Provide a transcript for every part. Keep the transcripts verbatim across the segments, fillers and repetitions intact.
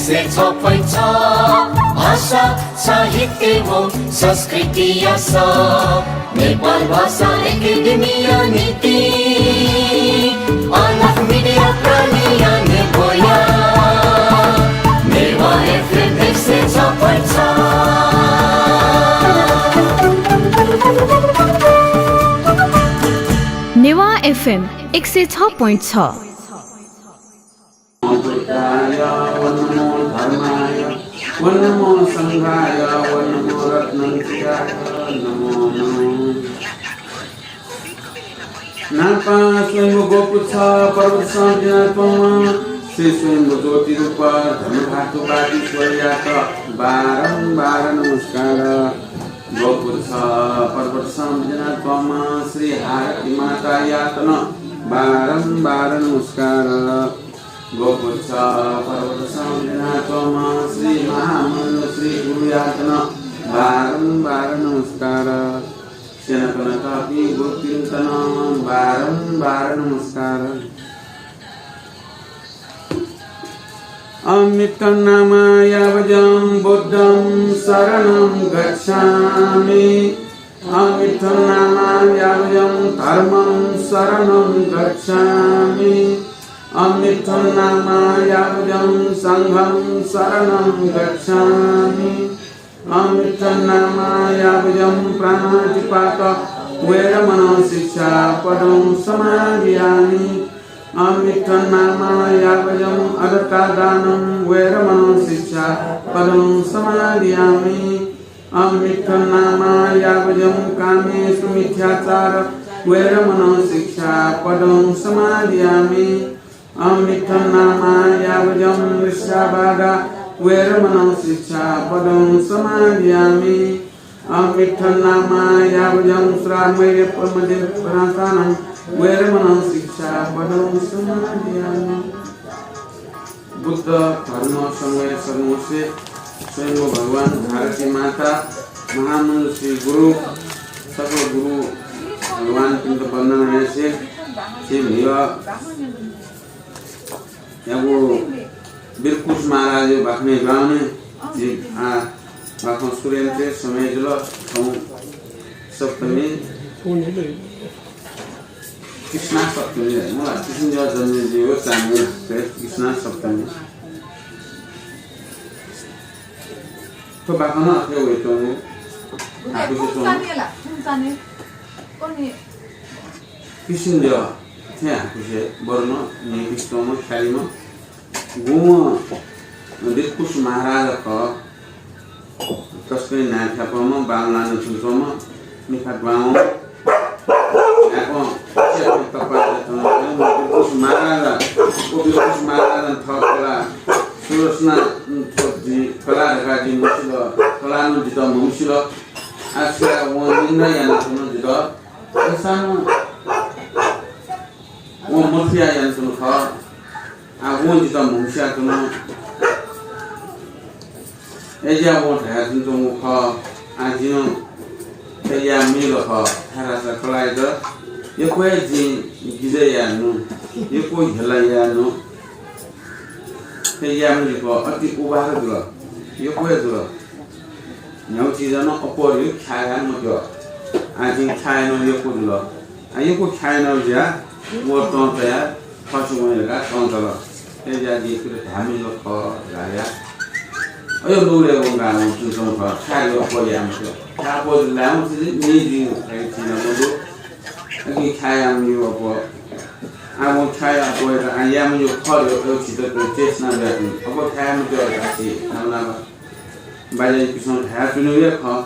सय छ point छ भाषा साहित्य व संस्कृतिया सः नेपाल भाषा एकेडेमीया निंतिं अलख मिडिया प्रालिया नेब्वया नेवाः एफएम एक सय छ point छ। नेवाः एफएम एक सय छ point छ। बुद्धाय व नमो धर्माय व नमो संघाय व नमो रत्नत्रयाय नमो नमः। न्हापां स्वयम्भू गोपुच्छ पर्वतसं बिज्यानाच्वंम्ह श्री स्वयम्भू ज्योतिरूप धर्मधातु वागीश्वरयात बारम्बार नमस्कार। गोपुच्छ पर्वतसं बिज्यानाच्वंम्ह श्री हारती मातायात नं बारम्बार नमस्कार। गोपुच्छ पर्वतसं बिज्यानाच्वंम्ह श्री महामण्डल श्री गुरुयात नं बारम्बार नमस्कार। स्यनाकनातःपिं गुरुपिन्त नं बारम्बार नमस्कार। अहमित्थं नामा यावजं बुद्धं सरणं गच्छामि। अहमित्थं नामा यावजं धर्मं सरणं गच्छामि। अहमित्थं नामा यावजं संघं सरणं गच्छामि। अहमित्थं नामा यावजं प्राणातिपात वेरमणं शिक्षापदं समादियामि। अहमित्थं नामा यावजं अदत्तादानं वेरमणं शिक्षापदं समादियामि। अहमित्थं नामा यावजं कामेसु मिथ्याचार वेरमणं शिक्षापदं समादियामि। अहमित्थं नामा यावजं मृषावादा वेरमणं शिक्षापदं समादियामि। अहमित्थं नामा यावजं सुरामेरय प्रमद्य प्रमादानं वेरमणं शिक्षापदं समादियामि। बुद्ध धर्म संघया सद्मंगलय् स्वयम्भू भगवान भारती माता महामण्डल श्री गुरु सकल गुरु भगवानपिन्त वन्दना यासें झी म्हिगः यागु वीरकुश महाराजया बाखनय् गाउने झी आ बाखं सुरु यायेत समय जुल। थौं सप्तमी कृष्णा सप्तमी है। मला किसिमज्याः जन्मे जुइ व चान्हु कृष्णा सप्तमी। थ्व बाखं अथे वइतंगु हाकुसे च्वंगु। किसिमज्याः थें हाकुसे बरुम्ह, न्ह्यइपुसे च्वंम्ह, ख्यालीम्ह, गुम्ह वीरकुश महाराज खः। तसकं न्हाय् ख्यापंम्ह, बांलाःनं च्वंम्ह, मिखा द्वावं, न्हाय्पं, च्वय्पं तप्पा च्वंम्ह वीरकुश महाराज। व वीरकुश महाराजं थः कला सुरसना, थ्व जिं कला धकाः जिं मसिल, कला नं जितः म्हमसिल। आः छाय् वं निन्दा यानाच्वन जितः। अय्सां नं वं मथुया यानाच्वन खः। आः वं जितः म्हमसियाच्वन। अय्ज्याः वं धयाच्वंगु खः। आः जिं नं थथे याये मजिल खः, छाय्धाःसा कलायात यक्व हे जिं गिजय् यायेनु, यक्व हेला यायेनु। थथे याये मजिल खः, अति उभार जुल, यक्व हे जुल। न्ह्यागु चिजं नं अप्वः धइगु ख्याः याये मत्यः। आः जिं ख्याः यानागु यक्व जुल। आः यक्व ख्याः यानागु जुयाः व तं तयाः थःसि वने धकाः तं तल। अय्ज्याः जिं इमित धाये मजिल खः धकाः। अय् लुगलय् वंकाः वं च्वंच्वंगु खः, ख्याः यायेगु अप्वः याये मत्यः। ख्याः अप्वः जुल धायेवं छु जुइ, निं जुइ धकाः चिनागु दु। अकिं ख्याः याये मज्यू अप्वः। आः वं ख्याः याये अप्वः यात, आः याये मज्यू खः धइगु अय् झीत चेष्टा जुयाच्वन। अप्वः ख्याः याये मत्यः धकाः झी नाप नाप बाज्यापिन्सं धयाच्वनीगु हे खः।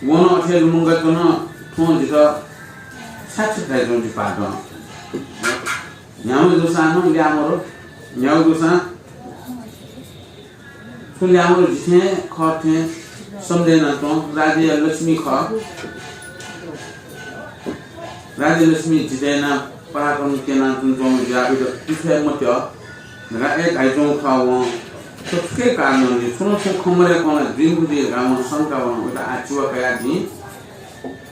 वं नं अथे लुमंकाच्वन, थ्वं जितः छाय् छाय् धाइच्वन जि पाहां। न्ह्यागु जूसां नं ल्याः मदु, न्ह्यागु जूसां थ्व ल्याः मदु, जि थें खः थें समझय् यानाच्वं, राज्यया लक्ष्मी खः। राज्यलक्ष्मी जितः यानाः पराक्रम क्यनाच्वंगु जुयाः वइत पिछ्वये मत्यः धकाः अय् धाइच्वंगु खः वं। थ्व थुकिया कारणं जुइ, छुं नं छुं खँ मदय्कं ला जुइ मखु जुइ धकाः वं शंका वन। वइत आः चिवा कयाः जिं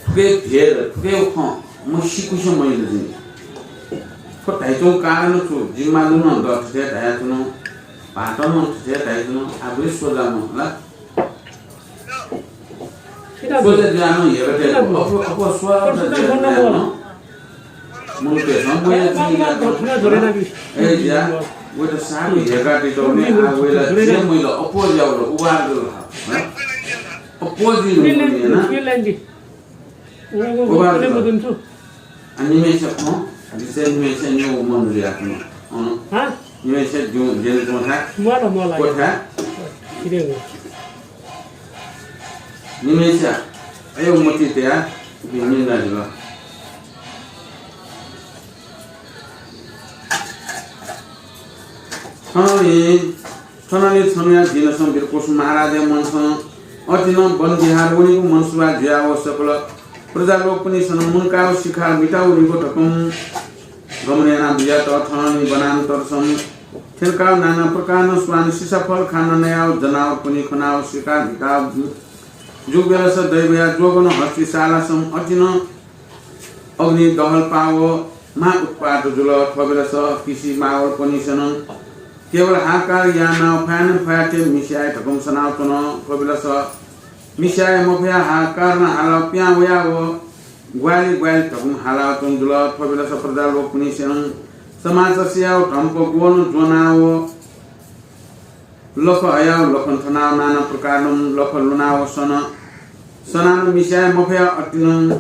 थुकिया भेद, थुकिया खँ मसीकुसे मजिल जिं। थ्व धाइच्वंगु कारण छु, जिं मालुम नं दु, थथे धयाच्वन। भातम थथे धाइदिनु, आ, बे सोजा मन ला। किताब सोजा ज्यान हेर दे। किताब अप, अप स्वर परशुराम ज्यान बन्ना बोल। मुलुक संबंध ए, बाबा, जिया बाबा, थोड़ा जोरे ना भी। ए, ज्या, वो तो साहब हेगा दी तो ने, आ, वो ला, जोरे ना। जे मुइला, अपोज यावला, उबार दो, हाँ? अपोज ये लेन, ना। ये लेन दी। वो, वो, वो, उबार ले दो। मदन छु। आ, निमेष खो, जिसे निमेष ने वो मन रिया खो। हाँ? हाँ? निमेष जो, जेल जो था। मोला, मोला। को था? किरे वो। निमेष, अयो मति ते आ, निमेष ना जुला। थनंलि, थनंलि छन्हुया दिनसं वीरकुश महाराजया मनसं अतिनं वन विहार वनेगु मनसुवा जुयाव सकल प्रजालोकपनिसं मुनकाव शिकार मिताव वनेगु धकं गमन याना बियात। थनंलि वनान्तरसं थ्यंकाव नाना प्रकारनं स्वान सिसाफल खाना नयाव जनावरपनि खनाव शिकार मिताव जूगु बेलस दैवया जोगनं हस्तिसालासं अतिनं अग्नि दहलपाव महा उत्पात जुल। थ्व बेलस किसि मावलपनिसनं केवल हाहाकार यानाव फयानं फयाते मिस्याये धकं सनाव च्वन। थ्व बेलस मिस्याये मफया हाहाकारनं हालाव पिहां वयाव ग्वालि ग्वालि धकं हालाव च्वन जुल। थ्व बेलस प्रजालोकपनिसनं समाचार सियाव धम्प ग्वनं ज्वनाव लख हयाव लखं थनाव नाना प्रकारनं लख लुनाव सन। सनानं मिस्याये मफया अतिनं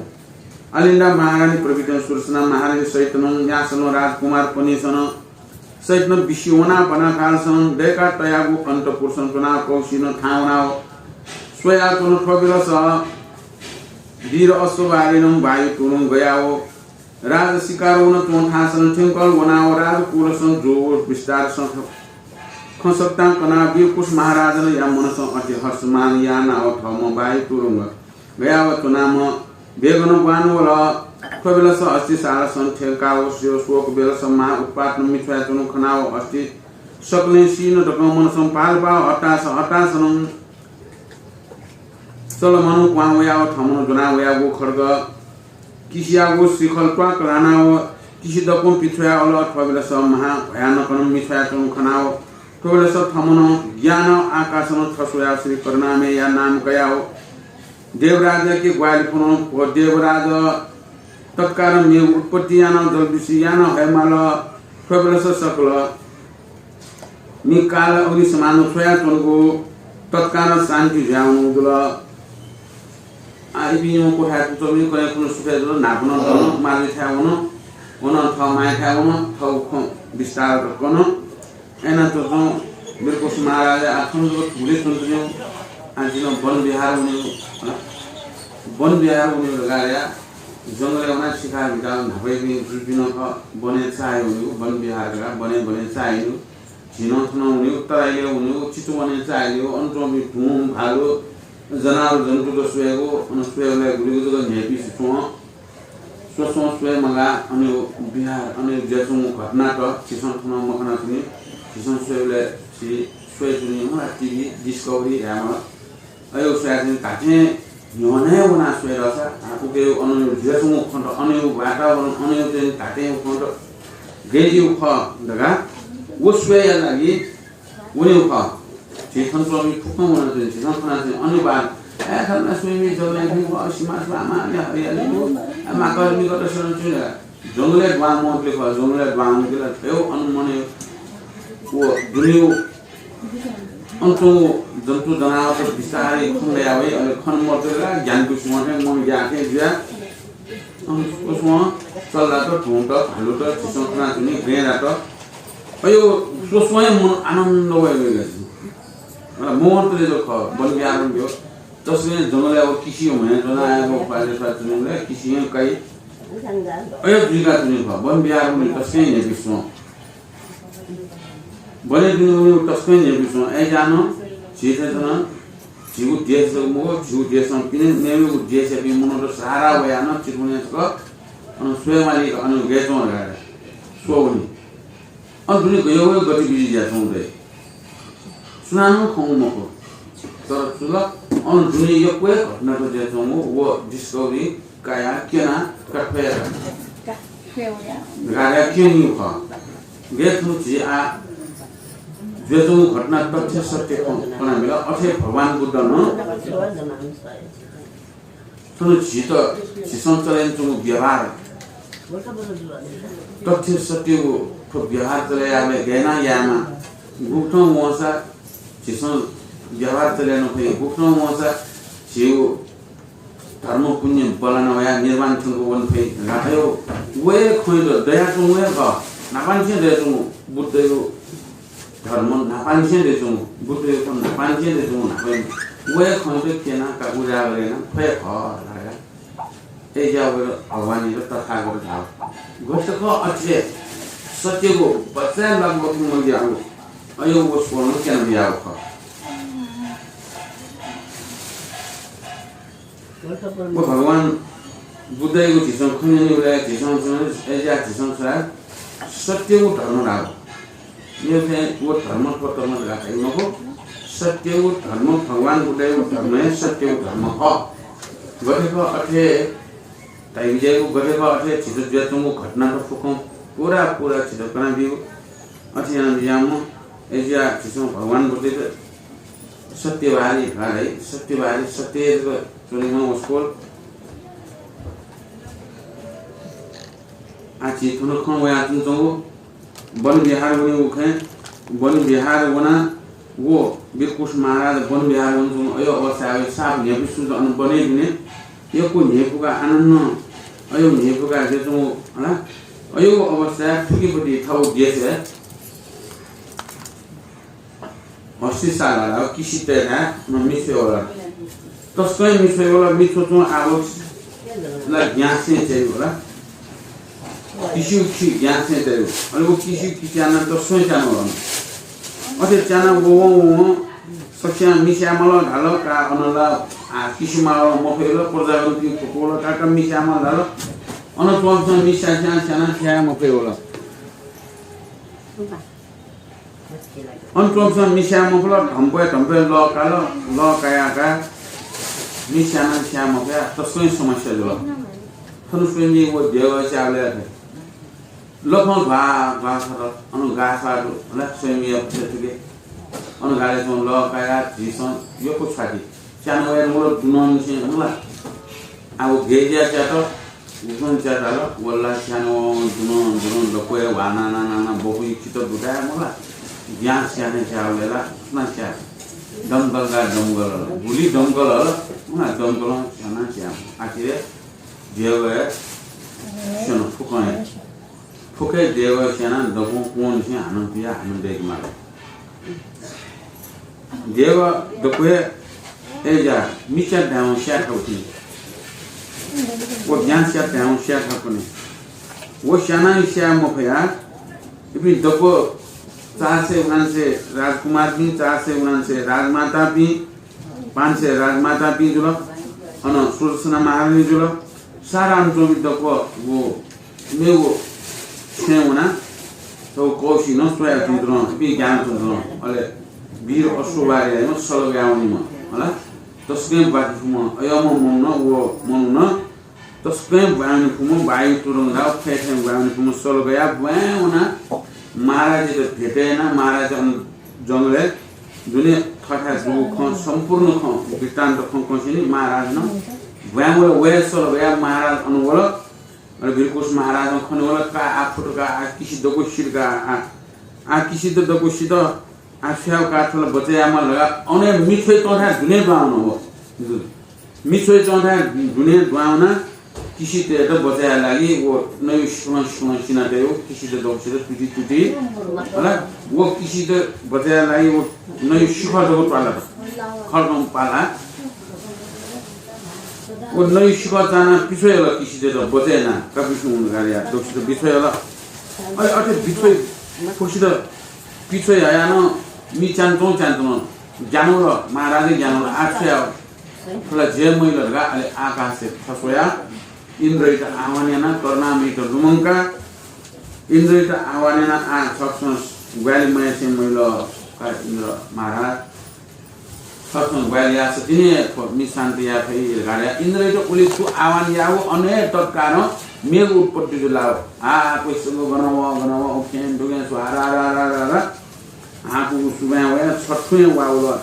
अलिन्दा महारानी प्रभृतिं सुरसना महारानी सहितनं यासनं राजकुमारपनिसनं सहितनं बिसि वना बना कालसनं दय्का तयागु अन्तपुरसं च्वनाव कौशिनं थाहां वनाव स्वया च्वन। थ्व बेलस वीर अश्ववारिनं वायु तुरुं गयाव राज शिकार वन च्वंथासं थ्यंकल वनाव राजकुलसं जोव विस्तारसं खँ सकतां कनाव वीरकुश महाराजनं या मनसं अति हर्षमान यानाव थःम्हं वायु तुरुं गयाव च्वनाम्ह वेगनं ग्वान वल। थ्व बेलस हस्तिसालासं थ्यंकाव स्व-, स्वक बेलस महा उत्पातनं मिछ्वया च्वनु खनाव हस्ति सकलें सीन धकं मनसं पालपाव हतास हतासनं चलमनं क्वहां वयाव थमनं ज्वना वयागु खड्ग किसियागु शिखल त्वाक लानाव किसि दक्वं पिछ्वया वल। थ्व बेलस महा भयानकनं मिछ्वया च्वनु खनाव थ्व बेलस थमनं ग्यानाव आकाशनं थस्वयाव श्री करुणामयया नाम कयाव देवराजयाके ग्वाहालि फ्वन। व देवराज तत्कालं मेव उत्पत्ति यानाव जलबिसी यानाव हयेमाल। थ्व बेलस सकल मि काल अग्नि समान स्वयाच्वंगु तत्कालं शान्ति जुयावंगु जुल। आ, इपिं निम्ह क्वथाय् कुतःमि कन्हय् खुन्हु सुथय् जुल, न्हापानं दन, मालिथाय् वन, वनं थः मांयाथाय् वन, थःगु खँ बिस्तार कन। अय्‌नं च्वंच्वं वीरकुश महाराज, आ, थन जक थुगुलिं च्वंच्वनेगु, आ, जिं वन विहार वनेगु, वन विहार वनेगु धकाः या, जंगलय् वनाः शिकार बिताः न्हापायापिं जुजुपिं नं खः, वनय् चाःहिउ वनेगु, वन विहार धकाः वनय्, वनय् चाःहिउ वनेगु। झी नं थन वनेगु, तराईलय् वनेगु, चितवनय् चाःहिउ वनेगु, अन च्वंपिं भुं, भालु, जनावर जन्तुत स्वयेगु, अन स्वयेबलय् गुलिगु जक न्ह्यइपिं च्वं। स्वस्वं स्वये मगाः, अन विहार, अन जुयाच्वंगु घटनात झीसं थन मखनाच्वनी। झीसं स्वयेबलय् झी स्वयाच्वनी मला, टिभी, डिस्कभरी धायेमाल। अय् स्वयाच्वनी धात्थें न्ह्यःने वनाः स्वये धाःसा, आ, उकिया अन जुयाच्वंगु खँत, अन वातावरण, अन चाहिँ धात्थें खँत गय् जूगु खः धकाः व स्वयेया लागि वनेगु खः। झी थन च्वंपिं फुक्कं वनाच्वनी, झीसं खनाच्वनी, अन बात, ए, थन स्वयेमि जंगलय् खः, सिमा स्वामा, या, या, या, ए, माकड मिकड सनं च्वनी धकाः। जंगलय् दुहां मवंतले खः, जंगलय् दुहां वंतले खः, अन मनय् व दुनेगु अन च्वंगु जन्तु जनावरत बिस्तारै खँ ल्हाया वइ, अले खँ मवंतले ला ग्यानापुसे वंथें मन ग्याःथें जुया। अन स्वस्वं चल्लात, भुंत, भालुत, झीसं खनाच्वनी, गय् धात। अयो स्वस्वं हे मन आनन्द वइ वइ। अन मवंतले जक खः, वन विहार वनेगु। तसकं जंगलय् व किसि हुँया ज्वनाः याःगु ख्वाले ख्वाले च्वनेबलय् किसि हे काइ। अयो जुइका च्वनी खः, वन विहार वनेगु तसकं न्ह्यइपिं स्वं। वने दुने वनेगु तसकं न्ह्यइपिं स्वं। अय्‌जानं झी थें च्वनाः झीगु देश जक मखु, झीगु देशं पिने मेमेगु देशयापिं मनूत सहारा वयाः नं चितवनय् जक अन स्वयेमाली, अन गय् च्वं धकाः स्वः वनी। अन दुने गय् गतिविधि जुयाच्वंगु दइ। सुनानं खंगु मखु। तर छु ला, अन दुने यक्व हे घटनात जुयाच्वंगु व डिस्कभरी काया क्यना का थ्वया का। का थ्वया। धकाः क्यनीगु खः। गय् थुं झी आ जुयाच्वंगु घटना तथ्य सत्य कनाबिल। अथे भगवान बुद्ध नं थन झीत, झीसं चले यानाच्वंगु व्यवहार, तथ्य सत्यगु थ्व व्यवहार चले यायेबलय् गय् याना यायेमाः, गुकथं वंसा झीसं व्यवहार चले याना फइ, गुकथं वंसा झीगु धर्म पुण्य बल्लाना वयाः निर्वाण थ्यंक वने फइ धकाः व हे खँय् दयाच्वंगु हे खः। न्हापांनिसें दयाच्वंगु बुद्धया धर्म न्हापांनिसें दयाच्वंगु, बुद्धया खँ न्हापांनिसें दयाच्वंगु, न्हापां व हे खँय् क्यनाः काकु जाः याना फइ खः धकाः। अय्‌जुयाः वय्‌कः भगवानयात तथागत धाल। गथे खः अथे सत्यगु बचय् लाक मफुम्ह ज्याःगु अय्‌जुयाः व स्वलं क्यनाबियागु खः। व भगवान बुद्धयागु झीसं खँ न्यनेबलय् झीसं छु, अय्‌जुयाः झीसं छु धाल, सत्यगु धर्म धाल। मेगु थें व धर्म थ्व धर्म धकाः धाइ मखु। सत्यगु धर्म, भगवान बुद्धयागु धर्म हे सत्यगु धर्म खः। गथे खः अथे धाइबिज्याःगु, गथे खः अथे झीत जुयाच्वंगु घटनात फुक्कं पूरा पूरा झीत कनाबीगु। अथे यानाबिज्याःम्ह अय्‌जुयाः झीसं भगवान बुद्धयात सत्यवादी धकाः धाइ। सत्यवादी, सत्य जक च्वनीम्ह वसपोल। आः झी थन खँ वयाच्वनाच्वंगु वन विहार वनेगु खँय्, वन विहार वनाः व वीरकुश महाराज वन विहार वनाच्वंगु अय् अवस्थाय् साप न्ह्यइपुसे च्वंगु अन वनय् दुने यक्व न्ह्यइपुकाः आनन्द अय् न्ह्यइपुकाः जुयाच्वंगु हला। अय् अवस्थाय् थुकिपति थःगु देशय् हस्तिशाला धाःगु किसितय् थाय् नं मिछ्वय् वल। तसकं मिछ्वय् वल, मिछ्वय् च्वं आः व ला ग्याँसय् च्याइ वल। किसिउ खि ग्याँसय् च्याइ वल। अले व किसिउ खि च्यानाः तसकं च्यान वल। अथे च्यानाः ववं ववं सकसियां मि स्याये माल धाल का, अन ला आः किसि माल मफय् वल, प्रजापिं फुक्क वल का, का मि स्याये माल धाल। अन च्वंपिसं मि स्याये स्याये स्यानाः स्याये मफय् वल। अन च्वंपिसं मि स्याये मफुल, धम्पय् धम्पय् लः काल, लः कायाः का मि स्यानाः स्याये मफया, तसकं समस्या जुल। थन स्वयम्भू व देगः स्याःबलय् लखं ध्वाः ध्वाः छत, अन गाः छाः दु, हला, स्वयम्भूया पक्षय् थुके। अन गालय् च्वं लः कायाः झीसं यक्व छ्वाति। स्यानं वया वल दुनंनिसें, हला। आः व गय् ज्या च्यात, गुकथं च्यात धाल, व ला स्यानं दुनं दुनं दक्वय् ह्वानाः नानाः नानाः बखुइ चित्त दुथाय् मला। ग्याँस स्याने स्याः वया ला, सुनां स्याः। दमकल का दमकल हल, गुलि दमकल हल, उना दमकलं स्यानाः स्याः। आखिरय् देगः हे स्यन फुक्कं हे। फुक्कं हे देगः स्यानाः दक्वं क्वंनिसें हानं पियाः हानं दय्के माल। देगः दक्व हे अय्‌ज्या मिच्या धायेवं स्याये थाकुनि। व ग्याँसया धायेवं स्याये थाकुनि। व स्यानाः स्याये मफयाः इपिं दक्व चार सय उनान्सय राजकुमारपिं, चार सय उनान्सय राजमातापिं, पाँच सय राजमातापिं जुल। अन सुदर्शना महारानी जुल। सारा अन च्वंपिं दक्व व मेगु छेँय् वनाः थ्व कौशिक नं स्वयाच्वंतल, इपिं ग्यानाच्वंतल। अले वीर अश्ववादी धाःम्ह सल गयावनीम्ह, हला, तसकं ब्वाके फुम्ह अय्‌म्ह मनू नं, व मनू नं तसकं ब्वाँय् वने फुम्ह, वायु तुरुंग धाःगु थें थें ब्वाँय् वने फुम्ह सल गयाः ब्वाँय् वनाः महाराजयात भेट यानाः महाराज अन जंगलय् दुने थःथाय् जूगु खँ, सम्पूर्ण खँ, वृत्तान्त खँ कंसेंलि महाराज नं ब्वाँय् वल। व हे सल गयाः महाराज अन वल। अले वीरकुश महाराजं खने वल का, आः फुत का, आः किसि दक्व सित का, आः, आः किसित दक्व सित, आः छु याये का, थ्व ला बचय् यायेमाल धकाः अन हे मिछ्वय् च्वंथाय् दुने दुहां वन व। मिछ्वय् च्वंथाय् दुने दुहां वनाः किसितय्‌त बचय् यायेया लागि व नयु सिखं सिखं सिना तयागु, किसित दक्व सित, तुति तुति, हला, व किसित बचय् यायेया लागि व नयु सिखः दक्व त्वालात। खड्गं पालाः व नयु सिखः चानाः पिछ्वय् हल, किसितय्‌त बचय् यानाः कापुसुं गार्या दक्वसित बिछ्वय् हल। अले अथे बिछ्वय्, फुक्कसित पिछ्वय् हयाः नं मि च्यानाच्वं च्यानाच्वं ग्यानावल, महाराजं ग्यानावल, आः छु याये? थ्व ला ज्या मजिल धकाः अले आकाशय् थस्वयाः इन्द्रयात आह्वान यानाः, करुणामययात लुमंकाः इन्द्रयात आह्वान यानाः आः छकसं ग्वाहालि मयासें मजिल का इन्द्र महाराज। छकसं ग्वाहालि याःसा तिनि हे थ्व मि शान्त याये फइ धकाः इन्द्रयात उलि छु आह्वान याःगु अन हे तत्कालं मेघ उत्पत्ति जुल। आः क्वसिंग गन वः, गन वः, उखें दुखें स्वाहा रा रा रा रा रा। हाकु सुबाँय् वया छथुँया वा वल।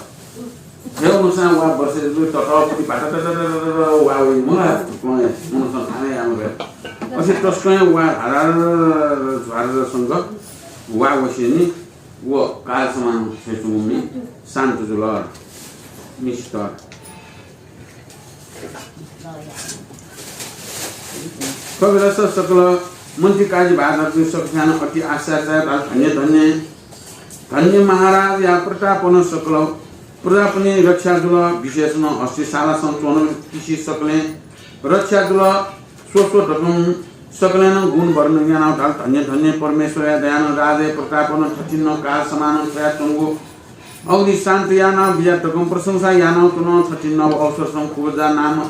हे मनसां वा बर्से जुल, ततःपुटी भाटा तततततत वा वइ, मला, मनसां थाने यामगु। अथे तस्कं वा हारार, हारार संग वा वसेनि, व काल समान छेचुमि शान्त जुल। मिस्टर कविरस सकल मन्त्री काजी भाजपा सकस्यानं अति आश्चर्य, धन्य धन्य, धन्य महाराज या प्रतापनं सकल प्रजापनि रक्षा जुल। विशेषनं हस्तिशालासं च्वन किसि सकलें रक्षा जुल। स्व स्व धकं सकलेनं गुण वर्णन यानाव धाल, धन्य धन्य परमेश्वरया दयानं राजया प्रतापनं थथिन काल समान छ्वया च्वंगु अग्नि शान्त यानाव बिया धकं प्रशंसा यानाव च्वन। थथिन अवसरसं कुब्जा नाम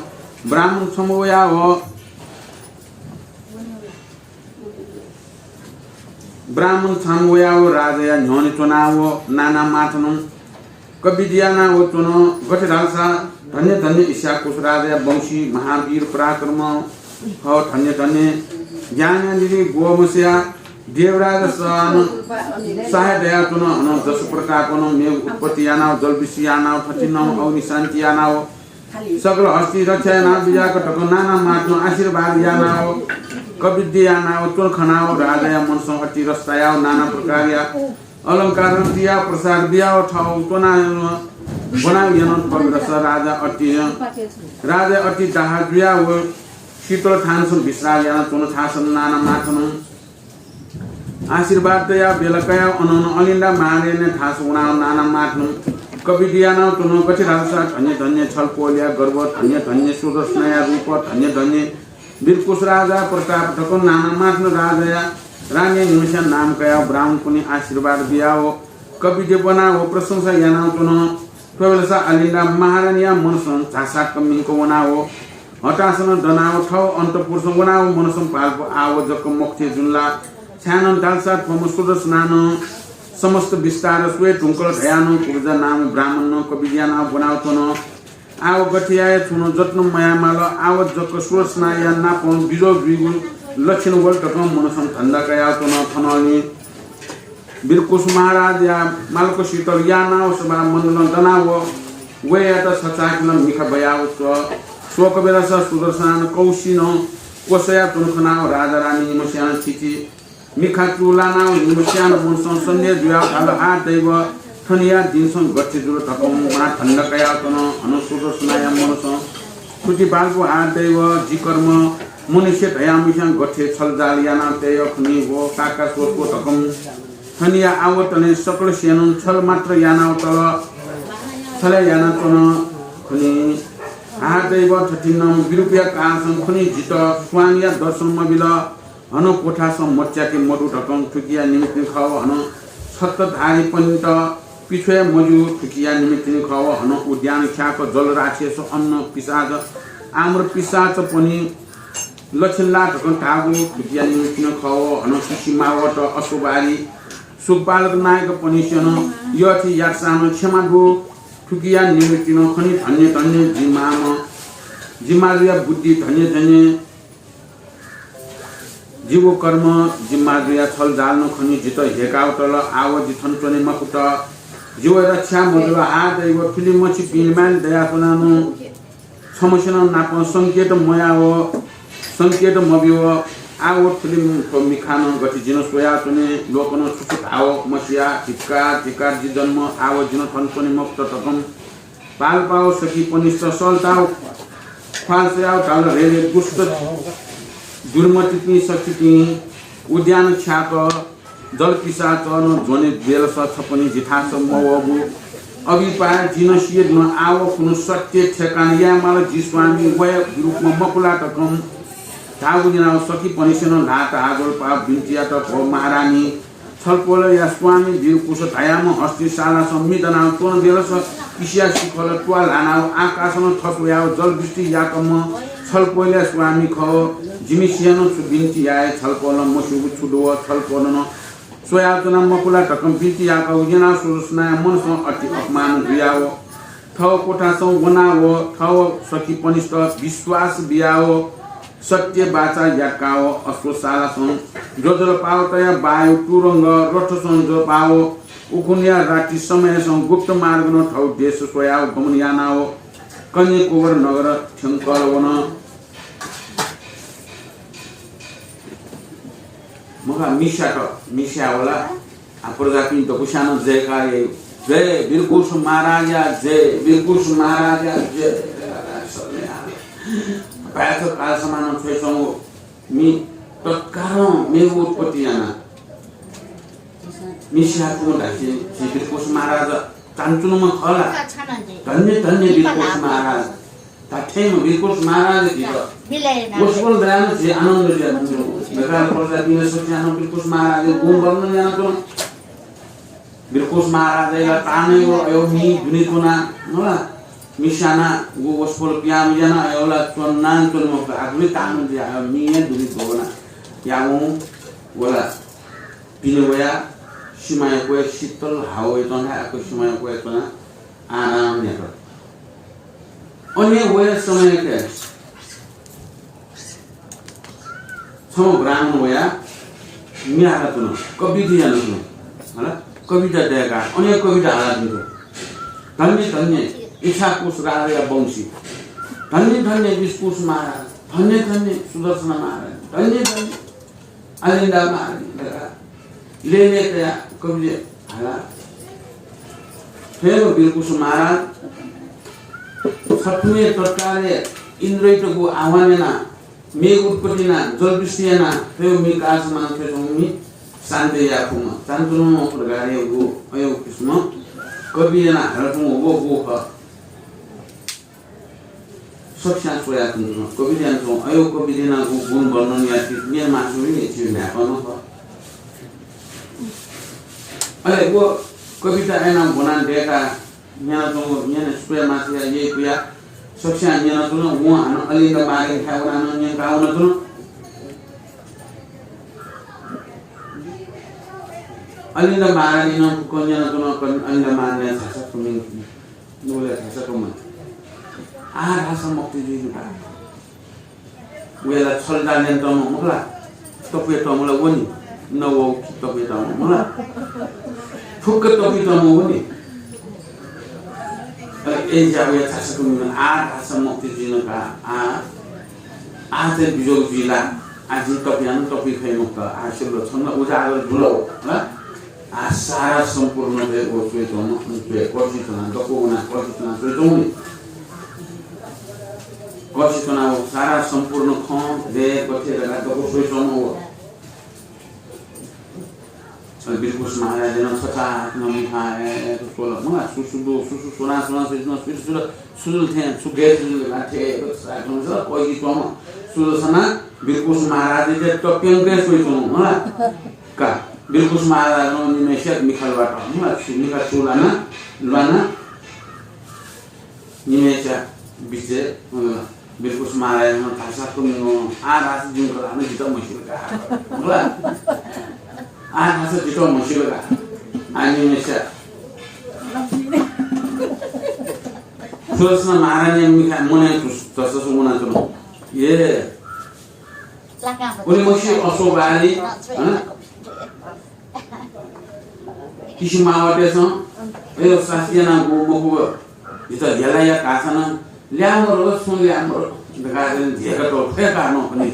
ब्राह्मण छम्ह वयाव ब्राह्मण छम्ह वयाव राजाया न्ह्यःने च्वनाव नाना माथनं कविद यानाव च्वन। गथे धालसा धन्य धन्य इच्छाकुस राजाया वंशी महावीर पराक्रम खः, धन्य धन्य ज्ञाननिधि गोमसया देवराज सहन सहाय दयाच्वन। हनं जस प्रतापनं मेघ उत्पत्ति यानाव जलवृष्टि यानाव थथिनं अग्नि शान्ति यानाव सकल हस्ती रक्षा यानाव बिजाक धकं नाना माथनं आशीर्वाद यानाव कविद यानाव च्वन खनाव राजाया मनसं अति रस चायाव नाना प्रकारया अलंकार तियाव प्रसाद बियाव थव च्वना ब्वनाव यन। कविरस राजा अति, राजा अति दाहा जुयाव शीतल थानसं विश्राम याना च्वन। थासं नाना माथनं आशीर्वाद तयाव बेला कयाव अनं अलिन्दा महारानीया थास वनाव नाना माथनं कविद यानाव च्वन। गथे धालसा धन्य धन्य छलपोलया गर्व, धन्य धन्य सुदर्शनया रूप, धन्य धन्य वीरकुश राजा प्रताप धकं नाना माथनं राजाया रानीया निम्हस्यां नाम कयाव ब्राह्मणपनि आशीर्वाद बियाव कविद ब्वनाव प्रशंसा यानाव च्वन। थ्व बेलसा अलिन्दा महारानीया मनसं झासाक्क मिंक वनाव हतासनं दनाव थव अन्तपुरसं वनाव मनसं पाल्प आव जक मखुथें जुल ला। छाय्‌नं धालसा थ्वम्ह सुदर्शनानं समस्त विस्तार स्वये धुंकल धयानं कुब्जा नाम ब्राह्मणनं कविद यानाव ब्वनाव च्वन। आव गथे याये छुं नं जत्न मयायेमाल, आव जक सुदर्शनाया नापं बिजोग जुइगु लक्षण वल धकं मनसं धन्दा कयाव च्वन। थनंलि वीरकुश महाराजया मालक शीतल यानाव सभा मण्डलं दनाव वयात छचाःखेलं मिखा बयाव स्व। स्व कविरस सुदर्शनानं कौशिनं क्वसया च्वन खनाव राजा रानी निम्हस्यां थिति मिखा चूलानाव निम्हस्यां मनसं सन्देह जुयाव धाल, हा दैव, थनिया दिनसं गथे जुल धकं मनाव धन्दा कयाव च्वन। हनं सुदर्शनाया मनसं थुति बालपु, हा दैव, जि कर्म मनुष्य धयाम्हस्यां गथे छलजाल यानाव तये खनी व काका स्वस्व धकं थनिया आवतले सकल सेनं छल मात्र यानाव तल छलय् यानाच्वन खनी। हा दैव, थथिनं विरूपया कालसं खनी जितः स्वामीया दर्शन मबिल। हनं क्वथासं मच्याके मदु धकं थुकिया निमित्तिं खः व हनं छत्रधारीपनित पिछ्वये मज्यू थुकिया निमित्तिं खः व हनं उद्यान ख्याक जलराक्षस अन्न पिशाच आम्र पिशाचपनि लक्षण ला धकं धाःगु थुकिया निमित्तिं खः व हनं किसि मावत अश्वबारी सुखपालक नायकपनिसेनं यःथें यातसां नं क्षमा दु। थुकिया निमित्तिं खनी धन्य धन्य जि मामं जि माजुया बुद्धि धन्य धन्य जिगु कर्म, जि माजुया छलजालं खनी जितः हेकाव तल। आव जि थन च्वने मखुत, जिगु रक्षा मजुल। हा दैव, थुलिमछि पिंमाल दयाच्वनानं छम्हसेनं नापं संकेत मयाव, संकेत मबिव। आव थुलिमछि मिखानं गथे जिं स्वयाच्वने, लोकनं छु छु धाव मसिया। धिक्कार, धिक्कार, जि जन्म, आव जिं थन च्वने मखुत धकं पाल्पाव सखीपनिस्त सल्ताव ख्वाल स्वयाव धाल, रे रे दुष्ट दुर्मतिपिं सखीपिं, उद्यान छ्याक जलपिसाचं ज्वने बेलस छपनि जिथास मवःगु अभिप्राय जिं सिये धुन। आव खुन्हु सत्य ठेकान यायेमाल। जि स्वामी वया रूपमा मखु ला धकं धाःगु न्यनाव सखीपनिसेनं ल्हात हाजोल पाव बिन्ति यात, भो महारानी, छलपोलया स्वामी वीरकुश धायाम्ह हस्तिशालासं मि दनाव च्वन बेलस इसिया शिखलं त्वाः ल्हानाव आकाशनं थत वयाव जलवृष्टि याकम्ह छलपोलया स्वामी खः। जिमिसं नं छु बिन्ति याये, छलपोलं मस्यूगु छु दु व छलपोलं स्वयाच्वना मखु ला धकं बिन्ति याकः न्यनाव सुदर्शनाया मनसं अति अपमान जुयाव थव क्वथासं वनाव थव सखीपनिस्त विश्वास बियाव सत्य बाचा याकाव अश्वशालासं ज्वजलपाव तया वायु तुरंग रथसं ज्वपाव उखुन्हुया राति समयसं गुप्त मार्गनं थःगु देश स्वयाव गमन यानाव कन्यकुवर नगर थ्यंकल वन। मखा मिस्यात, मिस्या वला। आ, प्रजापिं दक्वस्यां नं जयकार याइ। जय वीरकुश महाराजया जय, वीरकुश महाराजया जय। बाय्‌क काल समानं छ्वय्‌च्वंगु मि तत्कालं मेगु उत्पत्ति याना। मिस्या कुं धाःसा झी वीरकुश महाराज चान्चुनुम्ह खः ला? धन्य धन्य वीरकुश महाराज। धात्थें वीरकुश महाराज झीत वसपोल दयानं झी आनन्द जुया। दक्व प्रजापिं सकसिनं वीरकुश महाराजया गुण वर्णन यानाच्वन। वीरकुश महाराजया तानं अयो मि दुने च्वना, मला। मिस्यानागु वसपोल पियां याना अयो ला च्वनाच्वने मखु, आगुलि तानं जुया अयो मि हे दुने च्वना। यावं वला पिने वया सिमाया क्वय् शीतल हावा वय्‌तं धाय्‌क सिमाया क्वय् च्वना आराम यात। अन हे वया समयय् छम्ह ब्राह्मण वया म्ये हालाच्वन, कविता यानाच्वन। हला, कविता दय्‌काः अन हे कविता हालाच्वन। धन्य धन्य इच्छाकुश राजाया वंशी, धन्य धन्य वीरकुश महाराज, धन्य धन्य सुदर्शन महाराज, धन्य धन्य अलिन्दा महाराज धकाः लय्‌लय् कयाः कविता हाला। थ्वयाम्ह वीरकुश महाराज छथुम्ह तत्कालय् इन्द्रयातगु आह्वान यानाः मेघ उत्पत्ति यानाः जलवृष्टि यानाः थ्वयाम्ह मि काल समानं थ्वयाच्वंम्ह मि शान्त याये फुम्ह, चान्चुनुम्ह प्रकारयागु अयो किसिमं कविता यानाः हालाच्वंगु व गु खः। सकसिनं स्वयाच्वंगु कविता यानाच्वंगु अयो कविता यानागु गुण वर्णन याये न्यने मास्ति वइ नि, झी न्हाय्‌पं नं खः। अले व कविता यानाः ब्वना दय्‌काः न्यनाच्वंगु न्यने स्वये मास्ति याः, यय्‌पुयाः सकसिनं न्यनाच्वन। वं हानं अलिन्द महारानीथाय् वनाः नं न्यंकाः वनाच्वन। अलिन्द महारानीं नं फुक्क न्यनाच्वन। अलिन्द महारानीया झासक्क म्ये, नुगलय् झासक्क म्ये। आः धाःसा मखुत जुइ धकाः। वया ला छलजाल यानातःम्ह मखु ला, तपुयातःम्ह ला वनी, न व तपुयातःम्ह मखु ला, फुक्क तपुयातःम्ह वनी। अले अय्‌ज्याः वया झासक्क म्ये, आः धाःसा मखुत जुइ धकाः, आः, आः चाहिँ बिज्यागु जुइ ला, आः जिं तपुयां नं तपुइ फइ मखुत, आः सिल छन्त उजागर जुल ला। आः सारा सम्पूर्ण दय् व च्वय्‌च्वंम्ह, अन च्वय् कःसिच्वना, दक्व वनाः कःसिच्वना च्वय्‌च्वंगु नि। कःसिच्वना व सारा सम्पूर्ण खँ, दय्, गथे धकाः दक्व स्वयाच्वंम्ह व। अले वीरकुश महाराजं नं छचाः नं मिखाय् स्वल, मला, सु सु दु, सु सु स्वना स्वना, सु सु सु सु सु जुल थें, सु गय् सु जुल धकाः थें, कःसिच्वंम्ह सुदर्शनं वीरकुश महाराजयात तप्यंक स्वयाच्वंम्ह, मला। का, वीरकुश महाराजं निम्हय्‌सिया मिखा ल्वात, मला, मिखा छु ल्वाना, ल्वाना निम्हय्‌सिया बिचय्, मला, वीरकुश महाराजं धाःसा तुं, आः धाःसा जिमित ला नं जितः म्हसिल का, मला। आः धाःसा जितः म्हसिल का। आः निम्हय्‌सिया सुदर्शन महाराजया मिखाय् मनय् धस धस वनाच्वन। ए, उलि मछि अशोभारि, हँ? किसि मावतय्‌सं, अयो, सास्ति यानागु मखु, जितः हेला या धाःसा नं, ल्याः मरु, छुं ल्याः मरु धकाः चाहिँ झेका तः फय्‌काः नं खनी।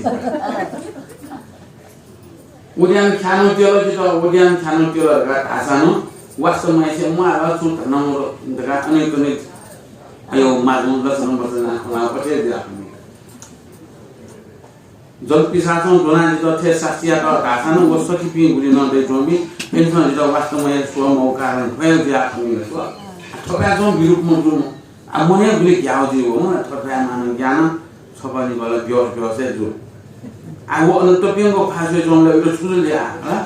उद्यान ख्यानं त्यल जितः, उद्यान ख्यानं त्यल धकाः धाःसा नं, वास्तवमा हे म्वाः ला छुं धना मरु धकाः अनेक अनेक, अयो, माजं लसनं बसनं खला पछे दिला खनी। जलपिशाचं ज्वनाः जितः थथे सास्ति यात धाःसा नं व सखीपिं गुलि नं दइच्वंपिं, इमिसं जितः वास्तवमा हे स्वः मवः कारण ख्वया जुया खनी ला स्व। थपाय्‌सं विरूप मजूम्ह। आ, मनय् गुलि ग्याः जुइ व, मला, थपाय् मानं ग्यानं छपा निपा ला ब्यस ब्यस हे जू। आ, व अन तप्यंक ख्वाः स्वयाच्वंबलय् इमित छु जुल या, हँ?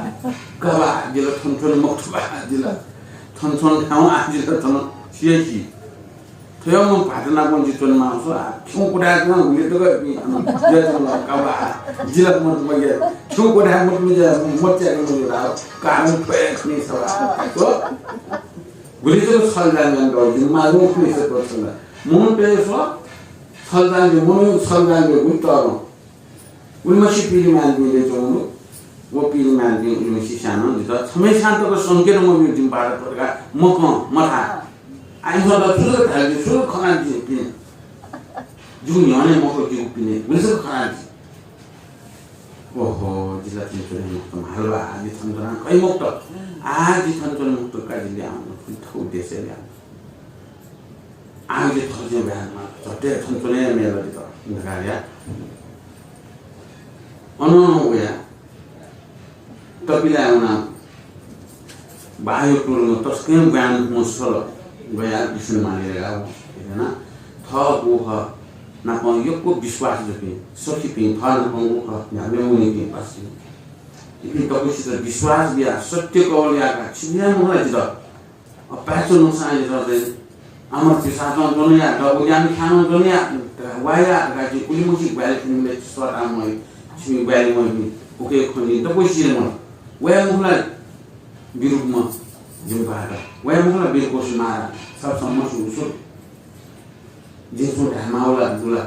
गबा जिल, थन थन मखु बा जिल। थन थन ठाउँ आ जिल, थन सिया सी। थ्वयाम्ह भाःत नापं जि च्वनेमाःगु, आ, खिउँ कुथाय् च्वनाः गुलि तक इपिं अन जुयाच्वन ला, का बा, जिल मत मगे, खिउँ कुथाय् मत मगे, मत च्याके मगे ला, कारण थ्व हे खनी सभा। स्व, गुलि तक छलजाल यानातःगु जिं माःगु खनी सभा। मनूतय् स्व, छलजाल, मनू छलजाल गुलि तःधं। उलिमछि पिलिमानपिं दइच्वंगु दु। व पिलिमानपिं उलिमछि स्यानं छम्हेस्यां तक संकेत मब्यू जिमि बारे धकाः मकं मथाः। आइमिसं छु जक धाल, छु जक खनादी पिने। जिगु न्ह्यःने मखु, जिगु पिने गुलि जक खनादी। ओहो, जि ला थन च्वने मखुत, म्हाल बा, आः जि थन च्वना कइ मखुत। आः जि थन च्वने मखुत का, जि ल्याहां वने, थौं देशय् ल्याहां वने। आः जि थन च्वने ब्याहा माल, झट्टै थन च्वने मेल जितः धकाः या। अनं वया तपिलाय् वनाः बाह्य क्रोधं तसकं ब्वाँय् न्हुं सल। गया विष्णु माली रेगा व। थः गुह नाप यक्व विश्वास जूपिं सखीपिं, थः नाप गुह न्ह्याबलें वनीपिं पासापिं, इपिं दक्वसित विश्वास बियाः सत्य कवल याकाः छिं न्याय मखु ला जितः? अपाय्‌चा न्हुसां जितः चाहिँ अमर पिशाचं ज्वनया, दबुलियाम्ह ख्यानं ज्वनया, वा या धकाः जिं उलिमछि ग्वाहालि थ्यनीबलय् सःताम्ह, छिमि ग्वाहालि मयाःपिं उके खनी दक्वसित मल। वया मखु ला विरूपम्ह जिमि बाःत, वया मखु ला वीरकोश महाराज, सब सम्म छु छु। जिमिसं धायेमाःगु ला दु ला?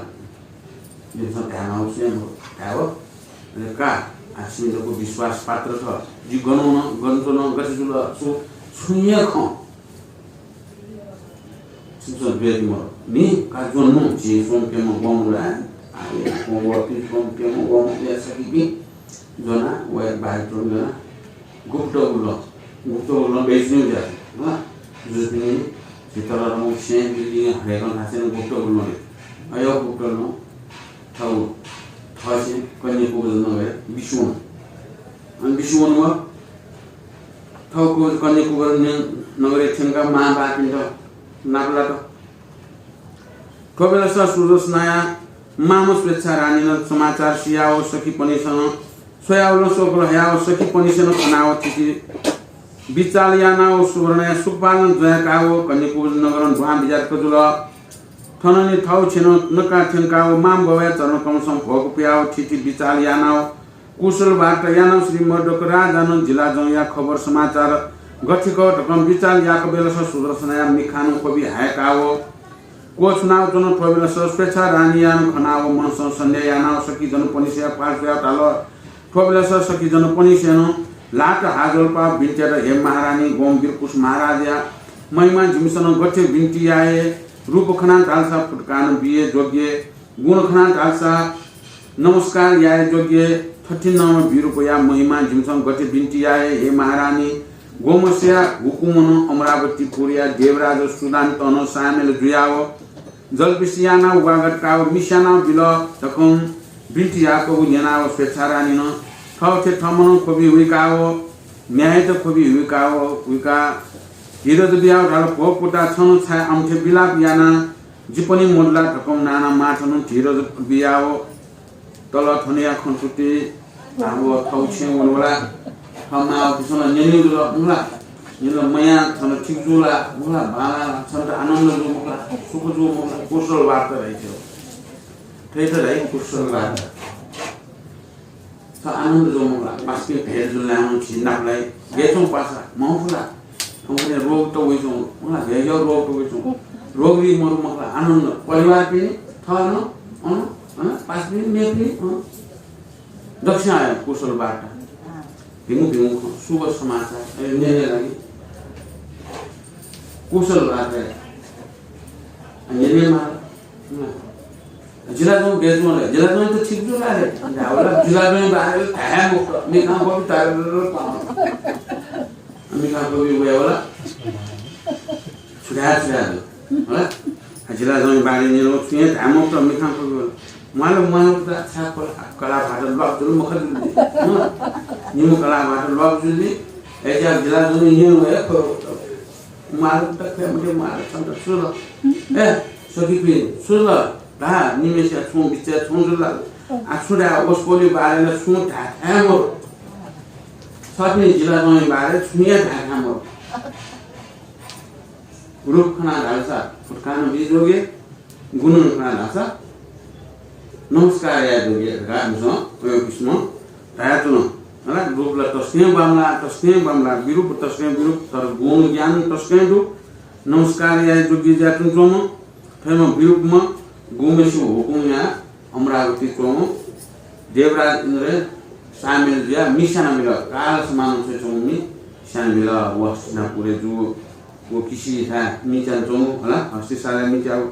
जिमिसं धायेमाःगु सुं मखु, धायेव। अले का, आः छिमि दक्व विश्वास पात्र खः। जि गन वन, गन च्वन, गथे जुल, छु, छुं हे खँ छिमिसं ब्वयादी मरु नि। का ज्वनु, झी स्वम्ह प्यम्ह ग्वम्ह ला, आः या ग्वम्ह वःपिं, स्वम्ह प्यम्ह ग्वम्ह या सखीपिं ज्वनाः वया बारे च्वंगु ज्वनाः गुप्त उल्लं, गुप्त उल्लं बय्‌च्वनेगु ज्या जुल। जुजुपिं झी तःधंगु सें बिल्डिङ हरेकं धासें गुप्त उल्लं दइ। अय् गुप्त उल्लं थःगु, थःसें कन्याकुब्ज नगरय् बिस्युं वन। अन बिस्युं वनेबलय् थःगु कन्याकुब्ज नगरय् थ्यंकाः मांबौपिन्त नापलात। थ्व बेलस सुदर्शनाया मांम्ह स्वेच्छा रानीनं समाचार सियाव सखीपनिसेनं स्वयावलं, स्वबल हयाव सखीपनिसेनं खनाव थिति बिचाल यानाव सुवर्णया सुकपालं ज्वयाकाव कन्याकुब्ज नगरं दुहां बिज्यातक जुल। थनंलि थःगु छेँनं नकाः थ्यंकाव मांबौया चरणकमलसं भ्वय् पुयाव थिति बिचाल यानाव कुशल वार्ता यानाव श्री मर्दक राजानं जिलाजंया खबर समाचार गथे खः धकं बिचाल याक बेलस सुदर्शनाया मिखानं ख्वबि हाय्‌काव क्वछुनाव च्वन। थ्व बेलस स्वेच्छा रानीयानं खनाव मनसं सन्देह यानाव सखीजनपनिसेया पाल स्वयाव धाल। थ्व बेलस सखीजनपनिसेनं ल्हात हाजोल्पाव बिन्ति यात, हे महारानी, ग्वम्ह वीरकुश महाराजया महिमा जिमिसं गथे बिन्ति याये? रूप खनाः धालसा फुत्कानं बिये जोग्य, गुण खनाः धालसा नमस्कार याये जोग्य, थथिंम्ह वीरकुशया महिमा जिमिसं गथे बिन्ति याये, हे महारानी? ग्वम्हस्या हुकुमनं अमरावतीपुरया देवराज सुदान्तनं सामेल जुयाव जलबिस यानाव वागत काव मिस्यानाव बिल धकं बिन्ति याकूगु न्यनाव स्वेच्छा रानीनं थःथे थःम्हं ख्वबि हुइकाव म्ह्याय्‌यात ख्वबि हुइकाव हुइकाः धीरज बियाव धाल, भो पुता, छं छाय् आमथे विलाप याना? जिपनि मदु ला धकं नाना मांथनं धीरज बियाव तल थनया खँ तुति धाःगु थःगु छेँय् वनेबलय् थः मांपिन्सं ला न्यने जुल, मखु ला? न्यन मयां थन ठीक जू ला, मखु ला? बांला ला? छन्त आनन्द जू मखु ला? सुख जू मखु ला? कुशल वार्ता धइथ्यो। थथे धइ कुशल वार्ता। छ आनन्द जू मखु ला? पासापिं भेट जुल ला, झी नापलाइ गय् च्वं पासा मखु ला? थौंकन्हय् रोग त वइच्वं, मखु ला? गय् गय् रोग त वइच्वं। रोग रि मरु मखु ला? आनन्द। परिवारपिनि थन, अन, अन, पासापिनि मेपिनि, अन। दक्वसियां आयो कुशल वार्ता। भिंगु भिंगु खँ, शुभ समाचार, अले न्यने लागि। कुशल वार्ता। अ, न्यने माल। जिलाजं गय् च्वं ले, जिलाजं त ठीक जू ला ले। धाःबलय् जिलाजं बारे धाये मखु, मिखां ख्वबि तारे तारे पां। मिखां ख्वबि वयेबलय् छु धाये, छु धाये दु, होला? आ, जिलाजं बारे न्यन, छुं हे धाये मखुत, मिखां ख्वबि वल। म्वाल, म्वाल, चा, छाय् कला, कलाभात ल्वाप जुल, मखु जुल नि। हँ? निम्ह कलाभात ल्वाप जुल नि। अय्‌जुयाः जिलाजं न्यन वया ख्वबि वल। म्वाल त खय् मते, म्वाल, छन्त छु जुल? ए, सखीपिं, छु जुल? धा, निम्हस्या छुं बिचय् छुं जुल ला? आ, छु धाये, वसपोलया बारे ला छुं धाये थाय् मरु। छपिं जिलाजंया बारे छुं हे धाये थाय् मरु। रूप खनाः धालसा फुत्कानं बी जोग्य, गुण खनाः धालसा नमस्कार याये जोग्य धकाः इमिसं वय्‌किसं धयाच्वन। होला, रूप ला तसकं बांमलाः, तसकं बांमलाः, विरूप तसकं विरूप, तर गुण ज्ञान तसकं दु। नमस्कार याये जोग्य जुयाच्वंम्ह थज्याःम्ह विरूपम्ह गुम्हस्या हुकुमया अमरावती च्वंम्ह देवराज इन्द्रया सामेल जुयाः मिस्यानाबिल। काल समानं छ्वयाच्वंम्ह स्यान बिल। व हस्तिनापुरय् जू, व किसि थाय् मिच्यान च्वंगु हला, हस्तिशालाय् मिच्यागु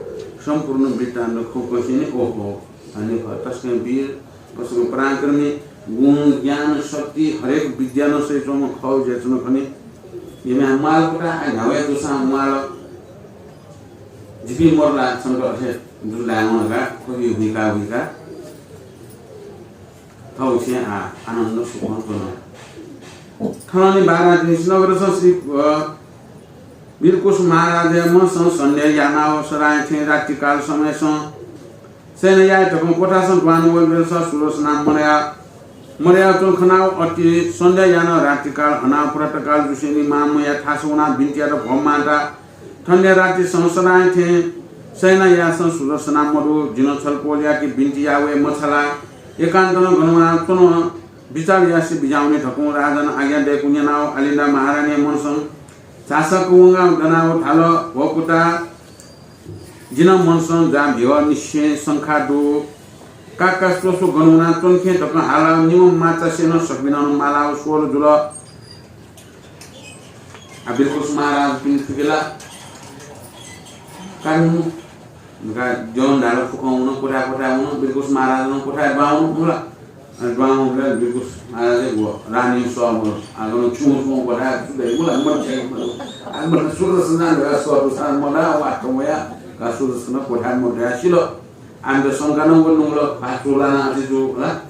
सम्पूर्ण वृत्तान्त खँ कसेंनि। ओहो, धन्य खः, तसकं वीर, तसकं पराक्रमी, गुण, ज्ञान, शक्ति, हरेक विद्या नं सय् च्वंम्ह खः, ज्या च्वन खनी। यम्हय् म्वाल कुता, आ, न्ह्यावय् दुसां म्वाल। जिपिं मरु ला, छन्त अथे जुल धायेवं धकाः ख्वबि हुइका हुइका थःगु छेँय् आ-, आनन्द सुखं च्वन। थनंलि बारातिनिसिं नगरसं श्री, अ, वीरकुश महाराजया मनसं सन्ध्या यानाव सदांया थें रात्रिकाल समयसं शयन याये धकं क्वथासं दुहां वल बेलस सुदर्शना मदया, मदया च्वंगु खनाव अति सन्ध्या यानाव रात्रिकाल हनाव प्रातःकाल जुसेंलि मांम्हया थासं वनाव बिन्ति यात, भो माता, थन्या रात्रिसं सदांया थें शयन याःसां सुदर्शना मदु, जिं छलपोलयाके बिन्ति याये मछाला, एकान्तं गन वनाव च्वन बिचाः यासें बिज्याहुने धकं राजानं आज्ञा दयेकूगु न्यनाव अलिन्दा महारानीया मनसं झासक्क वंगाव दनाव धाल, भो पुता, जिं मनसं जा बिह निसें शंका दु। का का, स्व स्व, गन वनाव च्वन थें धकं हालाव निम्ह माचासेनं सकबिनं मालाव स्वल जुल। आ, वीरकुश महाराजपिं थुके ला कानु धकाः द्यं धाल, फुकं वन, क्वथाय् क्वथाय् वन, वीरकुश महाराजं क्वथाय् दुहां वन, मुला। अ, दुहां वंबलय् वीरकुश महाराज व रानीं सः मदु। आ, गन छुं छुं क्वथाय् छु दइ, मुला, मत छ्याइ मदु। आ, मत सुदर्शना धकाः सः दुसां मदया, वात मया, का सुदर्शना क्वथाय् मदया सिल। आमित शंका नं वल नुंगल, भा चूलाना अथे जू हला।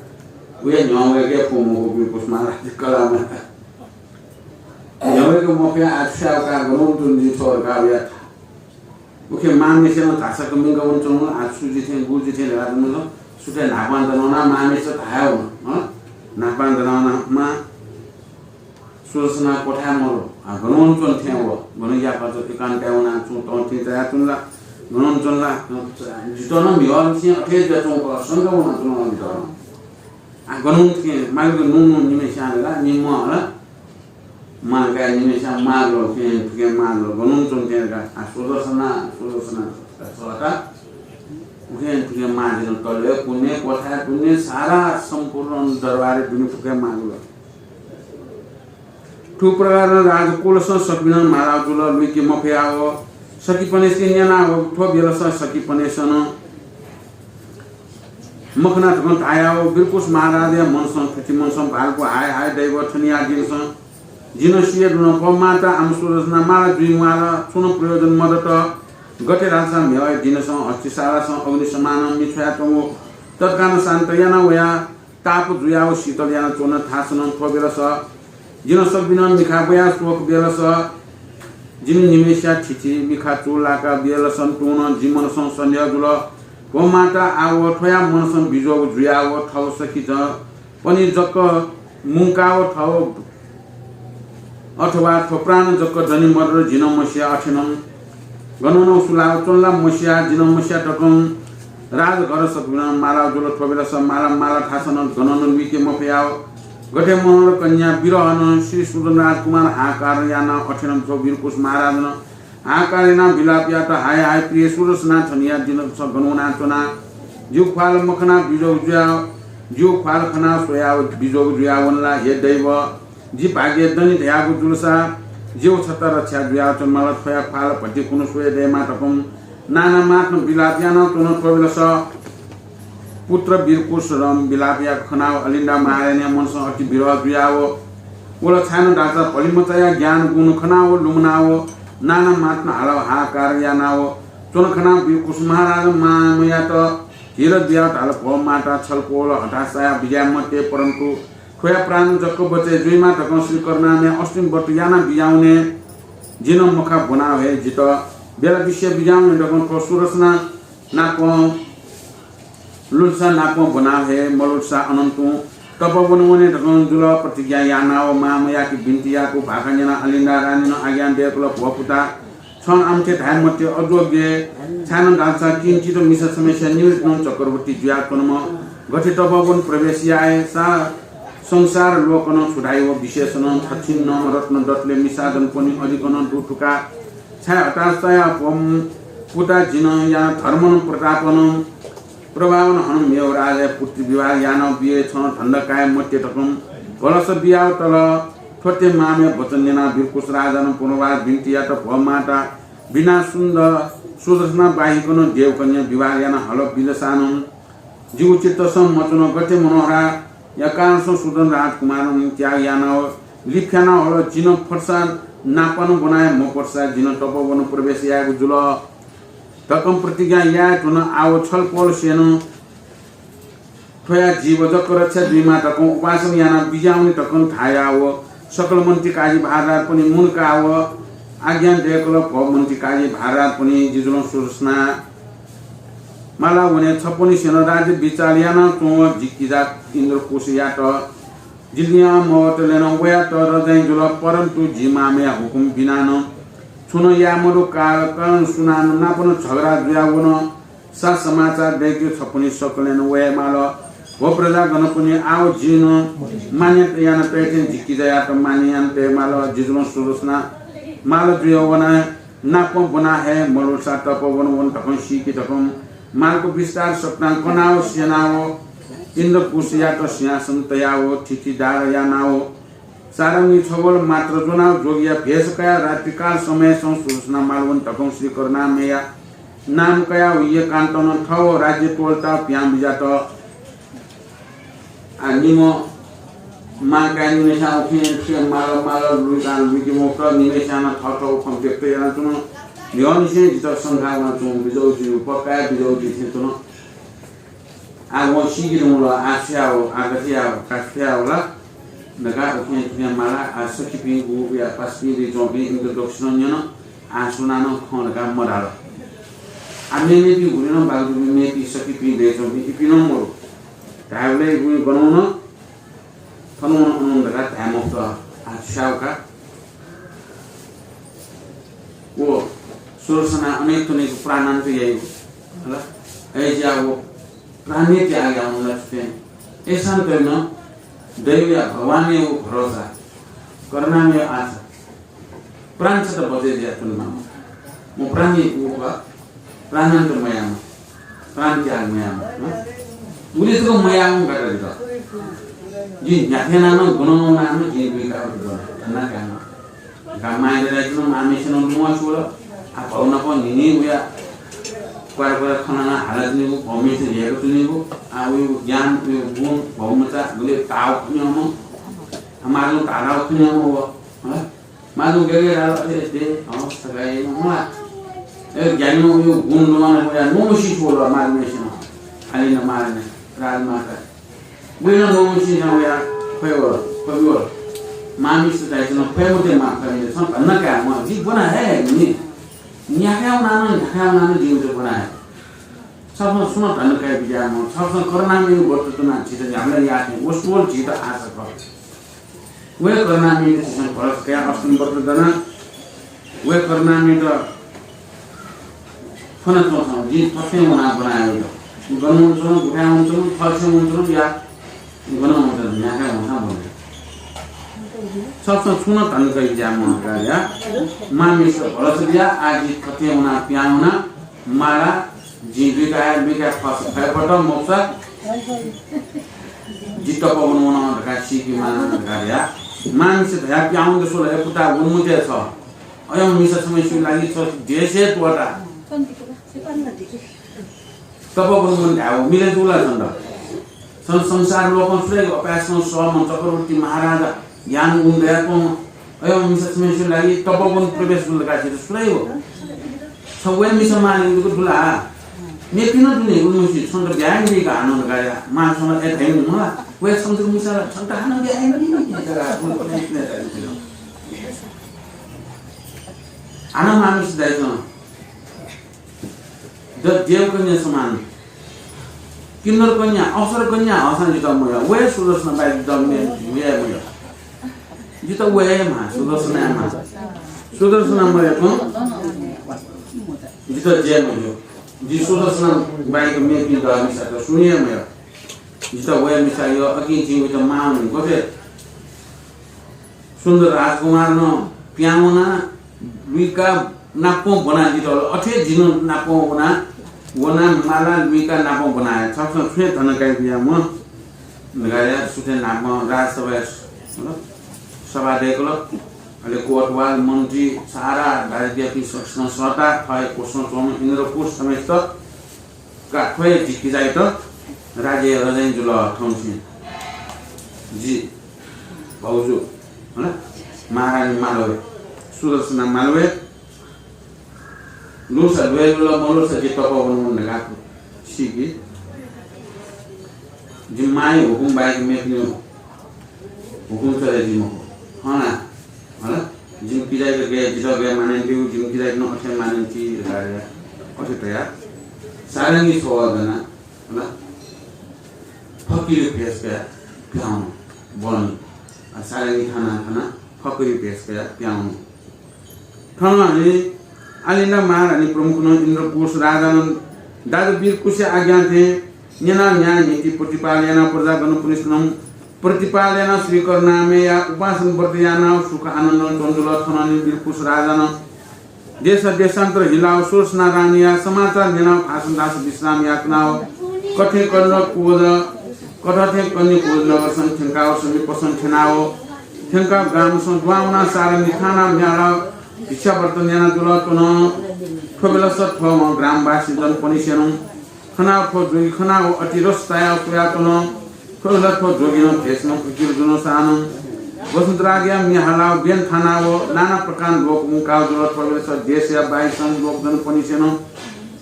वया न्ह्यः वय्के फु मखु वीरकुश महाराज कलाः मया। न्ह्यः वय्के मफया, आ छु याये का, गन वने धुन जि थ्व धकाः वया। उखे मांम्हेसिनं धाःसा कमिंक वनाच्वंगु, आ छु जि थें, गु जि थें धकाः च्वंगु, सुथय् न्हापां दनावनाः मांम्हेसित धाये वन, हँ? न्हापां दनावनाः मां सुदर्शना क्वथाय् मदु, आ, गन वनाच्वन थें व, गन याकःचा एकान्तय् वनाः छुं तं थें तयाच्वन ला, गन वनाच्वन ला, जितः नं म्हिगःनिसें अथे जुयाच्वंगु खः, शंका वनाच्वन जितः नं। आ, गन वन थें, मालिक नुं नुं निम्हेस्यां ला, निम्ह ला, मां काय् निम्हेस्यां माल, उखें थुखें माल, गन वनाच्वन थें धकाः, आ, सुदर्शना, सुदर्शना धकाः सःता। उखें थुखें माः जिं तलय् कुने, क्वथाय् कुने, सारा सम्पूर्ण दरबारय् दुने फुके माल। थुप्रकारं राजकुलसं सकबिनं मालाव जुल, लुइके मफयाव सखीपनिसें न्यनाव थ्व बेलस सखीपनिसेनं मखना धकं धायाव वीरकुश महाराजया मनसं थथे मनसं भालकु, हाय हाय दैव, थनिया दिनसं जिं सिये धुन, भो माता, आम सुदर्शना माला जुइ म्वाल, छुं नं प्रयोजन मदत। गथे धाःसा म्हिगःया दिनसं हस्तिशालासं अग्नि समानं मि छ्वयाच्वंगु तत्कालं शान्त याना वया ताप जुयाव शीतल यानाच्वन थासनं थ्व बेलस जिं सकबिनं मिखा ब्वया स्वःगु बेलस जिं निम्हेस्या थिथि मिखा चूलाका बेलसं तुं नं जि मनसं सन्देह जुल। भो माता, आव थ्वया मनसं बिज्वःगु जुयाव थव सखी जं पनि जक मुंकाव थव अथवा थ्व प्राण जक दनि मदत जिं मस्या। अथेनं गनं सुलाव च्वन ला मस्या, जिं मस्या धकं राजघर सकबिनं मालाव जुल। थ्व बेलस माला माला थासनं गनं लुइके मफयाव गथे मनोहर कन्या विरहनं श्री सुदन राजकुमार हाहाकार यानाव अथेनं थ्व वीरकुश महाराजनं हाहाकार यानाव विलाप यात, हाय हाय प्रिय सुदर्शना, थनिया दिनस गन वनाच्वना। जिगु ख्वाल मखनाव बिज्वःगु जुया, जिगु ख्वाल खनाव स्वयाव बिज्वःगु जुया वन ला? हे दैव, जि भाग्य दनि धयागु जुलसा जिगु छता रक्षा जुयाव च्वनेमाल। थ्वया ख्वाल भति खुन्हु स्वये दयेमा धकं नाना माथं विलाप यानाव च्वन। थ्व बेलस पुत्र वीरकुशं विलाप याःगु खनाव अलिन्दा महारानीया मनसं अति विरह जुयाव वल। छाय्‌नं धाःसा भलिमचाया ज्ञान गुण खनाव लुमनाव नाना माथं हालाव हाहाकार यानाव च्वन खनाव वीरकुश महाराजं मांम्हयात धीरज बियाव धाल, भो माता, छलपोल हताश चायाव बिज्याये मते, परन्तु थ्वया प्राण जक बचय् जुइमा धकं श्री करुणामय अष्टमी व्रत यानाव बिज्याहुने। जिं मखा ब्वनाव हे जितः बेला बिस्याः बिज्याहुने धकं थ्व सुदर्शना नापं लुलसा नापं ब्वनाव हे मलुलसा अनं तुं तपोवन वने धकं जुल। प्रतिज्ञा यानाव मांम्हयाके बिन्ति याःगु भाखा न्यनाव अलिन्दा रानीनं आज्ञा दयेकल, भो पुता, छं आमथे धाये मते, अयोग्य। छाय्‌नं धाःसा किंचित मिसा छम्हस्या निमित्तं चक्रवर्ती जुयाच्वंम्ह गथे तपोवन प्रवेश याये, सा संसार लोकनं छु धाइ व विशेषनं छछिन्नं रत्न दतले मिसा जनपनि अधिकनं दु थुका। छाय् हताश चायाव भो पुता, जिं यानाव धर्मनं प्रतापनं प्रभावनं हनं मेव राजाया पुत्री विवाह यानाव बिये, छं धन्दा काये मते धकं भलस बियाव तल। थ्वते मामया वचन न्यनाः वीरकुश राजानं पुनर्वास बिन्ति यात, भो माता, बिना सुन्द सुदर्शना बाहिकनं देवकन्या विवाह याना हल बिलसानं जिगु चित्तसं मच्वन। गथे मनोहराया कारणसं सुदन राजकुमारं त्याग यानाव लिफ्याना हल। जिं फतसा नापं ब्वनाः मफतसा जिं तपोवन प्रवेश यायेगु जुल धकं प्रतिज्ञा याये धुन। आव छलपोल स्यनं थ्वया जीव जक रक्षा जुइमा धकं उपासन याना बिज्याहुने धकं धायाव सकल मन्त्री काजी भारदारपनि मुनकाव आज्ञा दयकल। भो मन्त्री काजी भारदारपनि, जिजुलं सुदर्शना माला वने छपनिसेनं राज्य विचार याना च्वं। जि किजा इन्द्रकुशयात जिलियां मवतलेनं वयात रजाइँ जुल, परन्तु जि मामया हुकुम बिनानं छुं नं याये मदु। काल कारण सुनानं नापं झगडा जुया वन। सा समाचार दय्के छपनि सकलेनं वये माल। भो प्रजागणपनि, आव जिं मान्यता याना तयेथें जि किजायात मान्य याना तये माल। जिजुलं सुदर्शना माला जुया वना नापं ब्वना हये मलुसा तपोवन वन धकं सीके धकं मालक विस्तार सकतां कनाव स्यनाव इन्द्रकुशयात सिंहासन तयाव थितिदार यानाव सारंगी छवल मात्र ज्वनाव जोगिया भेष कयाव रात्रिकाल समयसं सुदर्शना माल वन धकं श्री करुणामयया नाम कयाव एकान्तनं थव राज्य त्वलताव पिहां बिज्यात। आ, निम्ह मां काय् निम्हस्यां उखें थुखें माल माल लुइकां लुइके मफुत, निम्हस्यां नं थःथःगु खँ व्यक्त यानाच्वन। न्ह्यःनिसें जितः शंका वनाच्वंगु बिज्याहुँ जुइ, पक्का हे बिज्याहुँ जुइ थें च्वन। आ, वं सीके धुंकल, आ छु याये, आ गथे याये, का छु याये ला धकाः उखें थुखें माला, आ सखीपिं, गुगु या पासापिं दइच्वंपिं इमित दक्वसिनं न्यन, आ सुनानं खं धकाः मधाल। आ मेमेपिं गुलिनं बागुलिपिं मेपिं सखीपिं दइच्वंपिं इपिं नं मरु। धायेबलय् इपिं गनं वन, थन वन, अन वन धकाः धाये मफुत। आ छु याये का। व सुदर्शना अनेक थनेक प्राणान्त याइगु, हला? अय्‌जुया व प्राण हे त्याग याः वन ला थुखें। अय्‌सां तयेनं दैवया, भगवानया व भरोसा, करुणामयया आशा। प्राण छता बचय् जुयाच्वनेमाः। म प्राणी व प्राणान्त मयाःम्ह, प्राण त्याग मयाःम्ह, हँ? उलि जक मयाःम्ह गाता जितः। जिं न्ह्याथे यानाः नं, गनं वनाः नं जिं बुइकाः वने, धन्दा कायेमाः। का माया दयाच्वन, मांम्हय्‌सिनं लुमं स्वल। आ, भौ नाप न्हिं न्हिं वया क्वारा क्वारा खँ ल्हानाः हालाच्वनीगु, भौम्हय्‌सित ह्यय्‌काच्वनीगु, आ, वयागु ज्ञान, वयागु गुण, भौ मचा, गुलि ताःगु खनेमाःम्ह, आ, मांजुं ताःताःगु खनेमाःम्ह व, हँ? मांजुं गय् गय् धाल, अथे दे, हँ, सकाय मलाः। ए, ज्ञानीम्ह वयागु गुण लुमं वया न्वंसिं स्वल मांम्हय्‌सिनं। खालि नं मांम्ह, राजमाता। वय्‌नं न्वंसिं नं वया ख्वये वल, ख्वबि वल। मांम्हय्‌सित धाइच्वन, ख्वये मते मां, ख्वये मते, छं धन्दा कायेमाः, जि ब्वना हये नि। न्ह्याथे वनाः नं, न्ह्याथे वनाः नं जिं ब्वना हये। छकः छुं नं धन्दा काये बिज्याःम्ह, छकः करुणामयया व्रत दनाः झीत न्ह्याबलें याःथें व स्वल झीत आशा खः। व हे करुणामययात झीसं भरोसा कयाः अष्टमी व्रत दनाः व हे करुणामययात फ्वनाच्वंसां जिं थथे वनाः ब्वना हये वल। गन वनाच्वन, गुथाय् वनाच्वन, थःथें वनाच्वन, या गन वनाच्वन, न्ह्याथे वंसां ब्वना। छकः छुं नं धन्दा काये बिज्याःम्ह धकाः या। मांम्हय्‌सित भरोसा बियाः आः जि थथे वनाः पिहां वनाः माला जिं लुइकाये, लुइकाये फस फय्‌फत मखुसा जि तपोवन वन धकाः सीकेमाः धकाः धया। मांम्हय्‌सित धया पिहां वनेत स्वल, हे पुता, वन मते छ। अय्‌म्ह मिसा छम्हय्‌सिगु लागि छ देश हे त्वःता। तपोवन वन धायेगु मिले जू ला छन्त? छन्त संसार लोकं सुलाइगु, अपाय्‌सकं सःम्ह चक्रवर्ती महाराजा ज्ञान गुण दयाच्वंम्ह अय्‌म्ह मिसा छम्हय्‌सिगु लागि तपोवन प्रवेश जुल धकाः झीत सुलाइगु? छ व हे मिसा मांनिगु दु ला? मेपिं नं दु नि, उलिमछि छन्त ब्याहा यानादीका हानं धकाः या। मां छन्त ए धाइ नि मला, व हे छन्त मिसा ला, छन्त हानं ब्याहा यानादी धकाः उलिमछि हानं मांम्हय्‌सित धाइच्वन। द-, देवकन्या समान। किन्नर कन्या, अप्सरा कन्या हःसां जितः मयः। व हे सुदर्शना बाहेक जितः मयः, मयः, मयः। जितः व हे मां, सुदर्शना हे मां। सुदर्शना मयःकं जितः जय मयः। जि सुदर्शना बाहेक मेपिं दःमिसात सुं हे मयः। जितः व हे मिसा यः, अकिं जिं वइत मां वने। गथे सुन्दर राजकुमारनं पिहां वनाः लुइकाः नापं ब्वनाः जितः, अथे जिं नं नापं वनाः, वनाः माला लुइकाः नापं ब्वना हये। छकः छुं हे धन्दा काये बिज्याःम्ह धकाः या। सुथय् नापं राजसभाय्, मतलब, सभा दय्‌कल। अले कोतवाल, मन्त्री, सारा दाजुकिजापिं सकसिनं सःता थः हे कोसं च्वंम्ह इन्द्रपुर समेत का थ्व हे जि किजायात राज्य रजनी जुल थौंसे। जि भाउजु, हला, महारानी मालवे, सुदर्शना मालवे, लुसा ल्वय् लुल, मलुसा जि तप वने वने धकाः सीकि। जि मांया हुकुम बाहेक मेपिनि हुकुम चले जि मखु। हँ ना, हला? जिमि किजायात गय्, जितः गय् मानय् यानादीगु, जिमि किजायात नं अथे मानय् यानादी धकाः अथे तयाः सारंगी छ्वः ज्वनाः, हला? फकिरी भेष कयाः पिहां वनु। बहनी। आ, सारंगी थानाः थानाः फकिरी भेष कयाः पिहां वनु। थन हने आलिन्दा महारानी प्रमुखनं इन्द्रकुश राजानं दाजु वीरकुशया आज्ञा थें न्यनाः न्याय नीति प्रतिपाल यानाः प्रजागणपनिसनं प्रतिपाल यानाः श्री करुणामयया उपासन व्रत यानाः सुख आनन्दं च्वंजुल। थन हने वीरकुश राजानं देश देशान्तर हिलाः सुदर्शना रानीया समाचार न्यनाः भाषण दास विश्राम याकनाः कथें कन्या कुवज, कथें कन्या कुवज नगरसं थ्यंकाः समीपसं थ्यनाः थ्यंकाः ग्रामसं दुहां वनाः सारंगी थानाः म्याहालाः भिक्षाव्रत न्यनाजुल। थन थ्व बेलस थ्व ग्रामवासी जनपनिसेनं खनाः थ्व जोगी खनाः अति रस तायाः स्वयाच्वन। थ्व बेलस थ्व जोगीनं भेषनं फकिर जुनं सानं वसन्तराजया म्ये हालाः ब्यन थानाः नाना प्रकारं लोक मुंकाः जुल। थ्व बेलस देशया बाहिरसं लोकजनपनिसेनं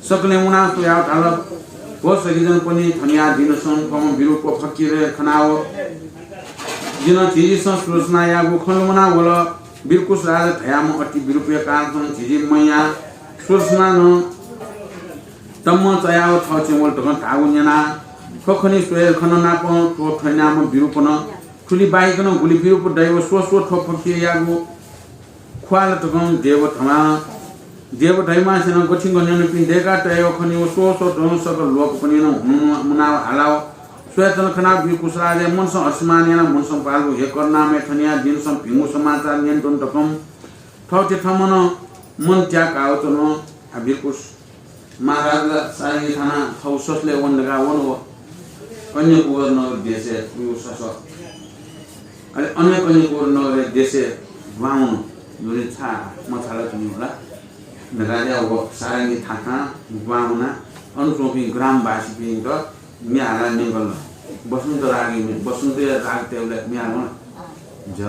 सकलें वनाः स्वयाः धाल, भो सखीजनपनि, थनिया दिनसं थ्वम्ह विरूप फकिर खनाः जिं झिझीसं सुदर्शनायागु खँ लुमना वल। वीरकुश राजा धयाम्ह अति विरूपया कारणसं झिझी मयाः सुदर्शनां तम्मं चयाः थःछेँ वल धकं धाःगु न्यनाः थ्व खँ स्वये खन नापं थ्व थ्यनाम्ह विरूपनं थुलि बाहेकनं गुलि विरूप दइ व स्व स्व थ्व फकिरयागु ख्वाल धकं देव धमा, देव धैमासेनं गथिंक न्यनापिं दय्‌काः तयाव खनी व स्व स्व धकं सकल लोकपनिनं हुनु मुनाव हालाव स्वयाच्वन खनाः वीरकुश राजाया मनसं हर्षमान यानाः मनसं पालगु हे करुणामय, थनिया दिनसं भिंगु समाचार न्यनाच्वन धकं थःथें थःमनं मन त्याकाव च्वन। आ वीरकुश महाराज ला सारंगी थानाः थःगु ससलय् वने धकाः वन व कन्याकुवर नगर देशय् वइगु सस। अले अन कन्याकुवर नगरय् देशय् दुहां वनु, नुगः छाः मछाला च्वनी होला धकाः व सारंगी थानाः दुहां वनाः अन च्वंपिं ग्रामवासीपिन्त म्ये हालाः न्यंकल। बसन्त रागया म्ये, बसन्तया राग तयेबलय् म्ये हाल। जय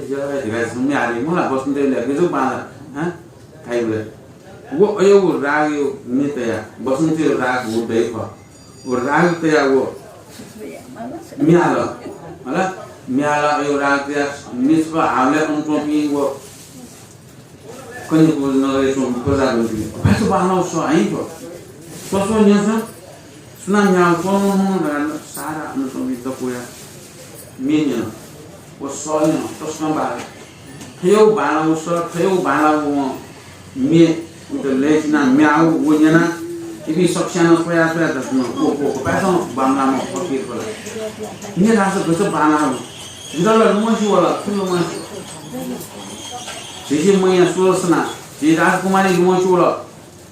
जय धकाः म्ये हाली मला बसन्तया म्ये गजब बांला, हँ? खाइबलय् व अय्‌गु रागया म्ये तयाः बसन्तया राग व दइ खः। व राग तयाः व म्ये हाल। हला? म्ये हालाः अय्‌गु राग तयाः म्ये छकः हाःबलय् अन च्वंपिं व कन्याकुवर नगरय् च्वंपिं प्रजापिन्त भाषा बांलाः व सः हाइ खः। स्व स्व न्यंसां सुनां म्ये हाल च्वंम्ह धकाः सारा अन च्वंपिं दक्वया म्ये न्यन। व सः न्यन, तसकं बांलाः। थय्‌गू बांलाःगु सः, थय्‌गू बांलाःगु वं म्ये उत लय्‌चिनाः म्ये हाःगु व न्यनाः इपिं सकसिनं स्वयाः स्वयाः दक्वं, ओ, ओ, ओ, पाय्‌सं बांमलाःम्ह फकिर खः ला। न्यँ धाःसा गजब बांलाःगु। जितः ला लुमंसि वल, छु लुमंसि। झिझी मयाः सुदर्शना, झी राजकुमारी लुमंसि वल।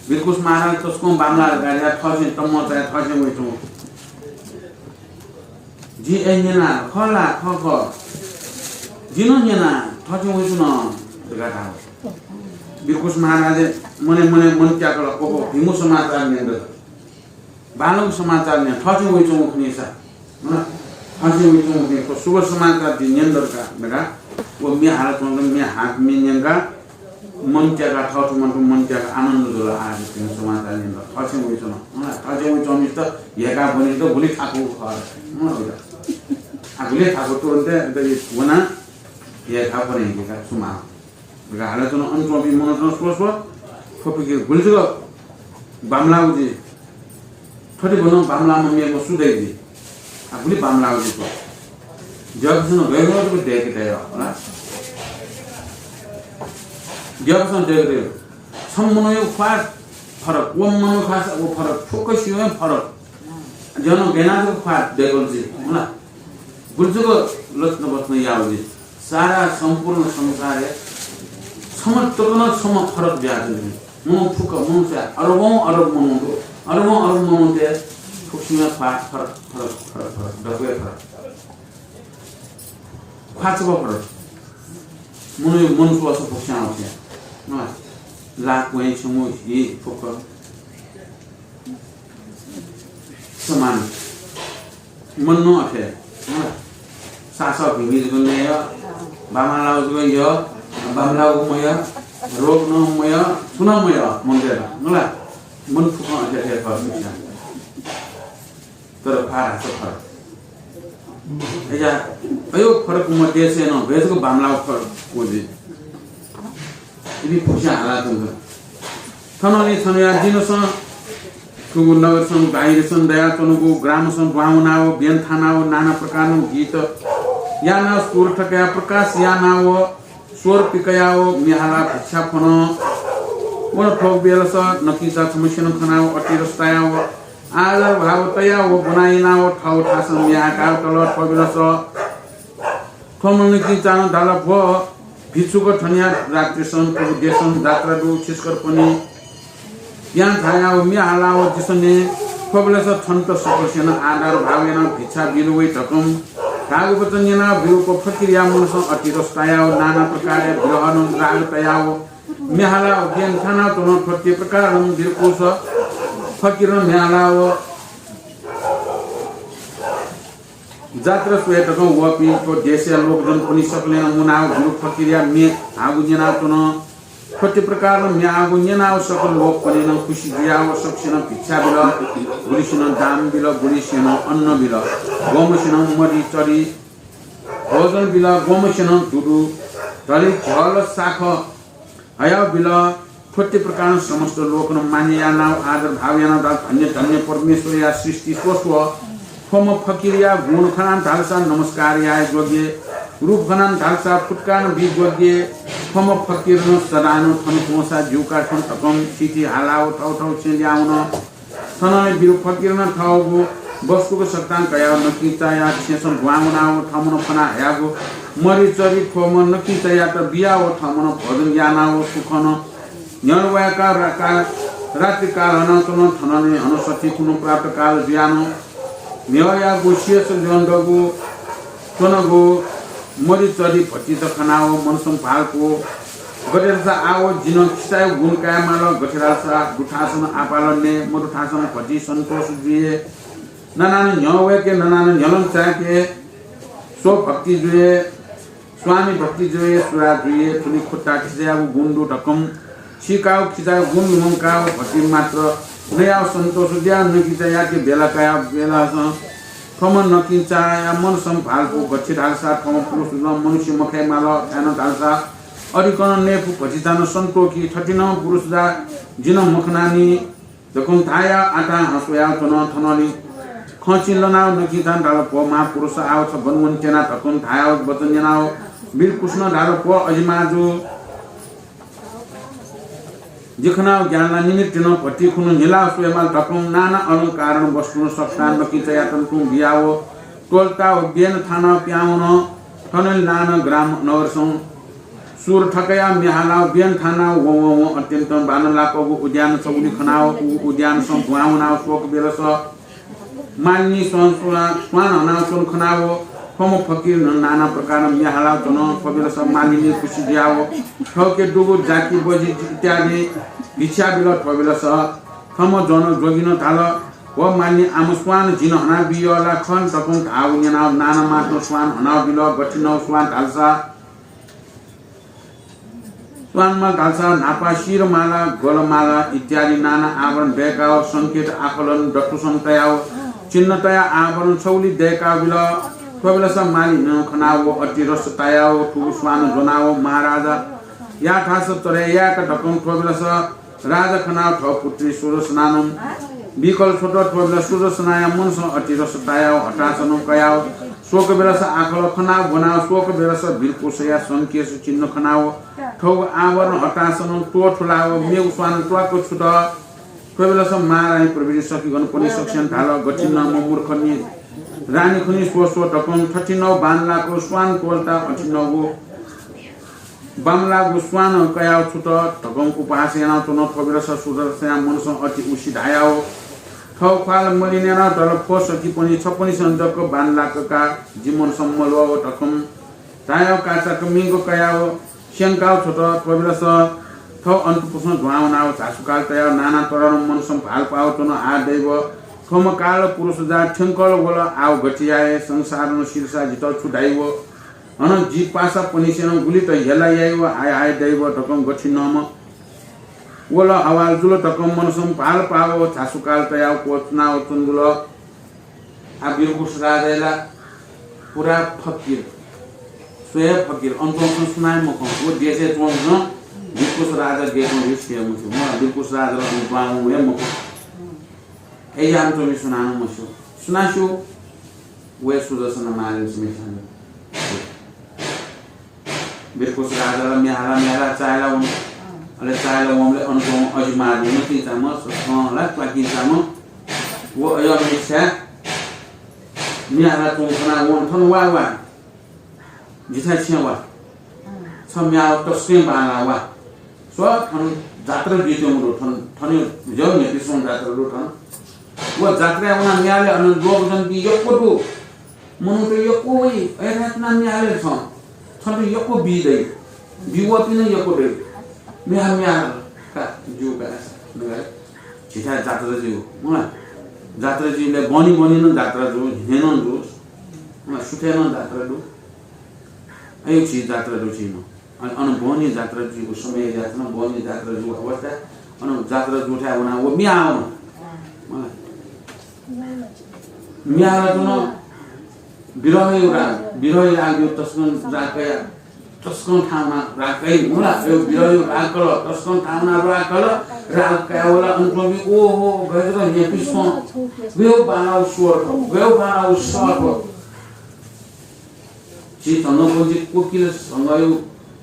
वीरकुश महाराज तसकं बांमलाः धकाः थःछेँ तम्मं चयाः थःछेँ वइच्वन। जिं अय् न्यना, खः ला? खः, खः। जिं नं न्यना, थःछेँ वइच्वन धकाः धाल। वीरकुश महाराज मनय् मनय् मन त्याकल, ओहो, भिंगु समाचार न्यन दत। बांलाःगु समाचार न्यन, थःछेँ वइच्वंगु खनीसा। हँ, थःछेँ वइच्वंगु खनी, थ्व शुभ समाचार जिं न्यन दत का धकाः व म्ये हालाच्वंगु म्ये हात म्ये न्यंकाः मन त्याकाः थःथु मन्थु मन त्याकाः आनन्द जुल। आः जिं भिंगु समाचार न्यन दत, थःछेँ वइच्वन। हँ, थःछेँ वइच्वंम्हसित ह्यय्‌काः ब्वनीत गुलि थाकु खः। हँ, आ गुलि थाकु तुरुन्त वनाः ह्यय्‌काः ब्वने का छु माः धकाः हालाच्वन। अन च्वंपिं मनूतय्‌सं स्व स्व थ्व फकिर गुलि जक बांमलाःगु जुइ। थथे ब्वनं बांमलाःम्ह मेम्ह सु दइ जुइ। आ गुलि बांमलाःगु जुइ थ्व। द्यःपिन्सं गय् जक दय्‌के दइ होला। द्यःपिन्सं दय्‌के दइ। छम्ह मनूया ख्वाः फरक, व मनू ख्वाःसा व फरक, फुक्कसिया फरक। द्यःनं गय् यानाः जक ख्वाः दय्‌कल जुइ होला। गुलि जक लचना बचना याःगु जुइ। सारा सम्पूर्ण संसारय् छम्ह तक नं छम्ह फरक जुयाच्वनी। मनू फुक्क मनूतय् अरबौं अरब मनू दु। अरबौं अरब मनूतय् फुक्कसिया ख्वाः फरक, फरक, फरक, फरक, दक्वं फरक। ख्वाचबः फरक। मनू, मनू स्वःसा फुक्कं अथे। मला। ला क्वँय् छ्यंगु हि फुक्क समान। मन नं अथे। मला। सासः भिंगु जक नयः, बांमलाःगु जक यः, बांमलाःगु मयः, रोग नं मयः, छुं नं मयः, मनूतय्त। मला। मन फुक्कं अथे अथे खः, फुक्कं। तर ख्वाः धाःसा फरक। अय्‌या, अय् फरक मध्येसं नं भय् जक बांमलाःगु फरक वःगु जुइ। इपिं फुक्कं हालाच्वंगु। थनंलि थनया जिमिसं थुगु नगरसं बाहिरसं दयाच्वनागु ग्रामसं दुहां वनाव ब्यन थानाव नाना प्रकारं गीत यानाव सुर थकयाव प्रकाश यानाव स्वर पिकयाव म्ये हालाव भिक्षा फ्वन। व नं थ्व बेलस नकिचा छम्ह स्यनं खनाव अति रस तायाव आदर भाव तयाव ब्वना यानाव थव थासं म्ये हाकाव तल। थ्व बेलस थ्वम्ह नकिचां धाल, भो भिक्षुक, थनया रात्रिसं थुगु देशं जात्रा दु, छिसकरपनि यां झायाव म्ये हालाव जिसने। थ्व बेलस थन्त सकलसेनं आदर भाव यानाव भिक्षा बिल वइ धकं धाःगु वचन न्यनाव भिक्षुक फकिरया मनसं अति रस तायाव नाना प्रकारया विरहनं राग तयाव म्ये हालाव ब्यन थानाव च्वन। थ्वत्य प्रकारं भिक्षुक फकिरं म्ये हालाव जात्रा स्वये धकं वःपिं थ्व देशया लोकजनपनि सकलेनं मुनाव भिक्षुक फकिरया म्ये हाःगु न्यनाव च्वन। थ्वत्य प्रकारं म्ये हाःगु न्यनाव सकल लोकपनिनं खुसी जुयाव सकसिनं भिक्षा बिल, गुलिसिनं दाम बिल, गुलिसिनं अन्न बिल, गुम्हसिनं मरि चरि भोजन बिल, गुम्हसिनं दुदु, धरि झ्यल साख हयाव बिल। थ्वत्य प्रकारं समस्त लोकनं मान्य यानाव आदर भाव यानाव धाल, धन्य धन्य परमेश्वरया सृष्टि स्वस्व। थ्वम्ह फकिरया गुण खनाः धालसा नमस्कार याये योग्य, रूप खनाः धालसा फुत्कार बी योग्य। थ्वम्ह फकिरनं सदानं थन च्वंसा ज्यू का थन धकं सिथि हालाव थव थव छेँ लिहां वन। थनंलि भिक्षुक फकिरनं थःगु वस्तुक सकतां कयाव नकिचाया छेँसं दुहां वनाव थःम्हं फ्वना हयागु मरि चरि थ्वम्ह नकिचायात बियाव थःम्हं भोजन यानाव सुखनं न्ह्यःने वय्काः राका-, रात्रिकाल हनाच्वन। थनंलि हनं सथिं खुन्हु प्रातःकाल जुयाव नं म्यःयागु शेष ल्यंदुगु च्वनागु मरि चरि भतिचा खनाव मनसं भालपु। गथे धालसा आव जिं खिचाया गुण कायेमाल, गथे धालसा दुथासं आपालं नये, मदुथासं भति सन्तोष जुये, ननानं न्ह्यः वय्के, ननानं न्ह्यलं चाय्के, स्वभक्ति जुये, स्वामी भक्ति जुये, सुरा जुये, थुलि खुत्ता खिचायागु गुण दु धकं सीकाव खिचाया गुण लुमंकाव भति मात्र नयाव सन्तोष जुयाव नकिचायाके बेला कायाव बेलासं थ्वम्ह नकिचाया मनसं भालपु। गथे धालसा थ्वम्ह पुरुष जुलं मनुष्य मखयेमाल, छाय्नं धालसा अरिकनं नयेफु भतिचानं सन्तोखी, थथिनं पुरुष जा जिं मखनानि धकं धायाव आतां हँ स्वयाव च्वन। थनंलि खँ चिं लनाव नकिचां धाल, भो महापुरुष, आव छ गन वने त्यना धकं धायाव वचन न्यनाव भिक्षुकनं धाल, भो अजिमाजु, जि खनाव ज्ञानया निमित्तं भति खुन्हु न्हिलाव स्वयेमाल धकं नाना अलंकारं वस्तुं सकतां नकिचायात तुं बियाव त्वःताव ब्यन थानाव पिहां वन। थनंलि नाना ग्राम नगरसं सुर थकयाव म्ये हालाव ब्यन थानाव वं वं वं अत्यन्तं बांलाकूगु उद्यान छगुलि खनाव उ उद्यानसं दुहां वनाव स्वःक बेलस मालिनी स्वां, स्वां, स्वां हनाव च्वंगु खनाव थ्वम्ह फकिरनं नाना प्रकारं म्ये हालाव च्वन। थ्व बेलस मालिनी खुसी जुयाव थःके दुगु जाकि बजि इत्यादि भिक्षा बिल। थ्व बेलस थःम्ह जन जोगिनं धाल, व मालिनी, आम स्वां जिं हनाबियः ला खन धकं धाःगु न्यनाव नाना मातं स्वां हनाव बिल। गथिनं स्वां धालसा स्वांमाल धालसा न्हापा शिरमाला, गलमाला इत्यादि नाना आभरण दय्काव संकेत आखलं दथुसं तयाव चिन्ह तया आभरण छगुलि दय्काव बिल। थ्व बेलस मालिनं खनाव अति रस तायाव थुगु स्वां ज्वनाव महाराजायाथास चढे यायेका धकं थ्व बेलस राजा खनाव थः पुत्री सुदर्शनानं बिकल छ्वत। थ्व बेलस सुदर्शनाया मनसं अति रस तायाव हतासनं कयाव स्वःक बेलस आखलं खनाव ब्वनाव स्वःक बेलस भिलकुशया संकेत चिन्ह खनाव थःगु आभरण हतासनं त्वथुलाव मेगु स्वां त्वाक्क छुत। थ्व बेलस महारानी प्रभृति सखीगणपनि सकसिनं धाल, गथिनं म मूर्खनि रानी खनि स्वस्व धकं थथिनं बांलाक स्वां त्वःता अथिनंगु बांमलाःगु स्वां कयाव छुत धकं उपहास यानाव च्वन। थ्व बेलस सुदर्शनया मनसं अति उसी धायाव थः ख्वाल मलिन यानाव धाल, फो सखीपनि, छपनिसं जक बांलाक का, जि मनसं मल्वः धकं तायाव काचाक्क मिंक कयाव स्यंकाव छ्वत। थ्व बेलस थव अनंतपुरुषं दुहां वनाव झासु काल तयाव नाना तःधंम्ह मनसं भाल पाव च्वन। आः दैव, थ्वम्ह काल पुरुष जा थ्यंकल वल। आव गथे याये? संसारं सिरसा जितः छु धाइव? हनं जि पासापिनिसेनं गुलित हेला याइव, हाय हाय दैव धकं गथे नःम्ह वल हवाल जुल धकं मनसं भाल पाव झासु काल तयाव क्वचुनाव च्वंगु जुल। आ, बिरकुस राजा ला पुरा फकिर, स्वया फकिर, अन च्वंपिं सुनां हे मखं। व देशय् च्वंपिं बिरकुस राजा देशं हे स्वया मथ्यू। म बिरकुस राजा ला अन च्वंम्ह हे मखं। अय्‌याः अन च्वंपिं सुनानं मस्यू। सुनां स्यू? वया सुदर्शन मारिन सिमेसान। बिरकुस राजा ला म्ये हाला, म्ये हाला चाय्‌ला वन। अले चाय्‌ला वंबलय् अन च्वंम्ह अजिमादु नकिंचाम्ह, ससं ला त्वाकिंचाम्ह। व अय्‌म्हेस्यां म्ये हाला च्वंकना वन थन वा वा। जिथाय् छेँ वा। छ म्ये हाला तसकं बांलाः वा। स्व, थन जात्रा जुइत्यंगु दु, थन, थन जव न्ह्यइपुसे च्वंगु जात्रा दु थन। व जात्राय् वनाः म्ये हाले अन लोकजनपिं यक्व दु। मनूत यक्व वइ, अय्‌थाय् च्वनाः म्ये हाले छं। छन्त यक्व बी दइ। बी वःपिं नं यक्व दइ। म्ये हाला, म्ये हाला का, ज्यू का, धकाः झीथाय् जात्रा जुइ, मला। जात्रा जुइबलय् बहनी बहनी नं जात्रा जू, न्हिनय् नं जू, मला, सुथय् नं जात्रा दु। अय् झी जात्रा दु झीम्ह। अन, अन बहनी जात्रा जुइगु समय यात नं बहनी जात्रा जुइगु अवस्था, अन जात्रा जूथाय् वनाः व म्ये हाल। मला। म्ये हाला च्वन, विरहया राग, विरहया राग यो तसकं राग कया, तसकं थाहां वनाः राग कइ, मला, यो विरहया राग कल, तसकं थाहां वनाः राग कल, राग कया वल, अन च्वंपिं, ओहो, गय् जक न्ह्यइपुसे च्वं, गय् बांलाःगु स्वर थ्व, गय् बांलाःगु सः थ्व। झी धंगु कोकिल धंगु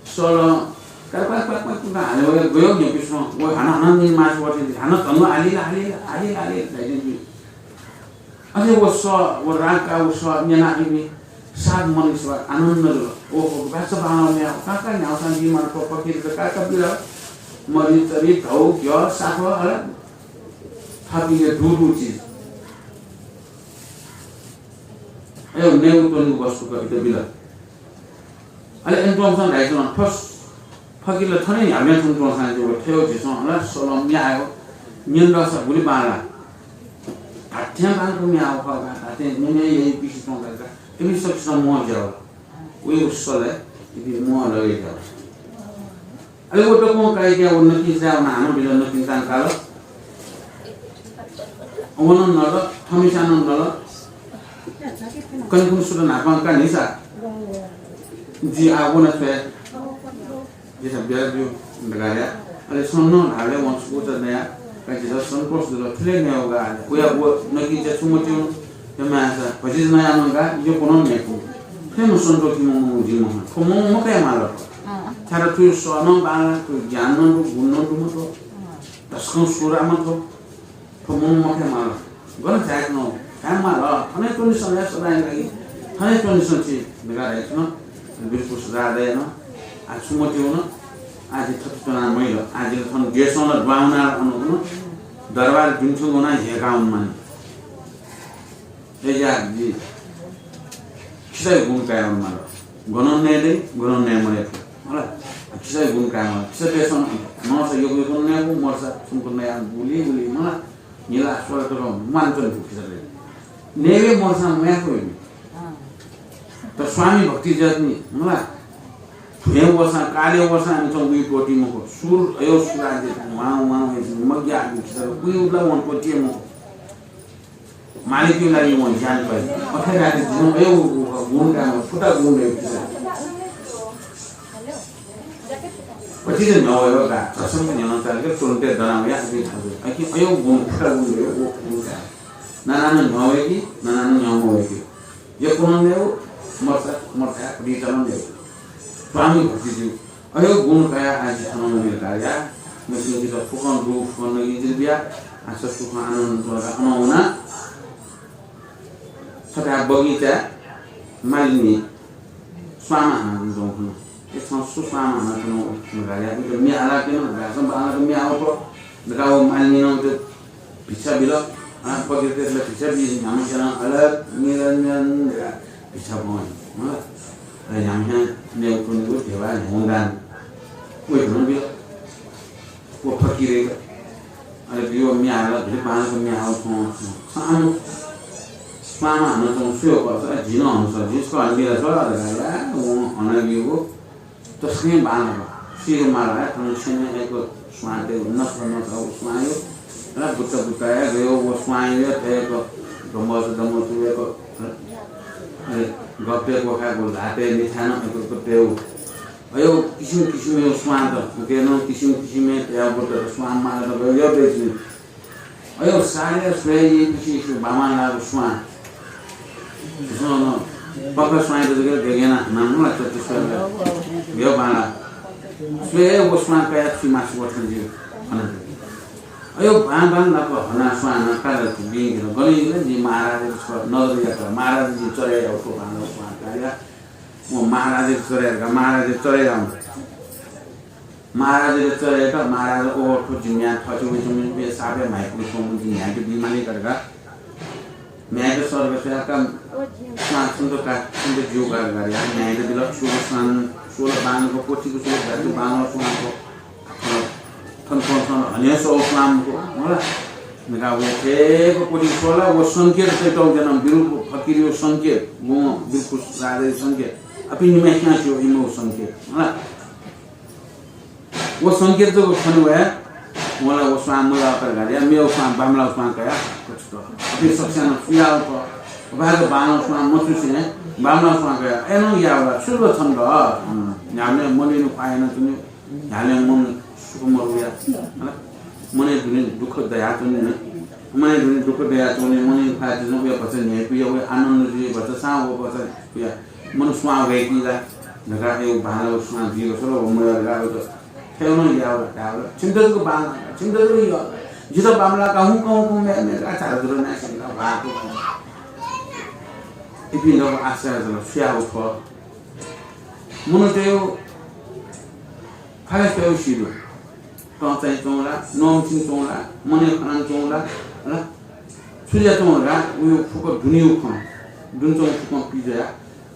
सलं कापाक पाक पाक पाक हाले वया गय् न्ह्यइपुसे च्वं, व हानं हानं निं मासु वःथें, हानं धंगु हालिल, हालिल, हालिल, हालिल धाइदिं। अथे व सः, व राग का व सः न्यनाः इमि सात मनूत आनन्द जुल। ओहो, बाचा बांलाः म्ये हाला, का का न्ह्याःसां बी माल थ्व फकिरत, का का बिल। मरि चरि धौ घ्यः साथ्व अले थःपिंके दुगु चिज। अय् नयेगु त्वनेगु वस्तु कपित बिल। अले अन च्वंपिन्सं धाइच्वन, थ्व फकिर ला थन हे न्ह्याबलें थन च्वंसां जि व थ्व झीसं हला सलं म्ये हायो, न्यन दःसा गुलि बांलाः। धात्थें बांलाक म्ये हाःगु खः का, धात्थें नुगलय् यइपुसे च्वं का, इपिं सकसितं म्वाः जुयावल। वयागु सलय् इपिं म्वाः लगय् जुयावल। अले व दक्वं काइके व नकिंचाय् वनाः हानं बिल, नकिंचां काल। व नं नल, थःम्हेस्यां नं नल। कन्हय् कुन्हु सुथ न्हापां का न्हिसा। जि आः वना स्वये। जितः बिदा ब्यु धकाः धया। अले छं नं धाःबलय् वं छकूचा नयाः का, जितः सन्तोष जुल, थुलि नयेगु का। वया व नकिंचाय् छु मतिउन, हे माय्‌सा, भतिचा नयाम्ह का, यक्व नं नयेकू। थुलि नं सन्तोष थीम्ह मनू जिं मखना। थ्व मनू मखय् माल। छाय्‌धाःसा थुया सः नं बांलाः, थुया ज्ञान नं दु, गुण नं दु मखु। तसकं सुराम्ह थ्व। थ्व मनू मखय् माल। गन झायेत्यनागु? झाये माल। थन हे च्वनेसँ, सदांया लागि थन हे च्वनेसँ छि धकाः धाइच्वन। बिरकुस राजाया नं आः छु मतिउन, आः जि थथे च्वना मजिल। आः जितः थन देशं ला दुहां वनाः अन वना, दरबार दुने थ्यंक वनाः ह्यय्‌का वनेमानि। अय्‌जुयाः जि खिचाया गुण काये वनेमाल। गनं नये दइ, गनं नये मदइ फु। हला? खिचाया गुण काये माल। खिचा देशं नःसा यक्व यक्व नयेकू, मदुसा छुं छुं नयाः गुलि गुलि मला। निला स्वला तक म्वानाच्वनी फु खिचातय्। नये मदुसां म्वाये फु नि। तर स्वामी भक्ति जुयाच्वनी, मला। धुँय् वःसां, कालय् वःसां इमिसं उइ त्वःती मखु। सुर, अय् सुराज्य, वां, वां, वां, मग्याःगु खिचा, उइ उबला वं त्वःती मखु। मालिकया लागि वं ज्यान कइ। अथे धाःसा जिं अय् गुण काये माल, फुक्क गुण दइ खिचा। भतिचा न्ह्यः वयेगु का, झसंक न्ह्यलं चालक तुरुन्त दना वया अथे धाःगु। अकिं अय् गुण, फुक्क गुण दइ, व गुण का। नाना नं न्ह्यः वय्‌की, नाना नं न्ह्यः मवय्‌की। यक्व नं नयेगु, मदुसा, मदुसा, भतिचा नं नयेगु। स्वामी भक्ति जू। अय् गुण कयाः आः जि थन वनेगु का या। मेपिं जितः फुक्कं दु, फुक्कं नकिं जितः बिया। आः छ सुखं आनन्द तुं अन वना। छथाय् बगैँचाय् मालिनी स्वांमा हानं च्वंगु खन। ए, छं सु स्वांमा हानं च्वनागु धकाः या। उइत म्ये हाला क्यन, गासं बांलाक म्ये हावंक धकाः व मालिनीं उइत भिक्षा बिल। अन फकिरतय्‌त ला भिक्षा बी न्ह्याम्ह सन अलग निरञ्जन धकाः भिक्षा बं। मला। अले न्ह्याम्ह न्ह्याम्ह मेगु तुं न्ह्यागु ध्यबा न्ह्यागु दान। वय्कलं बिल। व फकिरय्त। अले बियो म्ये हाल, भुलि बांलाक म्ये हाल थ्वं। सामु स्वांम्ह हानं च्वंगु सुयो खः, अ, जि नं हन छु, जि छकः हनाबिल छु धकाः वं हनाब्यूगु तसकं बांलाक। सुयो माला हे थन छेनय् एक स्वां तयेगु नसा नसा स्वां यो। अले बुत्ता बुत्ता हे गयो व स्वां यो तयेक डमस डमस वय्क। अले गप्पय्क खायेक ल्हातय् मिथाय् नं एक एक तयेगु। अयो किसिम किसिमया स्वां त, उके नं किसिम किसिमया तयागु त स्वां माला त गयो दइच्वनी। अयो सारे स्वये यइपिं सु बांबांलाःगु स्वां। झीसं नं पक्का स्वांयात जक देगेना नाम ला चतुस्वये ला। यो बांला। स्वये व स्वां कयाः छु मासु वथन जिउ। अन। अयो बांबांलाक हना स्वां न काल बिंगिल। गन इल जि महाराज छ नजर यात। महाराज जि चले याउ तो बांला स्वां काया। व महाराज चले यात, महाराज चले याउ। महाराजया चरय्त महाराज, ओहो, थ्व जिम्या थथे वइच्वंम्ह सापय् म्हाइपुसे च्वंम्ह जि न्ह्याइके बीमाली का धकाः म्ह्याय्त सर्ग स्वयाः का स्वां छन्त का, छन्त ज्यू का धकाः या म्ह्याय्त बिल। सुल स्वां, सुल बांलाक पोथीक सुल धातु बांलाक स्वां को। थन थन हने सौ स्वां को, होला। नका वे थेक पोथी सोला व संकेत तयातःगु जन बिरुक फकिरयो संकेत, व बिरुक राजायो संकेत। अपिं निम्हय्सिनं स्यू इमिगु संकेत, होला। व संकेत जक खने वया, वं ला व स्वां मयाः कर गाड्या, मेव स्वां, बांमलाः स्वां कया, कथुत। अपिं सकस्यां नं सुयाव क, अभाग बांमलाः स्वां मचुसे, बांमलाः स्वां कया, अय्नं याव ला, छु ला छन्त, न्ह्याम्ह मनय् ख्वाः यानाच्वनी, न्ह्याम्ह मन सुख मरुया, मनय् दुने दुःख दयाच्वनी, मनय् दुने दुःख दयाच्वनी, मनय् ख्वाः जुजुं वया भचा न्ह्याइपुया, वया आनन्द जुइ भचा सां व भचा पुया। मन स्वां वय्की ला धकाः एगु बांलाःगु स्वां जुइगु छल, व मयः धकाः वय्कः थें नं याः ला, धाः ला, छिमित जक बांलाः, छिमित जक यः। जितः बांमलाः का हुँ, का हुँ, का हुँ, म्ये, म्ये, का झार जुर नाय् सिंका वाः को। इपिं दक्व आश्चर्य जुल, छु याःगु थ्व? मनूतय् फाले स्वयेगु सी दु। तं चाहिँ च्वं ला, नवंसिं च्वं ला, मनय् खनां च्वं ला, ला, छु जुया च्वं ला, उयो फुक्क दुनेगु खँ, दुने च्वंगु फुक्कं पिज्वया,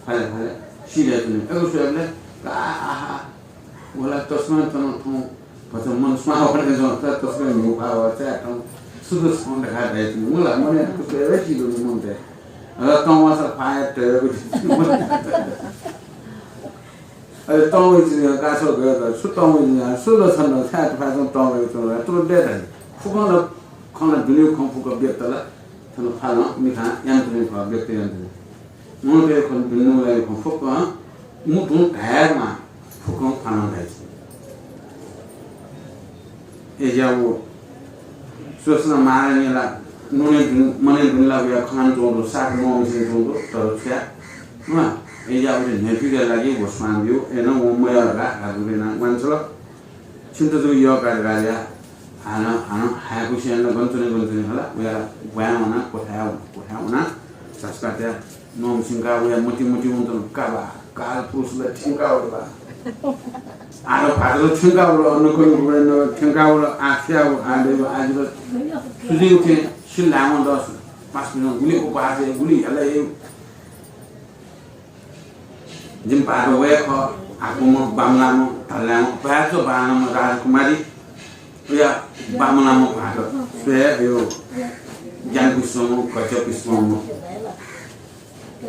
फाले फाले सी दयाच्वनी। अय्गु स्वयेबलय् का आहा, व ला तसकं थन थौं भचा मन स्वां वने च्वं, त तसकं न्ह्यू फाः व चाय् थौं सुदु छौं धकाः धयाच्वनी। व ला मनय् दुःख स्वयेबलय् सी दु मनूतय्। अले तं वंसा फाया तयेगु अले तं वइच्वनी, काछ्वः गय् का, छु तं वइच्वनी, छु ला छन्त, छाय् थुफाय् च्वं तं वइच्वनी, तुरन्त दये धाइ। फुक्कं ला खँ ला दुनेगु खँ फुक्क व्यक्त ला, थन फालं मिखां यानाच्वनी खः, व्यक्त यानाच्वनी। मनूतय् खँ दुनेगु ला खँ फुक्क, मुतुं धायेमाः फुक्कं फालं धाइ। अय्ज्याःगु सुदर्शन महाराजं ला नुने दुने, मनय् दुने ला वया खनां च्वं दु, साथ मवंसें च्वं दु, तर छु याये? अँ, अय्ज्याःगु न्ह्यइपुया लागि व स्वां ब्यू, अय्नं व मयः धकाः हाकु यानाः वांछ्वल। छिमित जक यः का धकाः या, हानं, हानं हाय्कुसें ला गन च्वने, गन च्वने हला, वया ब्वाँय् वनाः क्वथाय्, क्वथाय् वनाः झासुकातय् नवंसिंकाः वया मतिइ, मतिइ वंतन, काबा, कालपुरुष ला थ्यंकावल बा। आः भाद्र थ्यंकावल, अन्न कन्हय् थ्यंकावल, आः स्याव, आः दय्व, आः जितः सुजिउ थें सिल धायेवं दस, पाँच मिनट गुलि उपवास याइ, गुलि ह्याला याइ। जिमि भाःत वये खः, हाकुम्ह बांमलाःम्ह, धालाःम्ह, भ्वाय् च्वः बांलाःम्ह राजकुमारी, वया बांमलाःम्ह भाःत स्वये, अयो ज्ञान पुष्पम्ह, गज्या पुष्पम्ह।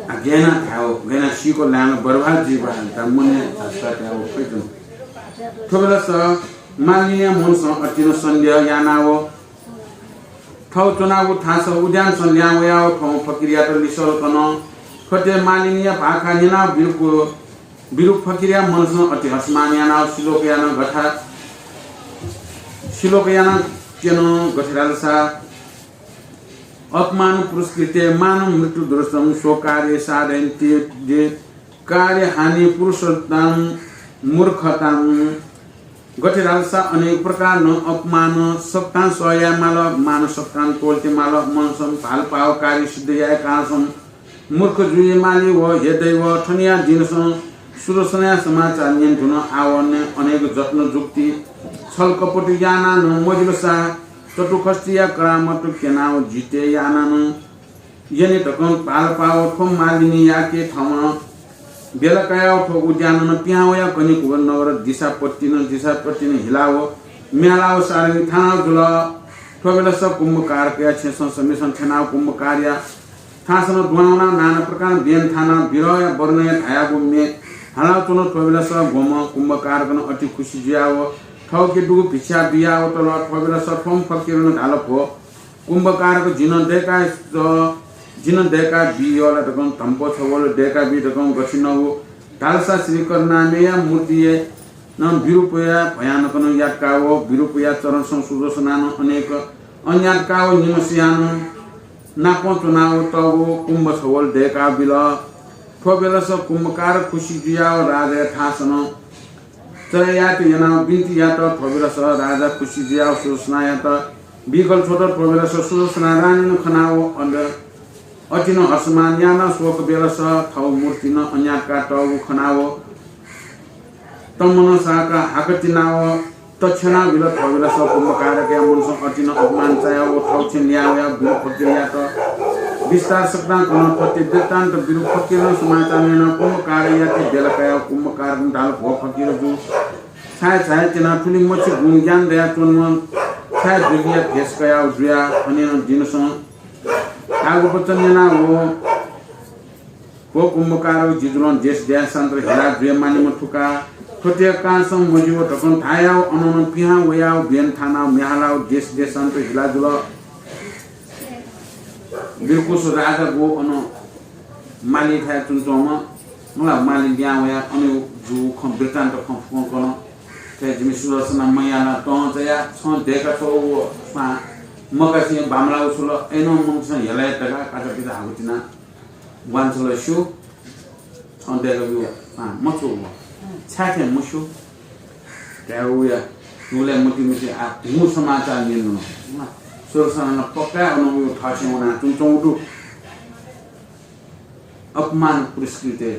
आ, गय् यानाः धायेव, गय् यानाः सीक लायेवं बर्बाद जुइ बा, ता मनय् झासुकातय् फैतन। थ्वबलय् स मालिनीया मनसं अतिनं सन्देह यानाव थव च्वनागु थासं उद्यानसं ल्याहां वयाव थौं फकिरयात लिसल कन। थ्वते मालिनीया भाखा न्यनाव बिरुक, बिरुक फकिरया मनसं अति हसमान यानाव सिलोकयानं गथे, सिलोकयानं क्यन। गथे धालसा अपमानं पुरस्कृत्य मानं मृत्युं दूरस्थं स्वकार्ये साधयन्ति कार्यहानि पुरुषतां मूर्खतां। गथे धालसा अनेक प्रकारनं अपमान सकतां सह याये माल, मान सकतां त्वःते माल, मनसं भालपाव कार्य सिद्ध याये कालसं मूर्ख जुइ माली व हे दैव, थनिया दिनसं सुदर्शनया समाचार न्यने धुन आवने अनेक जत्न जुक्ति छल कपट यानानं मजिलसा चतुःखष्टिया करामत क्यनाव जिते यानानं यने धकं भालपाव थ्व मालिनीयाके थवं बेला कयाव थ्व उद्यानं पिहां वयाव कन्हय् कुम्भ नगर दिशापट्टिनं, दिशापट्टिनं हिलाव म्यालाव सारंगी थानाव जुल। थ्व बेलस कुम्भकारकया छेँसं समेसं थ्यनाव कुम्भकारया थासनं दुहां वनाव नाना प्रकारं ब्यन थानाव बिरहया वर्णनया धायागु म्ये हालाव च्वन। थ्व बेलस ग्वम्ह कुम्भकारकनं अति खुसि जुयाव थःके दुगु भिक्षा बियाव तल। थ्व बेलस थ्वम्ह फकिरनं धाल, भो कुम्भकारक, जिं दय्का, जिं दय्का बियला धकं धम्प छवल दय्का बी धकं गथिं नं धालसा श्री करुणामयया मूर्तिय् नं विरूपया भयानकनं यातकाव विरूपया चरणसं सुदर्शनानं अनेक अन्यातकाव निम्हसियानं नापं च्वनाव तःगु कुम्भ छवल दय्का बिल। थ्व बेलस कुम्भकारक खुसि जुयाव राजाया थासनं चले यायेत यानाव बिन्ति यात। थ्व बेलस राजा खुसि जुयाव सुदर्शनायात बिकल छ्वत। थ्व बेलस सुदर्शना रानीनं खनाव अन अतिनं हर्षमान यानाव स्वक बेलस थव मूर्तिनं अन्यातका तःगु खनाव तमनं साका हाकतिनाव तछ्यानाव बिल। थव बेलस कुम्भकारकया मनसं अतिनं अपमान चायाव थव छेँ ल्याहां वयाव विरूप फकिरयात बिस्तार सकतां कन। थ्वते वृत्तान्त विरूप फकिरनं समाचार न्यनाव कुम्भकारकयाके बेला कयाव कुम्भकारकनं धाल, भो फकिर जु, छाय् छाय् तिनाव थुलि मछि गुण ज्ञान दयाच्वंम्ह छाय् जुजुया भेष कयाव जुयाव थनेनं दिनसं धाःगु वचन न्यनाव भो कुम्भकारक, जि जुलं देश देशान्तर हिला जुये मानिम्ह थुका। थ्वतेया कारणसं मजिव धकं धायाव अनं पिहां वयाव ब्यन थानाव म्ये हालाव देश देशान्तर हिला जुल। बिरकुस राजा ग्व अन माली थाय् च्वंच्वंम्ह, मला, माली लिहां वयाव अन जूगु खँ वृत्तान्त खँ फुक्कं कन। थथे जिमि सुदर्शना मयाला तं चायाव छं दय्का छ्वःगु स्वां मकासे बांमलाःगु छु ल? अय्नं मनूतय्सं हेला यात धकाः काचापिचा हाकतिनाव वांछ्वल स्यू, छं दय्का ब्यूगु स्वां मछ्वःगु, छाय् थें मस्यू। धायेवया नुगलय् मतिइ मतिइ आः भिंगु समाचार न्यनावन। सुदर्शनां पक्का अन वयाव थःछेँय् वनाच्वंच्वंगु दु। अपमान पुरस्कृते।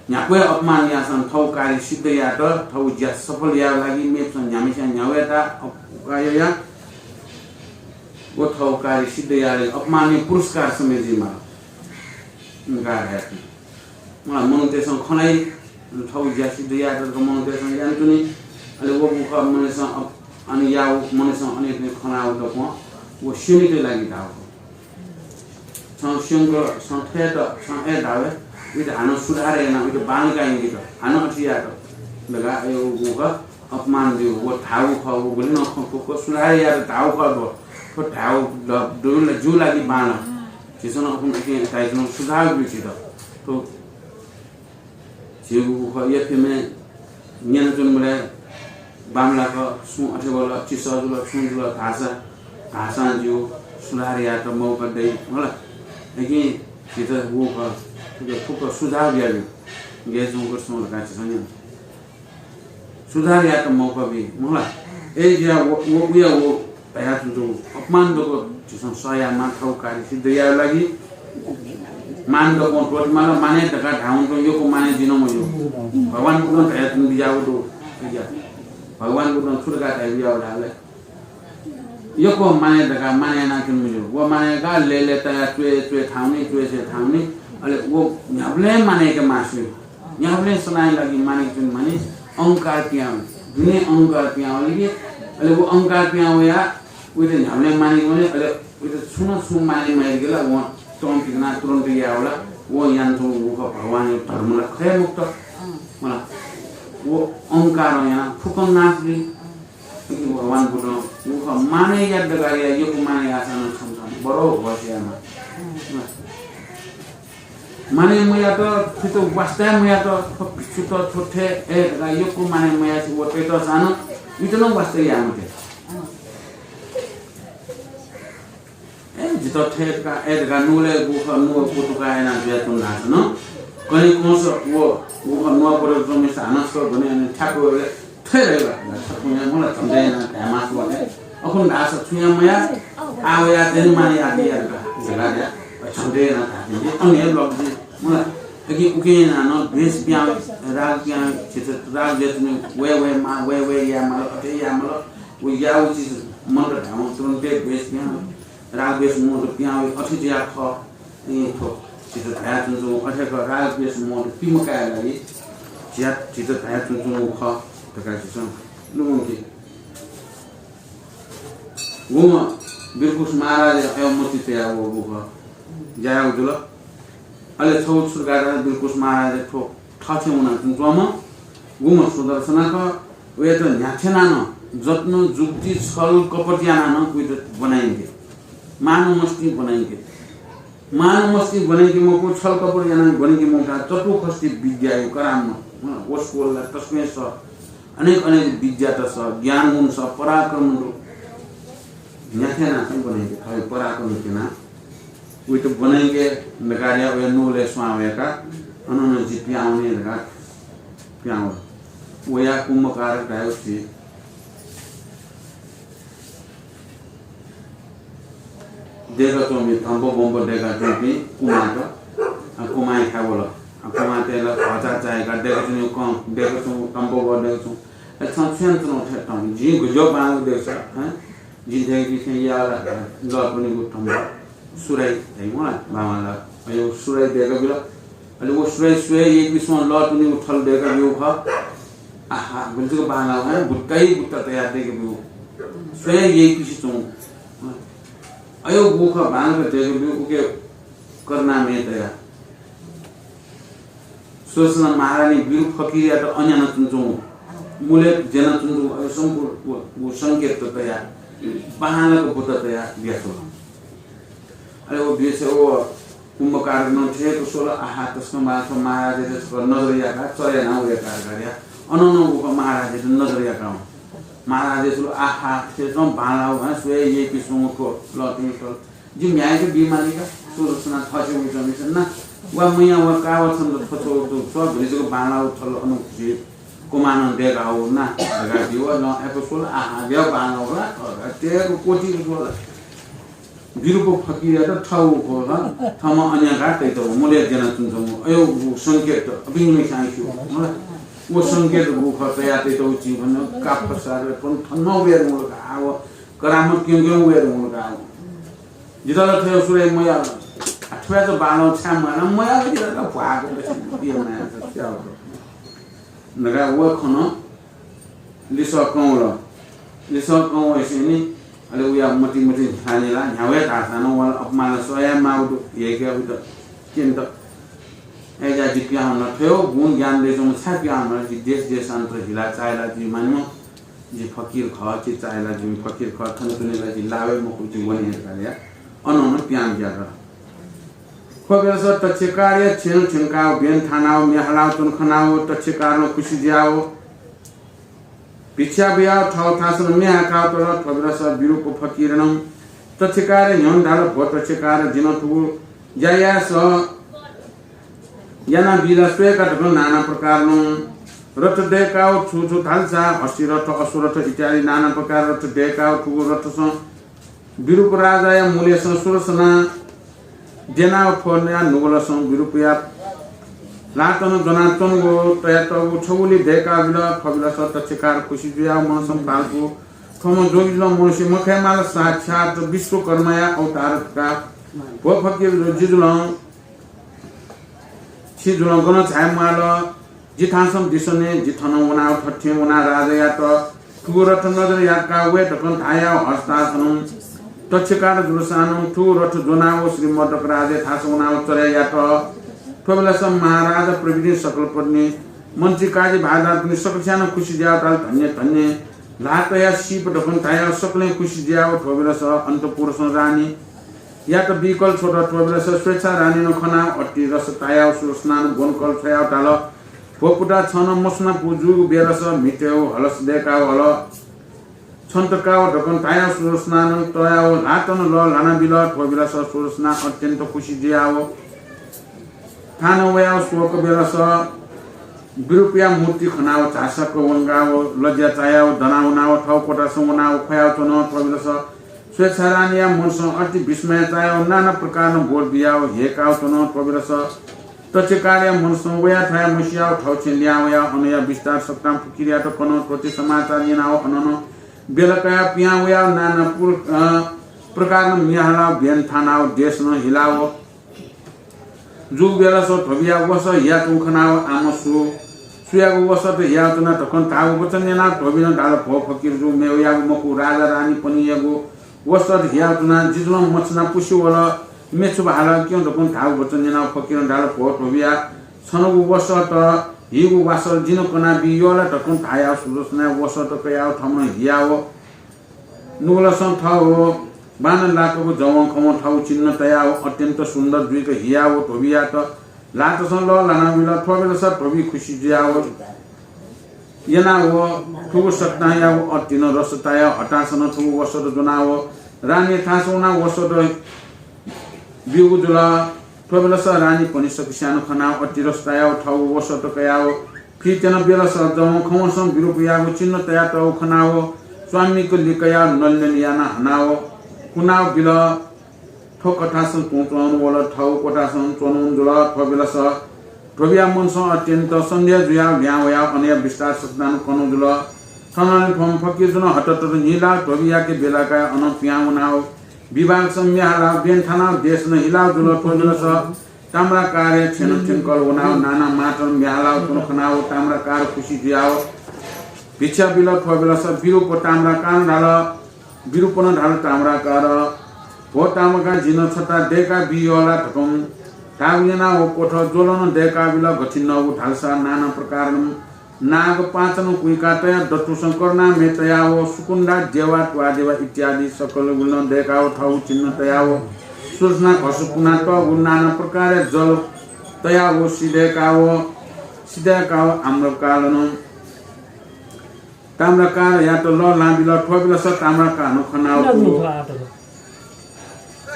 न्ह्याक्व हे अपमान याःसां थःगु कार्य सिद्ध यायेत, थःगु ज्या सफल यायेगु लागि मेपिसं न्ह्याम्हस्यां न्ह्यावयेत अप-, उकाय् याः। व थःगु कार्य सिद्ध यायेगु लागि अपमानया पुरस्कार समेत जुइमाल। उंका धायेत। मला, मनूतय्सं खँ ल्हाइ, थःगु ज्या सिद्ध यायेत धकाः मनूतय्सं यानाच्वनी। अले व गुखः मनूतय्सं अप-, अन याःगु मनूतय्सं अन खँ ल्हाःगु दक्वं व स्यनेत लागि धाःगु। छं स्यंक, छं थयेत, छं अय् धाःगु, उइत हानं सुधार यानाव उइत बांलाक यंकेत, हानं अथे यायेत धकाः अय् व गुखः अपमान ब्यू। व धाःगु खः, व गुलिं नं खँ फुक्क सुधार यायेत धाःगु खः। व थ्व धाःगु द-, दु-, ज्यू लागि बांलाः। झीसं नं अपुन उकिं धाइच्वंगु सुझाव ब्यू झीत। थ्व झीगु गुखः यःपिन्सं न्यनाच्वनेबलय् बांमलाक सुं अथे वल, चिसः जुल, छुं जुल धाःसा, धाःसां ज्यू, सुधार यायेत मौका दइ, मला। उकिं झीत गुखः थुकी फुक्क सुझाव बियाब्यु। गय् च्वंगु सुं धकाः झीसं न्यन। सुधार यायेत मौका बी, मला। अय् जुयाः व, व, उया व धयाच्वंगु अपमान दक्व झीसं सह यायेमाः, थःगु कार्य सिद्ध यायेगु लागि। मान दक्वं त्वःतेमाल, मानय् धकाः धाःगु तुं यक्व मानय् जुइ नं मज्यू। भगवान बुद्धं धयाच्वनाबिज्याःगु दु। भगवान बुद्धं छु धकाः धयाबिज्याःगु धाःसा, यक्व मानय् धकाः मानय् यानाच्वने मज्यू। व मानय् का लय्‌लय् तयाः च्वय् च्वय् थाहां वनी, च्वय् च्वय् थाहां वनी। अले व न्ह्याबलें मानय्‌के मास्ति। न्ह्याबलें सनाया लागि मानय्‌के च्वने मानि, अहंकार पिहां वनी। दुने अहंकार पिहां वल कि, अले व अहंकार पिहां वयाः उइत न्ह्याबलें मानय्‌के वनी, अले उइत छुं नं छुं मानय् मयादिल, वं तं पिकनाः तुरुन्त याः वल, वं यानाच्वंगु गुखः भगवानया धर्म ला खः हे मखुत। मला, व अहंकारं यानाः फुक्कं नाश जुइ। उकिं भगवान बुद्धं गुखः मानय् यात धकाः या, यक्व मानय् याःसां नं छम्ह छम्ह बरु होश यायेमाः। मानय् मयात, थुइत वास्ता हे मयात, थ्व भिक्षुत, थ्व थथे हे धकाः यक्व मानय् मयासे व तयेतःसां नं उइत नं वास्ता याये मते। ए, जितः थथे धकाः, ए धकाः नुगलय् गुखः नुगः कुतुका यानाः जुयाच्वन धाःसा नं, कन्हय् कंस व गुखः नुगः पदक च्वंम्हय्‌सित हानं स्वर ध्वनि यानाः थ्याक्क वयेबलय् थथे धाइ ला, छकुँ याये मला, झन्डै यानाः धायेमास्ति वटे। अखुन धाःसा छुं याये मया, आः वयाः जनि मानय् यात धकाः झगडा जुयाः झन्डै यानाः धाःसा अन हे लग जुइ मला। अकिं उकिं यानाः नं द्वेष पिहां वइ, राग पिहां वइ, झीत राग द्वेष वइ, वये वये माः, वये वये याये माल, अथे याये माल, व याःगु चिज मन्त धायेवं तुरुन्त हे द्वेष पिहां वइ। राग द्वेष मोह त पिहां वइ, अथे जुयाः खः। ए, थ्व झीत धयाच्वंच्वंगु अथे खः, राजवेश मोहत पिमकाये लागि झीत, झीत धयाच्वंच्वंगु खः धकाः झीसं लुमंके। गुम्ह वीरकुश महाराजया अय् मति तयाः वःगु खः, ज्या याःगु जुल। अले छगू छु धकाः धाःसा वीरकुश महाराजया थ्व थःथें वनाच्वंच्वंम्ह गुम्ह सुदर्शना खः, वयात न्ह्याथें यानाः नं, जतन, जुक्ति, छल, कपट यानाः नं वयात ब्वनायंके, मानमस्तिं ब्वनायंके। मानमस्तिं ब्वनायंके मखु, छल कपट यानाः ब्वनायंके मखु, चतुःखष्टि विद्याया करामत, वसपोलया तसकं सः, अनेक अनेक विद्यात सः, ज्ञानगुण सः, पराक्रम दु। न्ह्याथें यानाः ब्वनायंके, थःगु पराक्रम क्यनाः वयात ब्वनायंके धकाः वया नुगलय् स्वां वय्काः अन नं जि पिहां वने धकाः पिहां वल। वयाः कुम्भकारक धाःगु थी। दय्काच्वंपिं, धम्प बम्प दय्काच्वंपिं कुमाःत, अ, कुमाःयाथाय् वल। अ, कुमाःतय्त भचा चाय्काः दय्काच्वंगु कं, दय्काच्वंगु धम्प बम्प दय्काच्वंगु। अ, छं छु यानाच्वनागु थथे तं? जिं गुज्याःगु बांलाक दय्कल, हँ? जिं थथे जिं थथे याः ला, लः त्वनीगु धम्प, सुराही धाइम्ह ला, बांलाक। अले व सुराही दय्काबिल। अले व सुराही स्वयाः यइपिसं लः त्वनीगु थल दय्काब्यूगु खः। आहा, गुलि जक बांलाः, हँ, बुत्ताइ बुत्ता तयाः दय्काब्यूगु। स्वयाः यइपिसे च्वंगु। अय् गु खः बांलाक दय्काब्यूगु, उके करुणामय तयाः। सुदर्शना महारानी वीरू फकिरयात अन यानाच्वंच्वंगु, मुलय् ज्यानाच्वंच्वंगु अय् संकुल व, व संकेत तयाः बांलाक बुत्ता तयाः बियाच्वन। अले व बियाच्वंगु व कुम्भकारक नं थथे स्वल, आहा, तसकं बांलाः, थ्व महाराजयात छकः नजर याकाः चले यानाः वये का धकाः अन नं व महाराजयात नजर याकाः। महाराजया स्वल, आहा, थथे नं बांलाः, हँ, स्वयाः यइपिसं थ्व लः त्वनीगु थल। जिं म्ह्याय्क बी मालीका, सुदर्शना थःथें वइच्वंम्ह ना। वा मया, वा का, वा छन्त थ्व छगू दु, थ्व गुलि जक बांलाःगु थल अन खुसि कुमाः नं दय्काः वल ना धकाः बियाः नं अय्क स्वल, आहा, गय् बांलाःगु ला, अय्क कोटिक स्वल। वीरू फकिरयात थःगु खः, थःम्हं अन याकाः तयातःगु, मुलय् ज्यानाच्वंच्वंगु, अय् व संकेत, अपिं नं स्यां स्यू, मला। व संकेत गु खः तयाः तयातःगु चिं खन, का फसार, थन, थन वये धुंकल का, आः व करामत क्यं क्यं वये धुंकल का, आः व। जितः ला थ्व सुराही मयाः। आ, थ्वयात बांलाः छाय् मयाः, मयाः ला जितः ला भ्वाः गत, पिहां वनाः यात, स्याः। धकाः व खन लिसः कंवल। लिसः कंवःसेंलि अले वया मतिइ मतिइ न्ह्याः न्यला, न्ह्याः वया धाःसां नं वं ला अपमान सह याये माःगु दु, यय्के उइत क्यनेत। अय् जा जि पिहां वना, थ्व गुण ज्ञान दइच्वंम्ह छाय् पिहां वना, जि देश देशान्तर हिला चाःहिला जुइ माःम्ह, जि फकिर खः, जि चाःहिला जुइम्ह फकिर खः, थन तुं ला जि लाः वये मखु, जि वने हे धकाः अनं नं पिहां बियागु। थ्व बेलस तक्षकारया छेँय् थ्यंकाः ब्यन थानाः म्ये हालाः च्वंगु खनाः तक्षकारं खुसि जुयाः भिक्षा बियाः थःथासं म्ये हाकाः तल। थ्व बेलस विरूप फकिरं तक्षकारया न्ह्यःने धाल, भो तक्षकार, जिं थुगु ज्या याये सः यानाबिल, स्वये का धकं नाना प्रकारं रथ दय्काः छु छु धालसा हस्ती रथ, अश्व रथ इत्यादि नाना प्रकार रथ दय्काः थुगु रथसं विरूप राजाया मुलय्सं सुदर्शना द्यनाः थ्वया नुगलसं विरूपया ल्हातं ज्वनाच्वंगु तयातःगु छगुलि दय्काबिल। थ्व बेलस तक्षकार खुसि जुयाः मनसं पाल्गु थ्वम्ह जोगिजुलं मनुष्य मखय्माल, साक्षात् विश्वकर्माया अवतार का। भो फकिर, जि जुलं छि जुलं गन झाये म्वाल? जि थासं दिसँ ने, जि थनं वनाः थःथें वनाः राजायात थुगु रथ नजर याकाः वये धकं धायाः हस्तासनं तक्षकार जुलसानं थुगु रथ ज्वनाः श्री मद्रक राजाया थासं वनाः चले यात। थ्व बेलस महाराज प्रभृति सकल पत्नी मन्त्री काजी भादारपनि सकलस्यानं खुसि जुयाः धाल, धन्य धन्य। ल्हातया सीप धकं धायाः सकलें खुसि जुयाः थ्व बेलस अन्तपुरसं रानी यात बीकल छ्वत। थ्व बेलस स्वेच्छा रानीनं खनाः अति रस तायाः सुदर्शनानं ब्वनकल छ्वयाः धाल, भो पुता, छं नं मसुनापु जूगु बेलस म्हितय् हलस दय्काः हल छन्त काव धकं धायाः सुदर्शनानं तयाः ल्हातं लः ल्हानाबिल। थ्व बेलस सुदर्शना अत्यन्त खुसि जुयाः थानं वयाः शोक बेलस विरूपया मूर्ति खनाः झासक्क वंगाः लज्या चायाः दनाः वनाः थःगु कोठासं वनाः ख्वयाः च्वन। थ्व बेलस स्वेच्छा रानीया मनसं अति विस्मय चायाः नाना प्रकारं बोध बियाः हेकाः च्वन। थ्व बेलस तक्षकारया मनसं वयाथाय् मसियाः थःछेँ लिहां वयाः अनया विस्तार सकतां फकिरयात कन। थ्वति समाचार न्यनाः अनं बेला कयाः पिहां वयाः नाना पुर-, अ, प्रकारं म्ये हालाः ब्यन थानाः देशनं हिलाः जूबेलस ध्वबिया वसः हियाच्वंगु खनाव आम सु, सुयागु वसःत हियाच्वना धकं धाःगु वचन न्यनाव ध्वबिनं धाल, भो फकिर जु, मेवयागु मखु, राजा रानीपनियागु वसःत हियाच्वना, जि जुलं मछाना पुसे वल, मेछु भाला क्यँ धकं धाःगु वचन न्यनाव फकिरं धाल, भो ध्वबिया, छनगु वसःत हिगु वासः जिं कनाबी यः ला धकं धायाव सुदर्शनाया वसःत कयाव थःम्हं हियाव नुगलसं थःगु बांलाकगु जवंखवं थःगु चिन्ह तयाव अत्यन्त सुन्दर जुइक हियाव ध्वबियात ल्हातसं लःल्हानाबिल। थ्वबेलस ध्वबि खुसि जुयाव यनाव थुगु सकतांयाव अतिनं रस तायाव हतासनं थुगु वसःत ज्वनाव रानीया थासं वनाव वसःत ब्यूगु जुल। थ्वबेलस रानीपनि सकसियानं खनाव अति रस तायाव थःगु वसःत कयाव फित्यन बेलस जवंखवंसं बिरूपयागु चिन्ह तयातःगु खनाव स्वामिक लिकयाव नलिनलि यानाव हनाव कुनाव बिल। थ्व कथासं तुं च्वनावल, थःगु क्वथासं च्वनावल जुल। थ्वबेलस ध्वबिया मनसं अत्यन्त सन्देह जुयाव ल्हां वयाव अनया बिस्तार सकतानं कनाव जुल। थनंलि थ्वम्ह फकिर जुनं हततत न्हिलाव ध्वबियाके बेला कायाव अनं पिहां वनाव विभागसं म्ये हालाव ब्यन थानाव देशनं हिलाव जुल। थ्वबेलस ताम्राकारया छेँनं थ्यंकल वनाव नाना मातं म्ये हालाव च्वंगु खनाव ताम्राकार खुसि जुयाव भिक्षा बिल। थ्वबेलस बिरूप ताम्राकारं धाल, बिरूपनं धाल, ताम्राकार, भो ताम्राकार, जिं छता दय्काबी यः ला धकं धाःगु न्यनाव क्वथः ज्वलनं दय्काबिल। गथिंनगु धालसा नाना प्रकारनं नाग पाँचनं कुइका तयाव दथुसं करुणा म्ये तयाव सुकुन्दा, देवा, त्वादेवा इत्यादि सकल गुलिनं दय्काव थःगु चिन्ह तयाव सुदर्शना घसकुनातःगु नाना प्रकारया जल तयाव सिधय्काव, सिधय्काव आम्रकालनं ताम्राकारयात लःल्हानाबिल। थ्वबेलस ताम्राकारनं खनाव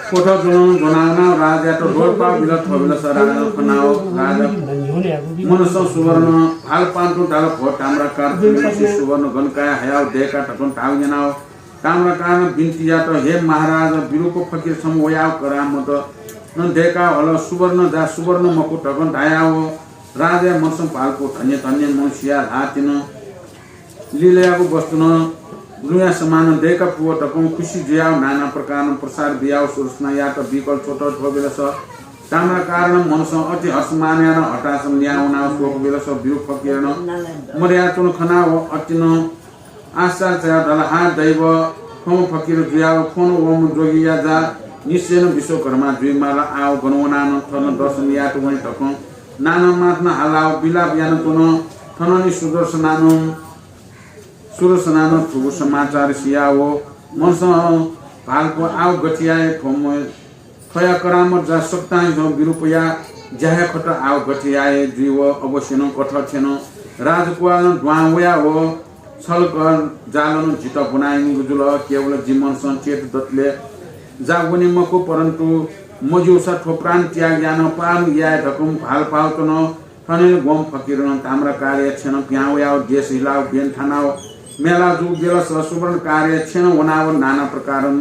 क्वथः ज्वलनं ज्वनाव वनाव राजायात द्वःपाव बिल। थ्वबेलस राजानं खनाव राजा मनसं सुवर्ण भालपान्तुं धाल, भो ताम्राकार, थुलिमछि सुवर्ण गन काये हयाव दय्का धकं धाःगु न्यनाव ताम्राकारनं बिन्ति यात, हे महाराज, बिरूप फकिर छम्ह वयाव करामतनं दय्काव हल, सुवर्ण जा सुवर्ण मखु धकं धायाव राजाया मनसं भालपु धन्य धन्य मनसिया ल्हाः तिनि लिलयागु वस्तुनं लुँया समानं दय्का पुव धकं खुसि जुयाव नाना प्रकारनं प्रसाद बियाव सुदर्शनायात बिकल छ्वत। थ्वबेलस ताम्राकारनं मनसं अति हर्षमान यानाव हतासनं लिहां वनाव स्वःगु बेलस बिरूप फकिरनं मदयाच्वंगु खनाव अतिनं आश्चर्य चायाव धाल, हा दैव, थ्वम्ह फकिर जुयाव फ्वं वःम्ह जोगीया जा निश्चयनं विश्वकर्मा जुइमाल। आव गन वनाव नं थन दर्शन यायेत वने धकं नाना मातनं हालाव विलाप यानाच्वन। थनंलि सुदर्शनानं सुदर्शनानं थुगु समाचार सियाव मनसं भालपु आव गथे याये, थ्वम्ह थ्वया करामत जा सकतां बिरूपया ज्या हे खत, आव गथे याये जुइव अवश्यनं कथं थ्यन। राजकुवालं दुहां वयाव छलक जालनं जितः ब्वनायनीगु जुल। केवल जि मनसं चेत दतले जा वने मखु, परन्तु मज्यूसा थ्व प्राण त्याग यानाव पार याये धकं भालपाव च्वन। थनंलि ग्वम्ह फकिरनं ताम्राकारया छेँनं पिहां वयाव देश हिलाव ब्यन थानाव म्ये हालाव जूगु बेलस सुवर्णकारया छेँनं वनाव नाना प्रकारं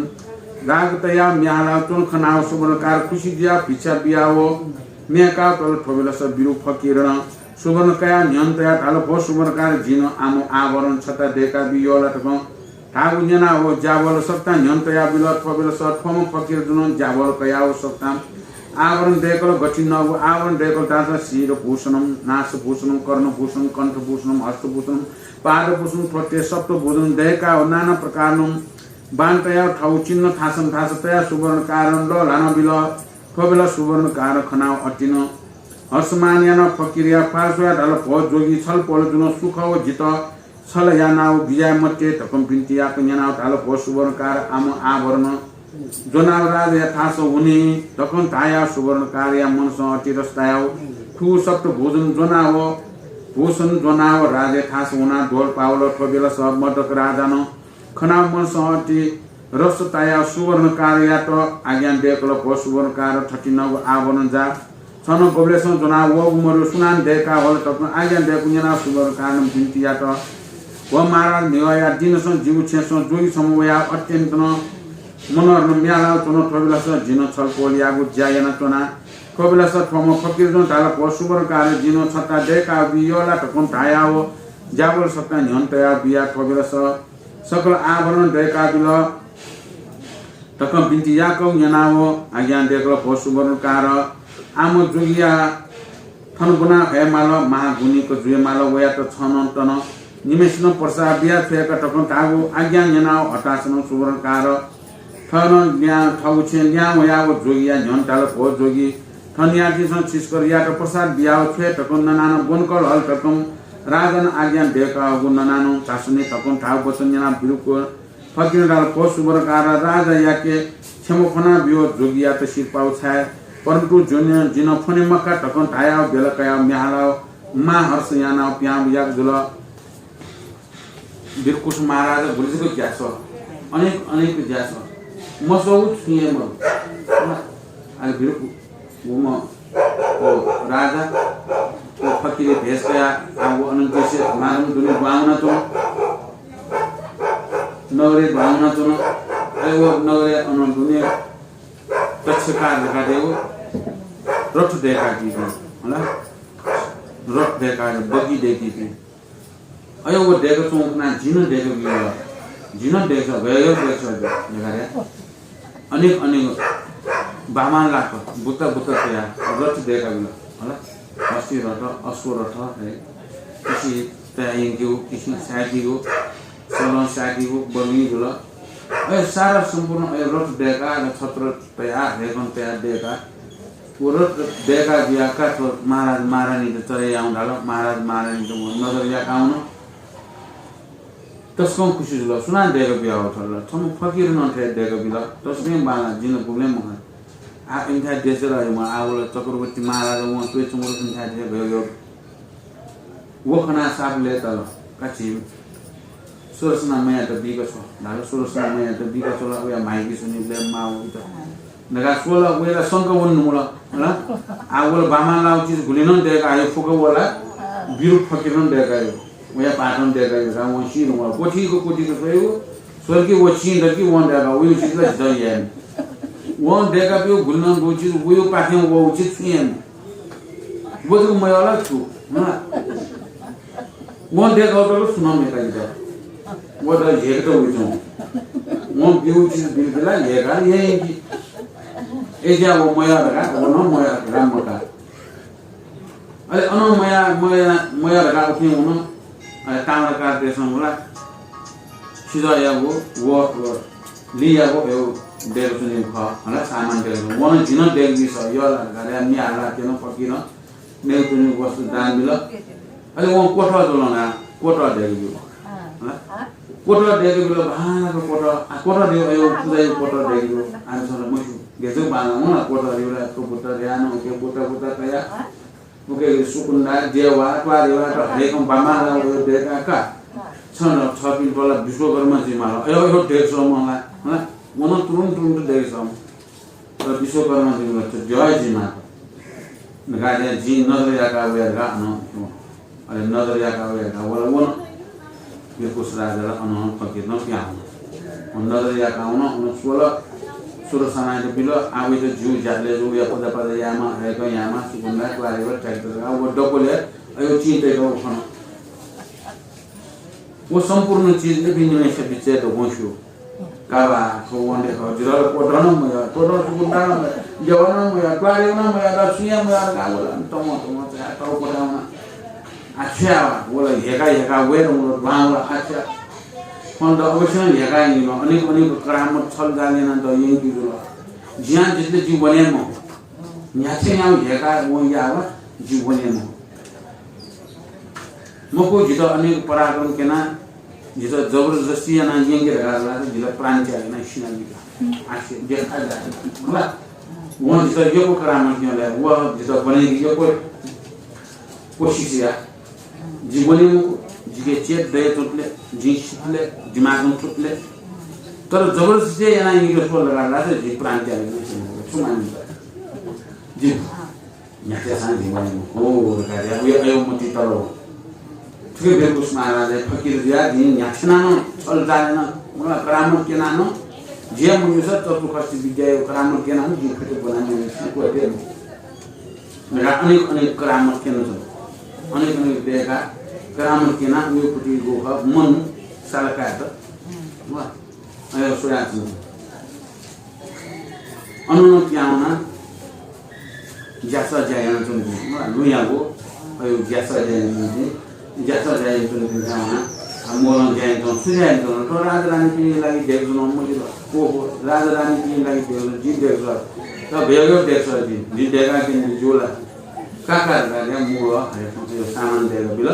राग तयाव म्ये हालाव च्वंगु खनाव सुवर्णकार खुसि जुयाव भिक्षा बियाव म्ये काव तल। थ्वबेलस बिरूप फकिरनं सुवर्ण कायाव न्ह्यःने तयाव धाल, भो सुवर्णकार, जिं आम आभरण छता दय्काबी यः ला धकं धाःगु न्यनाव ज्याभल सकतां न्ह्यःने तयाबिल। थ्वबेलस थ्वम्ह फकिर जुनं ज्याभल कयाव सकतां आभरण दय्कल। गथिंनगु आभरण दय्कल धाःसा शीरभूषणं, नासभूषणं, कर्णभूषणं, कण्ठभूषणं, हस्तभूषणं, पादभूषणं, थ्वते सप्तभूषणं दय्काव नाना प्रकारनं बान तयाव थःगु चिन्ह थासं थास तयाव सुवर्णकारं लःल्हानाबिल। थ्वबेलस सुवर्णकारं खनाव अतिनं हर्षमान यानाव फकिरया पाः स्वयाव धाल, भो जोगी, छलपोल जुनं सुखव जितः छल यानाव बिज्याये मते धकं बिन्ति याकं न्यनाव धाल, भो सुवर्णकार, आम आभरण ज्वनाव राजाया थासं हुनि धकं धायाव सुवर्णकारया मनसं अति रस तायाव थुगु सप्तभूषणं ज्वनाव, भूषणं ज्वनाव राजाया थासं हुनाव द्वहल पावल। थ्वबेलस मदक राजानं खनाव मनसं अति रस तायाव सुवर्णकारयात आज्ञा दय्कल, भो सुवर्णकार, थथिंनगु आभरण जा छं गुबलेसं ज्वनाव वःगु मदु, सुनानं दय्काव हल धकं आज्ञा दय्कूगु न्यनाव सुवर्णकारं बिन्ति यात, भो महाराज, न्हिगःया दिनसं जिगु छेँसं जोगी छम्ह वयाव अत्यन्त नं मनोहरनं म्ये हालाव च्वन। थ्वबेलस जिं छलपोलयागु ज्या यानाच्वना। थ्वबेलस थ्वम्ह फकिरजुं धाल, भो सुवर्णकार, जिं छता दय्काबी यः ला धकं धायाव ज्याभल सकतां न्ह्यःने तयाव बियाव थ्वबेलस सकल आभरण दय्काबिल धकं बिन्ति याकूगु न्यनाव आज्ञा दय्कल, भो सुवर्णकार, आम जोगिया थन ब्वना हये माल, महागुणिक जुये माल, वयात छनं तन निम्हय्‌सिनं प्रसाद बिया छ्वयाका धकं धाःगु आज्ञा न्यनाव हतासनं सुवर्णकार थनं ल्यां थःगु छेँ ल्यां वयाव जोगिया न्ह्यःने धाल, भो जोगी, थनयातिसं छिसकरयात प्रसाद बियाव छ्वये धकं ननानं ब्वनकल हल धकं राजानं आज्ञा दय्‌कावःगु ननानं झासँ नि धकं धाःगु वचन न्यनाव बिरुक्क फकिरं धाल, भो सुवर्णकार, राजायाके क्षमा फ्वना ब्यु, जोगियात सिरपाः छाये, परन्तु जुन जिं फ्वने मखा धकं धायाव बेला कयाव म्ये हालाव महाहर्ष यानाव पिहां बुयागु जुल। बिरुक्क महाराज गुलि जक ग्याःस्वः, अनेक अनेक ग्याःस्वः, मस्वःगु छुं हे मदु। अले बिरुक्क वम्ह व राजा व फकिरया भेष कयाः आः व अनन्तेश्वर महाजन दुने दुहां वनाच्वन। नगरय् दुहां वनाच्वन। अले व नगरय् अन दुने दक्षकार धकाः दय्‌गु रथ दय्‌कादीपिं, हला? रथ दय्‌काः बग्गी दय्‌कीपिं। अय् व दय्‌का च्वंगु खनाः जिं नं दय्‌का बिल। जिं नं दय्‌का, गय् गय् दय्‌का बिल। अनेक अनेक बामालाक बुता बुता तयाः रथ दय्‌का बिल। हला? हस्ती रथ, अश्व रथ, हे, किसि तयाः यंकीगु, किसि साय्‌कीगु, सलं साय्‌कीगु, बग्गी जुल। अय् सारा सम्पूर्ण अय् रथ दय्‌का र छत्र तयाः, हय्‌कं तयाः दय्‌का। व रथ दय्‌का बियाः का थ्व महाराज महारानीत चले याहुँ धाल। महाराज महारानीत वं नजर याकाः वन। तसकं खुसी जुल। सुनां दय्‌का बियाव थल? छम्ह फकिरं थें दय्‌का बिल। तसकं बांलाः, जिं नं गुबलें मखा। आः इमिथाय् देशय् ला हयेमाः, आः व ला चक्रवर्ती महाराज वं त्वःतेच्वंगु इमिथाय् देशय् गय् गय्। व खनाः साप लय्‌ताल। का झी सुरसना मयात बीका छ्व धाल। सुरसना मयात बीका छ्वल, वया म्हाइकी स्वनिबलय् माः वःगु दु धकाः स्वल, वया ला शंका वने धुंकल, हला? आः व ला बामालाःगु चिज गुलिं नं दय्‌का हये फुक्क, व ला बिरु फकिरं दय्‌का हये, वया भाःतं दय्‌का हये धकाः वं सी धुंकल। क्वथिक क्वथिक स्वयेगु, स्वल कि व चिं दत कि वं दय्‌का वइगु चिज ला जितः याये मखु। वं दय्‌का ब्यूगु गुलिं नं दुगु चिज, वइगु पाखें वःगु चिज छुं याये मखु। व जक मयः ला छु, हला? वं दय्‌काः तक सुनं मय्‌का जितः। व द हेकत वइच्वं। वं ब्यूगु चिज बिल बिला हेकाः यंकी। अय्‌ज्याः व मयः धकाः, व नं मयः धकाः मका। अले अनं मयः, मयः, मयः धकाः उखें वन। अले ताम्रकार देशं वल। सिजःयागु व, व लियागु अय् दय्‌का च्वनीगु खः। हला, सामान दय्‌का च्वनीगु। व नं जिं नं दय्‌का बीसा यः ला धकाः म्ये हालाः क्यन फकिरं। मेगु तुनि वस्तु दान बिल। अले वं क्वथः ज्वलं धकाः क्वथः दय्‌का बिल। हला? क्वथः दय्‌का बिल, बांलाक क्वथः, आ, क्वथः दय्‌का, अय् पुजाया क्वथः दय्‌का बिल। आमिसं ला मस्यू, गय् जक बांलाः वन, क्वथः दय्‌का बिल, थ्व बुद्ध दय्‌का नं, उके बुद्ध बुद्ध कयाः, उके सुकुन्दा, देवा, त्वारेवा, त हरेकं बांबांलाः वया दय्‌का का। छं ला छपिं त्वाला विश्वकर्मा जुइमाल। अय्, अय्, दय्‌का स्वम्ह ला, हला? व नं तुरुन्त तुरुन्त दय्‌का स्वम्ह। तर विश्वकर्मा जुइमाल, थ्व द्यः हे जुइमाः धकाः जिं नजर याकाः वया धकाः अन, अले नजर याकाः वया धकाः वल वन। बिरकुस राजा ला अन फकिरं पिहां वन। व नजर याकाः वन, अन स्वल, सुरसनायात बिल, आः वयात ज्यू ज्यातले ज्यू, वया पुजापाजा यायेमाः, हरेकं यायेमाः, सुकुन्दा, त्वारेवा, ट्र्याक्टर धकाः व दक्वलय् अय् चिं तय्‌काः व खन। व सम्पूर्ण चिज इपिं निम्हय्‌सिया बिचय् दक्वं स्यू। का वा, थ्व वं दय्‌काः, जितः ला क्वथः नं मयः, क्वथः सुकुन्दा नं मयः, देवा नं मयः, त्वारेवा नं मयः, ला सुयां मयः धकाः व ला तमं तमं च्वयाः तःक्वथाय् वन। आः छु याये वा, व ला हेकाः हेकाः वये धुंकल, दुहां वल, आः छु याये। फन्त अवश्यं हेकाः यंकीगु, अनेक अनेक करामत छलजाल यानाः यंकीगु जुल। जिं जितले जि वने मखु। न्ह्याथें यानाः हेकाः वं याः वा, जि वने मखु। मखु, जितः अनेक पराक्रम क्यनाः, जितः जबरजस्ती यानाः यंके धकाः ला जितः प्राण त्याग यानाः सिनादी का। आसे देखा जा। हला? वं जितः यक्व करामत क्यन ला, व जितः ब्वनेगु यक्व कोसिस याः। जि वने मखु, जिके चेत दये त्वंतले, जिं सितले, दिमागं त्वंतले। तर जबरजस्ती यानाः यंके स्वल धकाः ला जि प्राण त्याग यानाः सिनादी का। छु मानय् याइ? जि न्ह्याथेसां जिं वने मखु धकाः धयाः वया अय् मतिइ तल व। थुके बिरकुस महाराजया फकिर जुयाः जिं न्ह्याथेनाः नं, छलजाल यानाः नं, व ला करामत क्यनाः नं, जिं मजुसा चतुर्षष्टि विद्याया करामत क्यनाः नं जिं थथे ब्वनाः न्ह्याथें वये मखु। धकाः अनेक अनेक करामत क्यनाच्वन। अनेक अनेक दय्‌काः करामत क्यनाः वया पतिगु खः मन सालकायेत। वा। अय् स्वयाच्वन। अनं पिहां वनाः ज्यासः ज्या यानाच्वंपिं, मला, लुँयागु, अय् ज्यासः ज्या यानाच्वंपिं, ज्यासः ज्या यानाच्वंपिं थाय् वनाः, आ, मोलं ज्या यानाच्वंगु, छु ज्या यानाच्वंगु, थ्व राजरानीपिनि लागि दय्काच्वनागु मजिल। ओहो, राजरानीपिनि लागि दय्काच्वनागु, जिं दय्काच्वनागु, त भ्यगः दय्काच्वनागु जिं, जिं दय्काः क्यने ज्यू ला? का का धकाः मोलं हरेक थौं सामान दय्काबिल।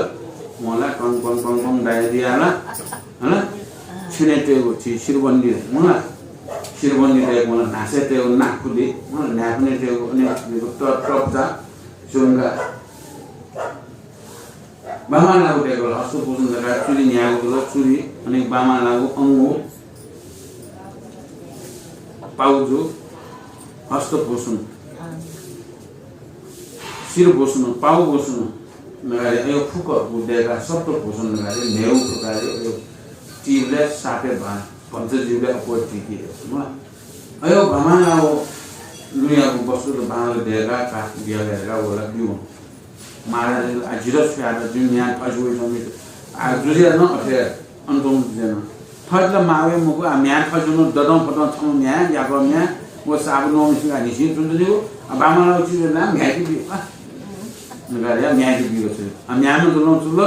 मोलं टङ टङ टङ टङ दाया दियाला। हला? छेनय् तयेगु छि शिरबन्दी, मला? शिरबन्दी तयेगु, मला, न्हासय् तयेगु नाकफुली, मला, न्हाय्पनय् तयेगु अनेक तप-, तप्जा, झुम्का। बांबांलाःगु तयेगु हस्तभूषण धकाः चुरी न्ह्याःगु जुल, चुरी, अनेक बांबांलाःगु अंगु, पाउजु, हस्तभूषण। शिरभूषण, पाउभूषण धकाः अय् फुक्क व दय्काः सप्तभूषण धकाः न्हय्गू प्रकारया अय् तीबलय् सापय् भा-, भचा जुइबलय् अप्वः तीकी। अय् बांबांलाःगु लुँयागु वस्तुत बांलाक दय्काः का बियाः धकाः वल ब्यू। महाराज, आ, जितः छु यात, जिं म्ह्याय् थजि वइच्वंगु, आ, जुजुया नं अथे अन च्वंगु जुजुया नं। थजि ला माः वये मखु, आ, म्ह्याय् थजि नं दतं फतं छम्ह म्ह्याय्, याकः म्ह्याय्, व साबुन वंम्हसिगु आ न्हिसिं च्वंच्वनीगु, आ, बांबांलाःगु चिज ला म्ह्याय्‌के बी, आ। नगारिया म्ह्याय्‌के बीगु छु। आ, म्ह्याय्‌म्ह जुलं चुल,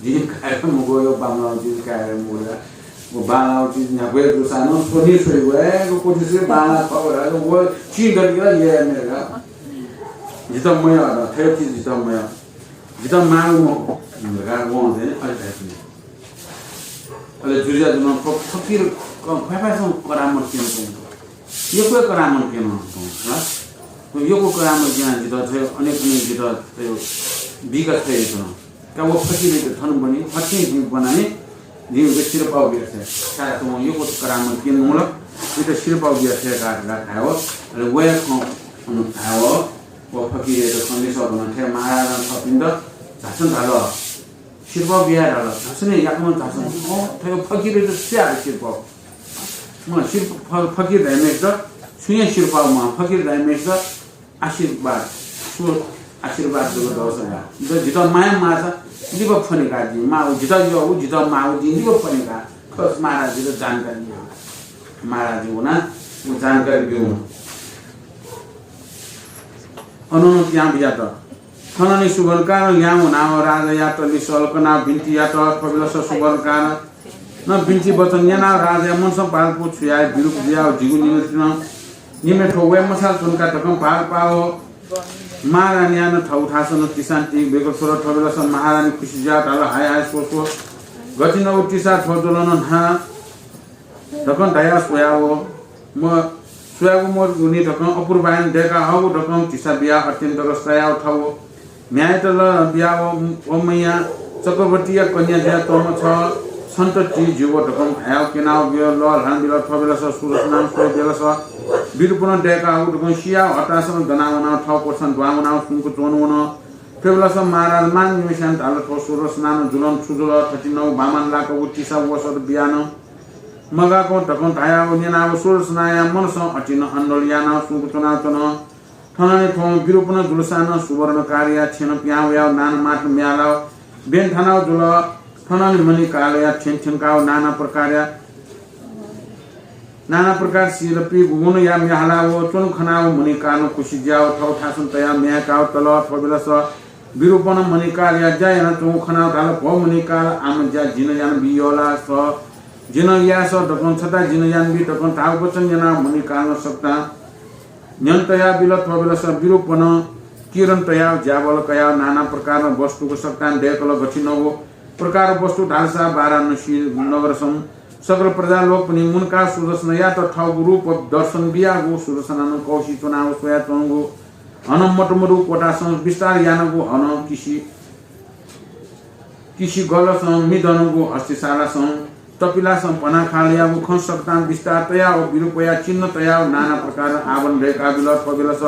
जिं काये मखु, यो बांबांलाःगु चिज काये मखु ला। व बांलाःगु चिज न्ह्याक्व हे जूसां नं स्वनी स्वइगु, ए, व कोठिसे बांलाः खः ला, व चिं दलिक ला ये मेगा। जितः मयः, थ्व चिज जितः मयः। जितः माःगु मखु धकाः वं चाहिँ अले धाइपुनि। अले जुजुया जुनं थ्व फकिर क-, फय्‌फय्‌सं करामत क्यनाच्वंगु। यक्व करामत क्यनाच्वंगु, हला? थ्व यक्व करामत क्यनाः जितः थ्व अनेक अनेक जितः थ्व बीका छ्वयाच्वन। का व फकिरयात थन ब्वनी, थथे जिं ब्वनानि, जिं वयात सिरपाः बिया छ्वये। छाय्‌धाःसा वं यक्व करामत क्यनागु मखु ला, वयात सिरपाः बिया छ्वये का धकाः धायेवं। अले वया खँ अन धायेवं, व फकिरयात खँ लिसः ब्वन थें महाराजं थःपिन्त झासँ धाल। सिरपाः बिया धाल, झासँ नि, याकनं झासँ। अँ, थ्व फकिरयात छु याये सिरपाः? अँ, सिर-, फ-, फकिर धाइम्हय्‌सित छुं हे सिरपाः माः, फकिर धाइम्हय्‌सित आशीर्वाद, सु आशीर्वाद जक दःसा गा। द-, जितः माया माःसा लिपा फ्वने का जिं, माःगु जितः यःगु, जितः माःगु जिं लिपा फ्वने का। खस महाराजयात जानकारी बिया। महाराज वनाः व जानकारी ब्यूगु। अनं पिहां बियात। थनंलि सुवर्णकारं लिहां वनाः राजायात लिसः कनाः बिन्ति यात। थ्व बेलस सुवर्णकारं बिन्ति वचन न्यनाः राजाया मनसं भालपु छु याये, विरूप जुयाः जिगु निम्हय् थ्व वये मछाल च्वन का धकं भालपाः। महारानीया नं थःगु थासं तिसां तिक बेकल स्वल। थ्व बेलस महारानी खुसि जुयाः धाल, हाय हाय स्व स्व, गथिंगु तिसा थ्व ज्वलं न्हां धकं धयाः स्वयाव म-, स्वयागु मदुनि धकं अपूर्वायां दय्काहःगु धकं तिसा बियाः अत्यन्त रस तायाव थव म्ह्याय्‌यात ला बियाव व मैया चक्रवर्तीया कन्या जुयाच्वंम्ह छ सन्तति ज्यू धकं धायाव क्यनाव बिल, लःल्हानाबिल। थ्व बेलस सुरसनानं स्वये बेलस विरूपनं दय्काहःगु धकं सियाव हतासनं दनावनाव थव क्वसां दुहां वनाव सुम्क च्वंवन। थ्व बेलस महाराज मान निम्हय्‌सिनं धाल, थ्व सुरसनानं जुलं छु जुल, थथिंगु बांबांलाःगु तिसा वसत बियानं मगाकं धकं धायाव न्यनाव सुरसनाया मनसं अतिनं आन्दोलन यानाव सुम्क च्वनाच्वन। थनंलि थ्वं विरूपनं जुलसानं सुवर्णकारया छेँनं पिहां वयाव नाना माथं म्यालाव ब्यने थानाव जुल। थनंलि मणिकालया छेँ थ्यंकाव नाना प्रकारया नाना प्रकार सिरपीगु गुणया म्ये हालाव च्वंगु खनाव मणिकालं खुसि जुयाव थव थासं तयाव म्ये काव तल। थ्व बेलस विरूपनं मणिकालया ज्या यानाच्वंगु खनाव धाल, भो मणिकाल, आम ज्या जिं यानाबी यः ला? स जिं याये सः धकं छता जिं यानाबी धकं धाःगु वचन न्यनाव मणिकालं सकतां न्ह्यःने तयाबिल। थ्व बेलस विरूपनं किरण तयाव ज्याबल कयाव नाना प्रकारं वस्तुक सकतां दय्कल। गथिंगु प्रकार वस्तु धालसा वाराणसी नगरसं सकल प्रजा लोकपनि मुनकाः सुरसनायात थःगु रूप दर्शन बियागु सुरसनानं कौसि च्वनाव स्वयाच्वंगु हनं मदुमदु कोठासं विस्तार यानागु हनं किसि किसि गलसं मिदंगु हस्तिशालासं तपिलासं भनाखालयागु खँ सकतां विस्तार तयाव विरूपया चिन्ह तयाव नाना प्रकारं आवरण दय्काबिल। थ्व बेलस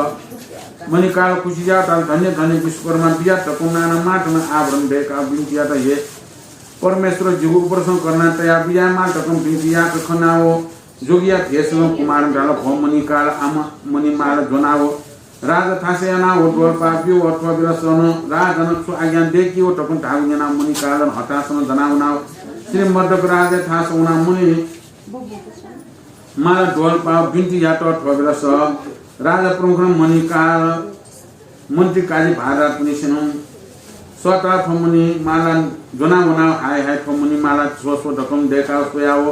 मणिकाल खुसि जुयाव धाल, धन्य धन्य विश्वकर्मा, बिया धकं नाना माथं आवरण दय्काव बिन्ति यात, हे परमेश्वर, जिगु उपरसं करुणा तयाव बियामाल धकं बिन्ति यात खनाव जोगिया भेषं कुमारं धाल, भो मणिकाल, आम मणिमाल ज्वनाव राजा थासय् यानाव द्वहंपाः ब्यु। थ्व बेलसं राजानं छु आज्ञा दय्किव धकं धाःगु न्यनाव मणिकालं हतासनं दनावनाव श्री मद्रक राजाया थासं वनाव मणिमाल द्वहंपाः बिन्ति यात। थ्व बेलस राजा प्रमुखनं मणिकाल मन्त्री काजी भारदारपनिसेनं सःता थ्व मणिमाला ज्वना वनाव हाय हाय थ्व मणिमाला स्व स्व धकं दय्काव स्वयाव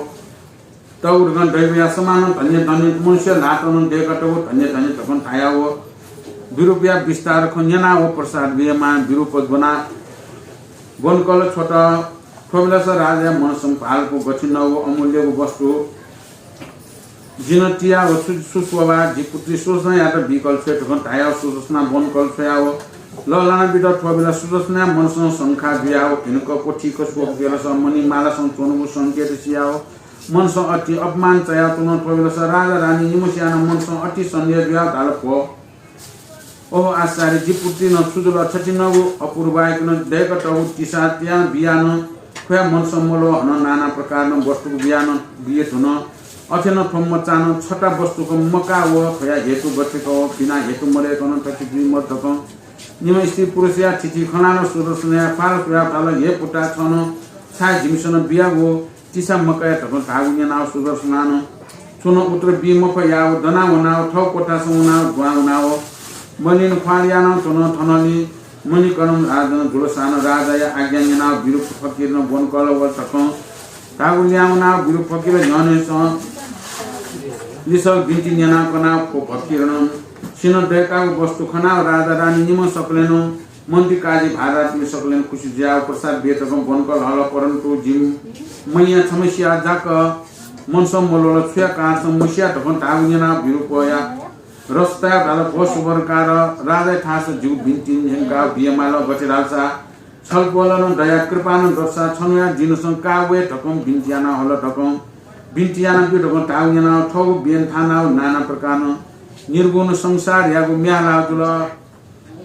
तःगु धकं दय्कया समानं धन्य धन्य मनुष्य ल्हातं नं दय्कातःगु धन्य धन्य धकं धायाव विरूपया विस्तार खँ न्यनाव प्रसाद बियामाः विरूप ब्वना ब्वनकल छ्वत। थ्व बेलस राजाया मनसं भालपु गथिनगु अमूल्यगु वस्तु जिं तियाव सु-, सुशोभा जि पुत्री सुदर्शनायात बीकल छ्वये धकं धायाव सुदर्शना ब्वनकल छ्वयाव लःल्हाना बित। थ्व बेलस सुदर्शनाया मनसं शंका जुयाव भिंक क्वथिक शोक बेलस मणिमालासं च्वंगु संकेत सियाव मनसं अति अपमान चायाच्वन। थ्व बेलस राजा रानी निम्हसियानं मनसं अति सन्देह जुयाव धाल, भो, ओहो आश्चर्य, जि पुत्री नं छु जुल, थथिनगु अपूर्वाय्कनं दय्कतःगु तिसा त्यां बियाः नं थ्वया मनसं मल्वः, हनं नाना प्रकारनं वस्तुक बियाः नं बिये धुन। अथे नं थ्व मचानं छता वस्तुक मकाव थ्वया हेतु गथेक बिना हेतु मदय्कनं थथे जुइ मदु धकं निम्ह स्त्री पुरुषया थिथि खनाः नं सुदर्शनया ख्वाल स्वयाव धाल, हे पुता, छं नं छाय् जिमिसं नं बियागु तिसा मकाये धकं धाःगु न्यनाव सुदर्शनानं छुं नं उत्तर बी मफयाव दना वनाव थव क्वथासं वनाव दुहां वनाव मणिन ख्वाल यानाव च्वन। थनंलि मणिकर्णम राजन जुलसानं राजाया आज्ञा न्यनाव विरूप फकिरनं ब्वनकल वल धकं धाःगु ल्याहां वनाव विरूप फकिर न्ह्यःनेसं लिसः बिन्ति न्यनाव कनाव थ्व फकिरनं सिनं दय्कागु वस्तु खनाव राजा रानी निम्ह सकलेनं मन्त्री काजी भारदारपिं सकलेनं खुसि जुयाव प्रसाद बिये धकं ब्वनकल हल। परन्तु जिं मैया छम्हसिया जक मनसं मल्वल, छुया कारणसं मसिया धकं धाःगु न्यनाव विरूपया रस तयाव धाल, भो सुवर्णकार, राजाया थास जिगु बिन्ति न्यंकाव बिये माल। गथे धालसा छलपोलं दया कृपानं दःसा छन्हुया जिमिसं का वये धकं बिन्ति याना हल धकं बिन्ति याना ब्यु धकं धाःगु न्यनाव थःगु बेन थानाव नाना प्रकारनं निर्गुण संसारयागु म्ये हालाव जुल।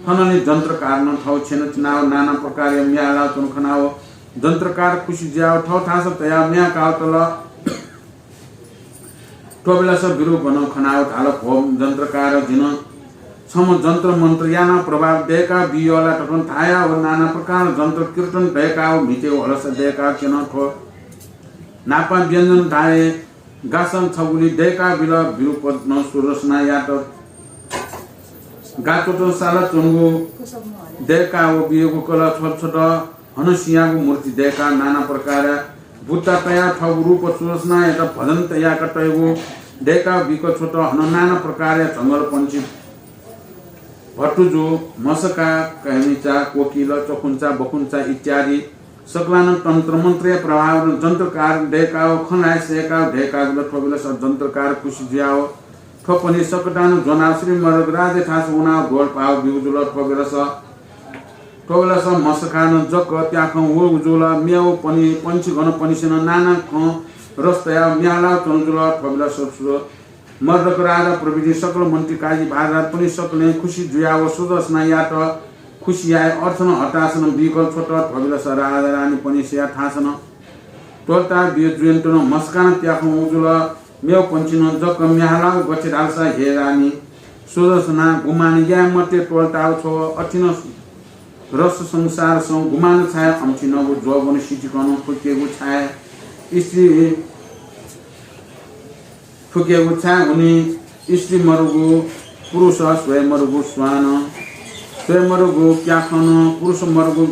थनंलि जन्त्रकारनं थव छेँनं चिनाव नाना प्रकारया म्ये हालाव च्वंगु खनाव जन्त्रकार खुसि जुयाव थव थास तयाव म्ये काव तल। थ्व बेलस विरूपनं खनाव धाल, भो जन्त्रकार, जिं छम्ह जन्त्र मन्त्र यानाव प्रभाव दय्काव बियला धकं धायाव नाना प्रकारं जन्त्र कीर्तन दय्काव म्हितेव हलस दय्काव क्यन। थ्व न्हापां व्यञ्जन धाये गासं छगुलि दय्काव बिल। विरूपनं सुदर्शनायात गाच्वतं साला च्वंगु दय्काव बियेगु कल छ्वत छ्वत हनं सिंयागु मूर्ति दय्काव नाना प्रकारया बुत्ता तयाव थःगु रूप सुदर्शनायात भजन तयाक तयेगु दय्काव बिक छ्वत। हनं नाना प्रकारया झंगल पंक्षी, भतुजु, म्हसका, कहेमिचा, कोकिल, चखुंचा, बखुंचा इत्यादि सकलानं तन्त्र मन्त्रया प्रभावनं जन्त्रकार दय्काव खँ ल्हाये सय्काव दय्काव बिल। थ्व बेलस जन्त्रकार खुसि जुयाव थ्व पनिं सकतानं ज्वनाव श्री मरग राजया थास वनाव द्वल पाव ब्यूगु जुल। थ्व बेलस थ्व बेलस म्हसकानं जक प्याखं वःगु जुल। मेव पनिं पंक्षीगणपनिसेनं नाना खँ रस तयाव म्ये हालाव च्वंगु जुल। थ्व बेलस सु-, मरदक राजा प्रभृति सकल मन्त्री काजी भारदारपनि सकलें खुसि जुयाव सुदर्शनायात खुसि याये अर्थनं हतासनं बिकल छ्वत। थ्व बेलस राजा रानीपनिसेया थासनं त्वःताव बिये जुयेन्त नं म्हसकानं प्याखं वःगु जुल। मेव पंक्षीनं जक म्ये हालाव गथे धालसा, हे रानी सुदर्शना, गुमान याये मते, त्वःताव छ्व। अथिनं रस संसारसं गुमान छाये, अम्थिनगु ज्वःबन सितिकनं थुकेगु छाये, स्त्री थुकेगु छाये हुनि, स्त्री मरुगु पुरुष, स्वये मरुगु स्वान, स्वये मरुगु प्याखन, पुरुष मरुगु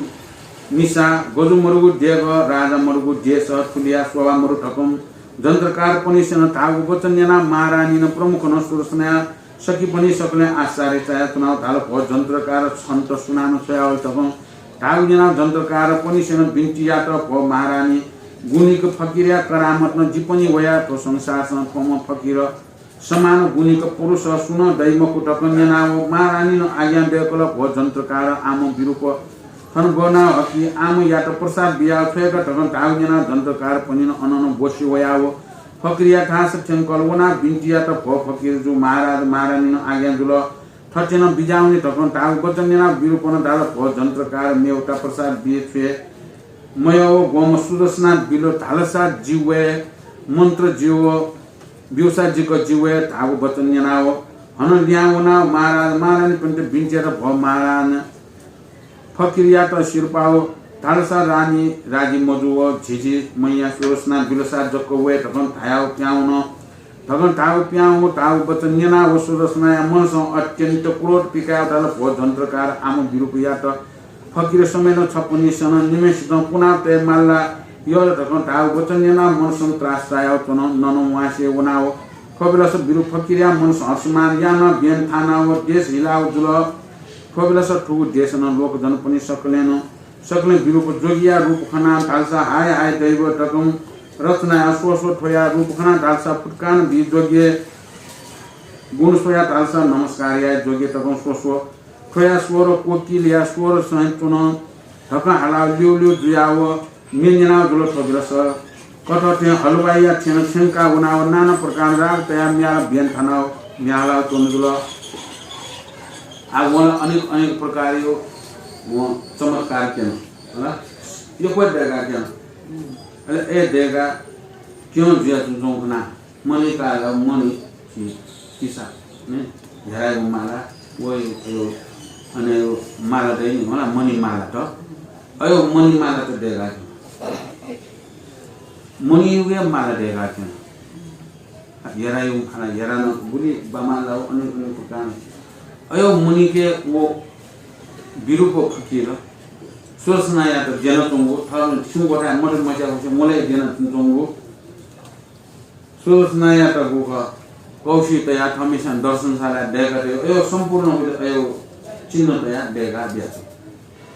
मिसा, गजु मरुगु देगः, राजा मरुगु देश, थुलिया शोभा मरु धकं जन्त्रकारपनिसेनं धाःगु वचन न्यनाव महारानीनं प्रमुखनं सुदर्शनाया सखीपनि सकलें आश्चर्य चायाच्वनाव धाल, भो जन्त्रकार, छन्त सुनानं छ्वयावल धकं धाःगु न्यनाव जन्त्रकारपनिसेनं बिन्ति यात, भो महारानी, गुणिक फकिरया करामतं जिपनि वया थ्व संसारसं थ्वम्ह फकिर समान गुणिक पुरुष सुनं दइ मखु धकं न्यनाव महारानीनं आज्ञा दय्कल, भो जन्त्रकार, आम विरूप थन ब्वनाव हकि, आमयात प्रसाद बियाव छ्वय्क धकं धाःगु न्यनाव जन्त्रकारपनिनं अननं ब्वसि वयाव फकिरया थास थ्यंकल। वनाव बिन्ति यात, भो फकिरजु, महाराज महारानीनं आज्ञा जुल, थथे नं बिज्याहुनि धकं धाःगु वचन न्यनाव विरूपनं धाल, भो जन्त्रकार, मेवता प्रसाद बिये छ्वये मयव, ग्वम्ह सुदर्शना बिल धालसा जि वये, मन्त्र जिव ब्यूसा जिक जि वये धाःगु वचन न्यनाव हनं लिहां वनाव महाराज महारानीपनित बिन्ति यात, भो महारानी, फकिरयात सिरपाव धालसा रानी राजी मजू व झिझी मैया सुदर्शना बिलसा जक वये धकं धायाव पिहां वन। धकं धाःगु प्यां व धाःगु वचन न्यनाः व सुदर्शनाया मनसं अत्यन्त क्रोध पिकाः धाल, भो जन्त्रकार, आम विरूपयात फकिर समेत छपनिसं निम्हय्सितं पुनातये माल ला? यः ला धकं धाःगु वचन न्यनाः मनसं त्रास चायाव च्वन। ननं वांसे वनाव थ्व बेलस विरूप फकिरया मनसं हर्षमान यानाव ब्यन थानाव देश हिलाव जुल। थ्व बेलस थुगु देशनं लोकजनपनि सकलेनं सकलें विरूप जोगिया रूप खनाः धालसा हाय हाय दैव धकं रचनाया स्व स्व थ्वया रूप खनाः धालसा फुतकानं बी जोगिये गुण स्वयाः धालसा नमस्कार याये जोगिये धकं स्व स्व थ्वया स्वर कोकिलया स्वर सहें च्वन धकं हालाव ल्यू ल्यू जुयाव म्ये न्यनाव जुल। थ्व बेलस कथं थें हलवाइया थें छ्यंका वनाव नाना प्रकार राग तयाः म्याल ब्यन थानाव म्यालाव च्वन जुल। आ वं अनेक अनेक प्रकारयो वं चमत्कार क्यन। हला? यक्व दय्काः क्यन। अले ए दय्काः क्यं जुयाच्वंच्वंगु खनाः मणि काल मणि कि-, किसा, ने, हेरायो माला, वयो, यो, अने यो माला दइ नि, होला, मणि माला त। अयो मणि माला त दय्काः क्यन। मणियो माला दय्काः क्यन। हेरायो खाना, हेरा न, गुलि बामाला, अनेक, अनेक प्रकार। अयो मणिके वो विरूप फकिर। सुदर्शनायात द्यनाच्वंगु, थः छिं गोथाय् मत मच्याः हुसे मोलय् द्यनाच्वंगु। सुदर्शनायात गुखः कौशिक तयाः थःम्हेस्यां दर्शनशालाय् दय्कातयो। अयो सम्पूर्ण हुइत अयो चिन्ह तयाः दय्काः बियाच्वन।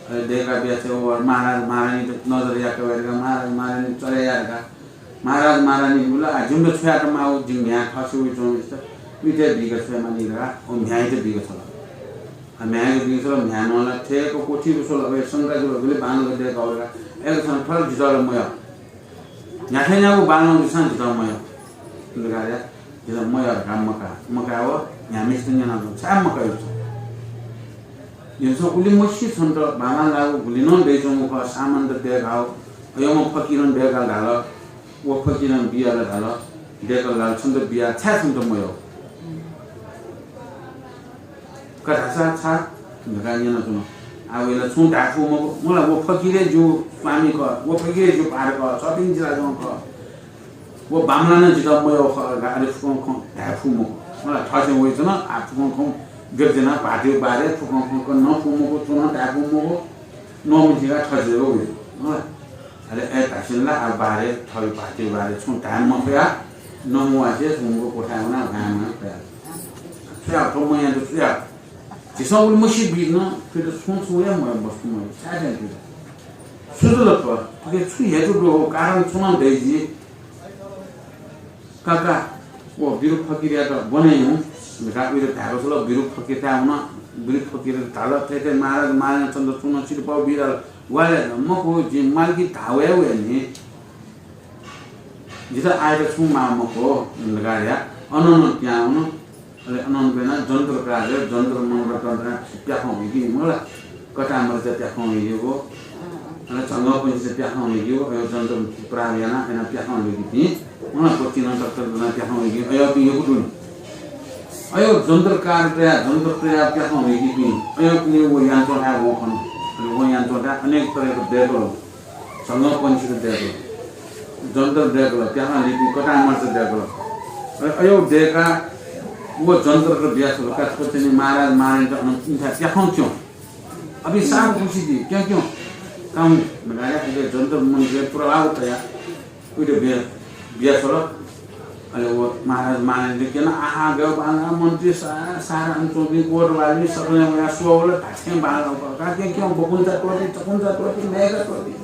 अले दय्काः बियाच्वंगु व महाराज महारानीत नजर याका वये धकाः महाराज महारानी चले याये धकाः महाराज महारानी बुल, आ, जिमित छु यात माःगु, जिमि म्ह्याय् थःसे वइच्वंगु इष्ट, उइत बीका छ्वये मानि धकाः व म्ह्याय्त बीका छ्वल। आ, म्ह्याय्त बीका छ्वल, म्ह्याय् नं ला थेक क्वथी स्वल, अबे शंका जुल, गुलि बांलाक दय्काः वल धकाः, अय्‌कथं थ्व जितः ला मयः। न्ह्याथाय् न्यागू बांलाःगु जितः मयः। धकाः या, जितः मयः धकाः मकाः, मकाः व न्ह्याम्हेसित न्यनाच्वन, छाय् मकाः छु? जिमिसं उलि मछि छन्त बांलाःगु गुलि नं दइच्वंगु खः, सामान त दय्काः, अय्‌म्ह फकिरं दय्काः धाल, व फकिरं बियाः धाल, दय्काः धाल, छन्त बियाः छाय् छन्त मयः? का धाःसा छाय् धकाः न्यनाच्वन। आ, वय्‌ला छुं धाये फु मखु। मला व फकिर हे जिगु स्वामी खः, व फकिर हे जिगु पाहां खः, छपिं जिलाजं खः। व बांमलाः नं जितः मयः खः धकाः अले फुक्कं खँ धाये फु मखु। मला थःस्यां वइच्वन, आ, फुक्कं खँ गथे यानाः भाःतय् बारे, फुक्कं खँ कने नं फु मखु, छु नं धाये फु मखु। नःम्ह चिकाः थः जिलाजं वइ। मला अले अय् धाःसा ला आ बारे, थः भाःतय् बारे छुं धाये मफया, नमवासे छुं क्वथाय् वनाः घाँय् वनाः ख्वया। छु याये, थ्व मनयात छु याये? झीसं उलि मछि बीत नं, थुइत छुं छुं हे मयः, वस्तु मयः, छाय् थें थुइत? छु जुल थ्व? थुके छु हेतु दु हो? कारण छु नं दइ जि? का का, व विरूप फकिरयात ब्वने हुँ धकाः उइत धायेगु छल। विरूप फकिरयाथाय् वन। विरूप फकिरं धाल, थथे थथे महाराज महारानीं छन्त छुं नं सिरपाः बी धाल। वा ले, मखु, जिं मालिकयात धाये वये नि। जितः आःयात छुं माः मखु धकाः धया। अनं नं पिहां वन। अले अनं ब्वनाः जन्त्रकारया जन्त्र मन्त्र तन्त्र प्याखं हुइकी मला। कथामर्चा प्याखं हुइकीगु, अले झंगःपंक्षीत प्याखं हुइकीगु, अयो जन्त्र प्राप यानाः अन प्याखं हुइकीपिं, मला, पतिनं तक तक ब्वनाः प्याखं हुइकीगु, अयोपिं यक्व दु नि। अयो जन्त्रकार तयाः जन्त्र तयाः प्याखं हुइकीपिं, अयोपिं व यानाच्वंथाय् वं खन। अले वं यानाच्वंथाय् अनेक तरहक दय्कल। झंगःपंक्षीत दय्कल, जन्त्र दय्कल, प्याखं लीपिं कथामर्चा दय्कल। अ-, अयो दय्काः व जन्त्रत बियाछ्वल का, थ्व चाहिँ महाराज महारानीत अन इमिथाय् प्याखं क्यं। अबि साप खुसी दी, क्यं क्यं। कामु धकाः या, उके जन्त्र मन्त्रया प्रभाव तयाः उइत बिया, बियाछ्वल। अले व महाराज महारानीत क्यन, आहा, गय् बांलाः मन्त्री सा-, सारा अन च्वंपिं कोटवाली सकलें वयाः स्वः वल, धात्थें बांलाः का, क्यं क्यं, बकुन्चा त्वःति, चकुन्चा त्वःति, नय्का त्वःति।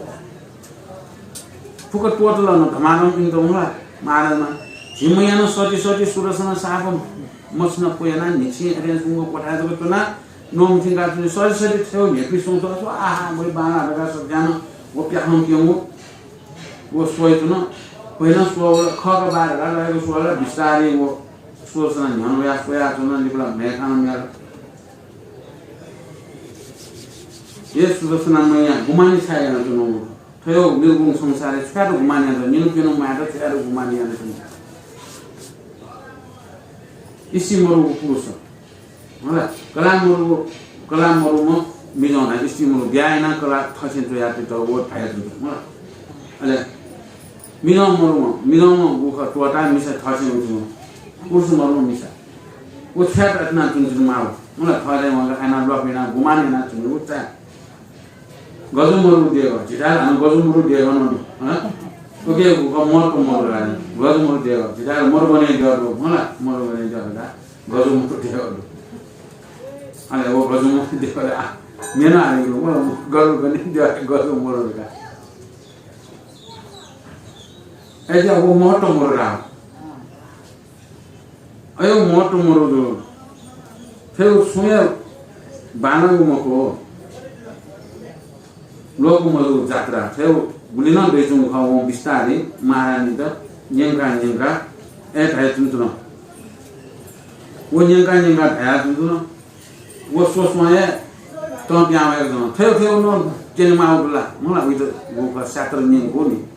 फुक्क त्वःतल नं धमाधम इमित हुँ ला। महाराज महारानी झिंमयानं सति सति सुदर्शना साप मछिना प्वयानाः न्हिच्छि अथें स्वंगू क्वथाय् जक च्वनाः नःम्ह चिंकाः च्वनी। सति सति थ्यंगु न्ह्यइपुसे च्वंगु थ्व, आहा, वइ बांलाः धकाः सकसिनं व प्याखं क्यंगु व स्वयाच्वन। वयानं स्वः वल, खः का बा धकाः लय्क स्वः वल। बिस्तारं व सुदर्शना न्ह्यःने वयाः स्वयाच्वन, लिपा ला म्ह्याय् थानाः म्याल। हे सुदर्शना मैया, गुमानि छाय् यानाच्वनागु? थ्व निर्गुण संसारय् छु यात गुमानि यानाच्वनागु? निन्हु प्यन्हु म्वायेत छु यात गुमानि यानाच्वनागु? स्त्री मरुगु पुरुष, हला, कलाः मरुगु, कलाः मरुम्ह मिजं धाइ, स्त्री मरुगु ब्याहा यानाः कलाः थःछेँ च्वयातःगु धाइ, हला। अले मिजं मरुम्ह, मिजंम्ह गुखः त्वःताः मिसा थःछेँ वइच्वंगु। पुरुष मरुम्ह मिसा। व छ्वयात अतिना चुन चुन माव। मला थरे वंका आना ब्लक बिना गुमान याना चुन उ चा। गजु मरु देव, झिटाल हानं गजु मरु देव न। हँ? ओके, उ क मर क मरु ला। गजु मरु देव, झिटाल मरु बने देव दु। मला मरु बने देव ला। गजु मरु देव दु। अले वो गजु मरु देव ला। मेना आली वो गजु बने देव गजु मरु का। ए जा वो महत्व मरु ला। अयो महत्व मरु दु। फेर सुने बाना मको। लोक मजू जात्रा थ्व गुलिनं दइच्वंगु खः। वं बिस्तारं महारानीत न्यंका न्यंका ए धयाच्वंच्वन। व न्यंका न्यंका धयाच्वंच्वन। व स्वस्वं हे तं पिहां वय्कलं थ्व थ्व नं क्यनेमाःगु दु ला? मला उइत व खः स्यातर न्यंकू नि।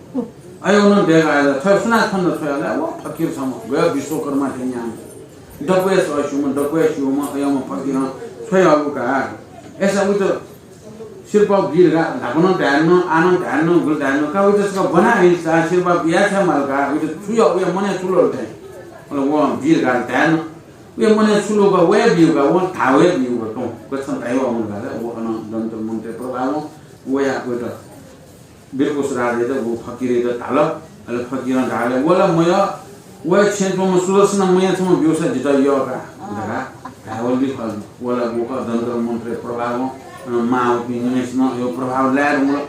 अयो नं देगा आयल। थ्व सुनां थन थ्व ला? व फकिर छम्ह गया विश्वकर्मा थें यां। दक्वया सः स्यूम्ह, दक्वया स्यूम्ह, अय्म्ह फकिरं छ्वयाहःगु का। अय्सा उइत सिरपाः बी धकाः धाकनं धायेन, आनं धायेन, गुलि धायेन, का उइत छकः ब्वना हइसा सिरपाः बिया छ्वये माल का, उइत छु यः, उया मनय् छु ल्वल थें। अले वं बी धकाः धायेन, उया मनय् छु ल्वल का, वया बीगु का, वं धाःगु हे बीगु का, तुं गच्छं धाइ वःम्ह का, व अन जन्तर मन्त्रया प्रभावं वया उइत बिरकुस राजायात व फकिरयात धाल। अले फकिरं धाल, व ला मयः, व हे छेँय् च्वंम्ह सुदर्शना मयः छम्ह ब्यूसा जितः यः का धकाः धायेवल खः। व ला व खः जन्तर मन्त्रया प्रभावं, अ, माःपिं निम्हय्सिनं यो प्रभाव लाये धुंकल।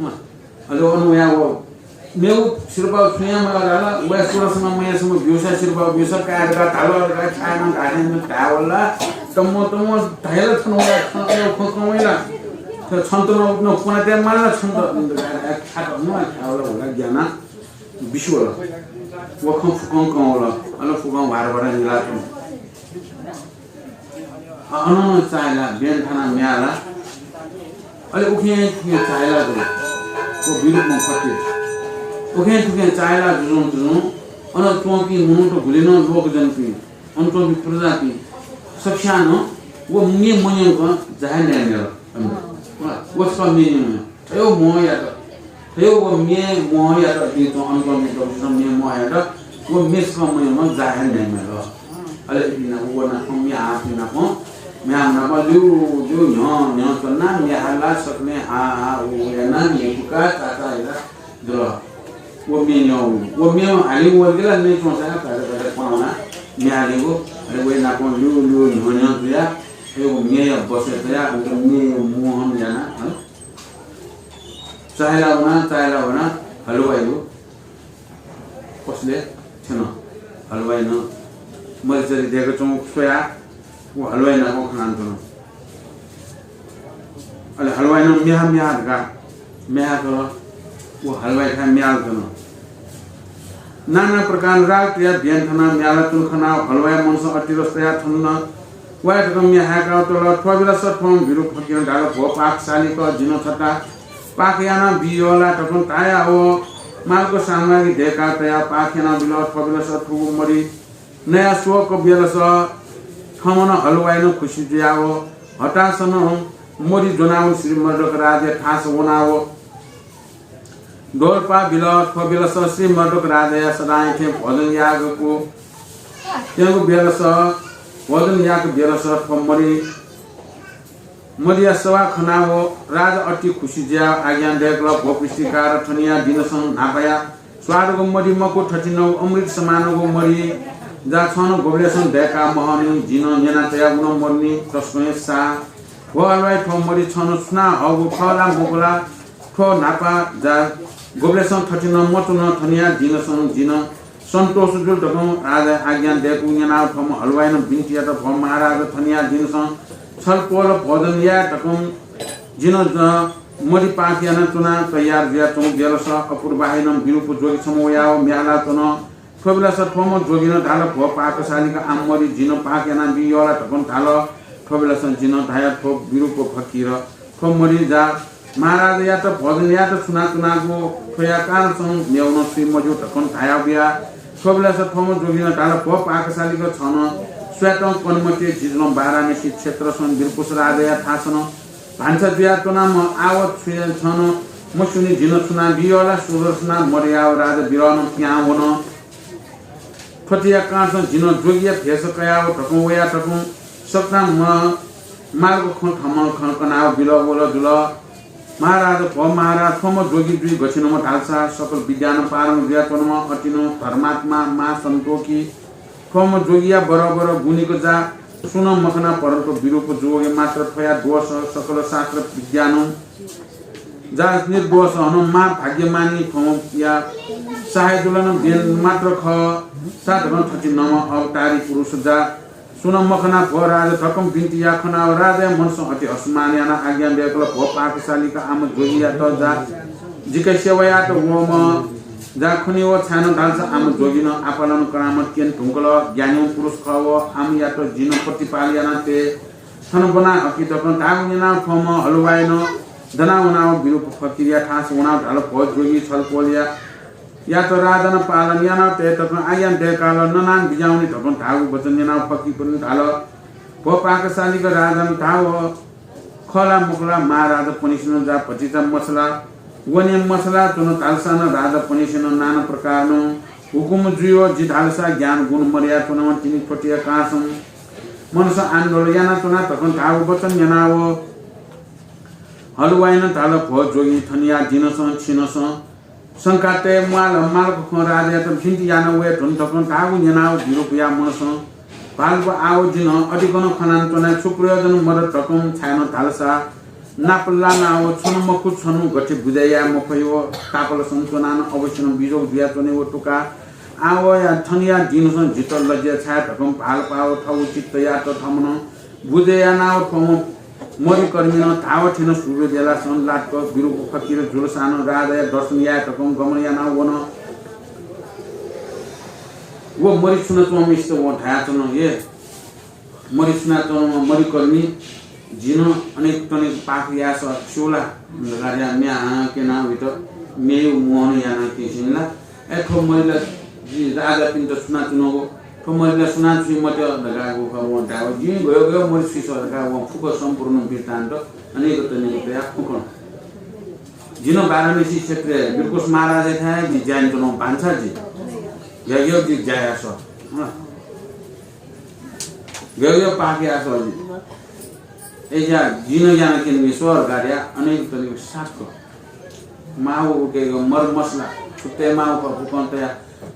हँ। अले अन वया व मेगु सिरपाः छुं याये मयः धाल, व हे सुदर्शना मयः छम्ह ब्यूसा सिरपाः ब्यूसा काये धकाः धाल धकाः छाय् नं धाःथें धायेवल ला। तम्म तम्म धायल थन वया थन अयो खँ कंवइ ला। थ्व छन्त नं उत नं कुना तये माल ला छन्त। खात नं खावल होला ज्ञाना। बिस्युवल। व खँ फुक्कं कंवल। अन फुक्कं ह्वारह्वार निलाच्वन। अ, अन नं चाःहिला, ब्यन थानाः म्ये हाला। अले उखें थुखें चाःहिला जुल। व बिरुपं फकिर। उखें थुखें चाःहिला जुजुं जुजुं अन च्वंपिं मनूत गुलिनं लोकजनपिं, अन च्वंपिं प्रजापिं सकसियां नं व म्ये मन्यंकं जाहे नये म्ये ला। व छकः म्ये न्यं। थ्व मोहयात, थ्व व म्ये मोहयात दिं च्वं अन च्वंपिं दक्वसिनं म्ये मोहयात व म्ये छकः मन्यंकं जाहे नये म्ये ला। अले इपिं नाप व नाप म्ये हाःपिं नाप, म्ये हाःम्ह नाप ल्यू ल्यू न्ह्यः न्ह्यः च्वनाः म्ये हाला सकलें हा हा हू हू यानाः म्ये कुका चाचा यानाः जुल। व म्ये न्यं वल। व म्ये हालिं वल कि ला, म्ये च्वंसा का भ्यादा भ्यादा पावना म्ये हालिं वल। अले वया नाप ल्यू ल्यू न्ह्यः न्ह्यः जुयाः अले व म्येया बसय् तयाः उत म्येया मोहन यानाः, हँ? चाःहिला वना, चाःहिला वना, हलवाइगु पसलय् थ्यन। हलवाइनं मरिचरि दय्काच्वंगु स्वयाः व हलवाइ नाप खनाच्वन। अले हलवाइनं म्ये हा, म्ये हा धकाः म्ये हाकल। व हलवाइथाय् म्ये हालाच्वन। नाना प्रकारं राग तयाः ब्यन थानाः म्ये हालाच्वंगु खनाः हलवाइया मनसं अति रस तयाः थन नं वये धकं म्ये हाय्काः तल। थ्व बेलस थ्वम्ह बिरु फकिरं धाल, भो पाकसालिक, जिं छता पाक यानाः बी यः ला धकं धायाव मालक सामग्री दय्काः तयाः पाक यानाः बिल। थ्व बेलस थुगु मरि नयाः स्वःक बेलस थम्हं हलवाइनं खुसि जुयाव हतासं मरि ज्वनाव श्री मर्दक राजाया थासं वनाव द्वहलपा बिल। थ्व बेलस श्री मर्दक राजाया सदांया थें भोजन यायेगु त्यंगु बेलस, भोजन यायेगु बेलस थ्व मरि मरिया सवाः खनाव राजा अति खुसि जुयाव आज्ञा दय्कल, भो पृष्ठिकार, थनिया दिनसं न्हापाया स्वादगु मरि मखु, थथिंगु अमृत समानगु मरि जा छं नं गुबलेसं दय्का महःनि, जिं नं न्यना तयागु नं मरुनि, तसकं हे साः। भो हलवाइ, थ्व मरि छं नं सुनां हःगु खः ला मखु ला? थ्व न्हापा जा गुबलेसं थथिंगु मच्वन, थनिया दिनसं जिं नं सन्तोष जुल धकं राजाया आज्ञा दय्कूगु न्यनाव थ्वम्ह हलवाइनं बिन्ति यात, भो महाराज, थनिया दिनसं छलपोल भोजन याये धकं जिं नं ज-, मरि पाक यानाच्वनाः तयार जुयाच्वंगु बेलस अपुरबाहेनं बिरुप जोगी छम्ह वयाव म्ये हालाच्वन। थ्व बेलस थ्वम्ह जोगिनं धाल, भो पाकसालिक, आम मरि जिं नं पाक यानाबी यः ला धकं धाल। थ्व बेलस जिं नं धाया, थ्व बिरुप फकिर, थ्व मरि जा महाराजयात भोजन यायेत छुनाच्वनागु, थ्वया कारणसं मेवनं सुइ मज्यू धकं धायाबिया। थ्व बेलस थ्वम्ह जोगिनं धाल, भो पाकसालिक, छं नं स्वयातं कने मते, जि जुलं वाराणसी क्षेत्रसं बिरकुस राजाया थासं भान्सा जुयाच्वनाम्ह, आव छुं छं नं मस्यूनि, जिं नं छुनाबी यः ला? सुदर्शना मरियाव राजा विरहनं पिहां वन। थथिया कारणसं जिं जोगिया भेष कयाव धकं वया धकं सकतां मन मालक खँ थमं खँ कनाव बिल वल जुल। महाराज, भो महाराज, थ्वम्ह जोगी जुइ गथिंम्ह धालसा सकल विद्यानं पारंगत जुयाच्वंम्ह अतिनं धर्मात्मा महासन्तोखी। थ्वम्ह जोगिया बरबर गुणिक जा सुनं मखना, परन्तु विरूप जोगी मात्र थ्वया दोष सकल शास्त्र विद्यानं जा निर्दोष हनं महाभाग्यमानी थ्वम्हया सहाय जुलन बेन मात्र खः। साधकं थथिंम्ह अवतारी पुरुष जा सुनं मखना, भो राजा, धकं बिन्ति याः खनाव राजाया मनसं अति असम्मान यानाः आज्ञा दयकल, भो पाकशालिक, आम जोगियात जा जिके सेवा यात वःम्ह जा खनी व छाय्‌नं धालसा आम जोगिनं आपालं करामत क्यने धुंकल। ज्ञानीम्ह पुरुष खः व आमयात जिनं प्रतिपाल याना तये। थन ब्वना हकि धकं धाःगु न्यनाव थ्वम्ह हलवाय्‌नं दना वनाव विरूप फकिरया थासय् वनाव धाल, भो जोगी, छलपोलया यात राजानं पालन याना तये धकं आज्ञा दयकाल, ननां बिज्याहुनि धकं धाःगु वचन न्यनाव फकिरपनिं धाल, भो पाकशालिक, राजानं धाव खः ला मखु ला? महाराजपनिसेनं जा भतिचा मछला वने मछला च्वन धालसानं राजापनिसेनं नाना प्रकारनं हुकुम जुइ व जि धालसा ज्ञान गुण मदयाच्वनाव तिनि थथिया कारणसं मनसं आन्दोलन यानाच्वना धकं धाःगु वचन न्यनाव हलवाय्‌नं धाल, भो जोगी, थनिया दिनसं छिनसं शंका तये म्वाःल, मालक खँ राजायात बिन्ति याना वये धुन धकं धाःगु न्यनाव विरूपया मनसं भालपा आव जिनं अधिकनं खनाच्वना, छु प्रयोजन मदत धकं छाय्‌नं धालसा नाप लानाव छन्हु मखु छन्हु गथे बुझे याये मफइ व तापालसं च्वनानं अवश्यनं बिजोग जुयाच्वने व तुका। आवया थनिया दिनसं जितः लज्या छाये धकं भालपाव थव चित्तयात थमनं बुझे यानाव थ्वम्ह मरिकर्मीनं धाव थिन सूर्य बेलासं लातक विरूप फकिर जुलसानं राजाया दर्शन याये धकं गमन यानाव वन। व मरि छुनाच्वंम्हसित वं धयाच्वन, हे मरि छुनाच्वंम्ह मरिकर्मी, जिनं अनेक तनेक पाप याःसा स्यू ला? धकाः म्ये हां क्यनाव वइत म्येयु मोहन यानाः क्यंसिन ला? अय् थ्व मरि ला जि राजापिन्त छुनाच्वनागु, थ्व मरि ला सुनां छुइ मते धकाः वं धाव। जिं गय् गय् मरि छुइसा धकाः वं फुक्क सम्पूर्ण वृत्तान्त अनेक तनेक तयाः फुकं। जिनं वाराणसी क्षेत्रय् विरकुश महाराजयाथाय् जि ज्या यानाच्वनागु भान्सा जि। गय् गय् जि ज्या याःसा। हँ। गय् गय् पाप याःसा जि। अय्‌सा जिनं यानाः क्यनागु स्वर्गया अनेक तनेक साप माःगु उके मर मसला छुट्टै माःगु फुकं तयाः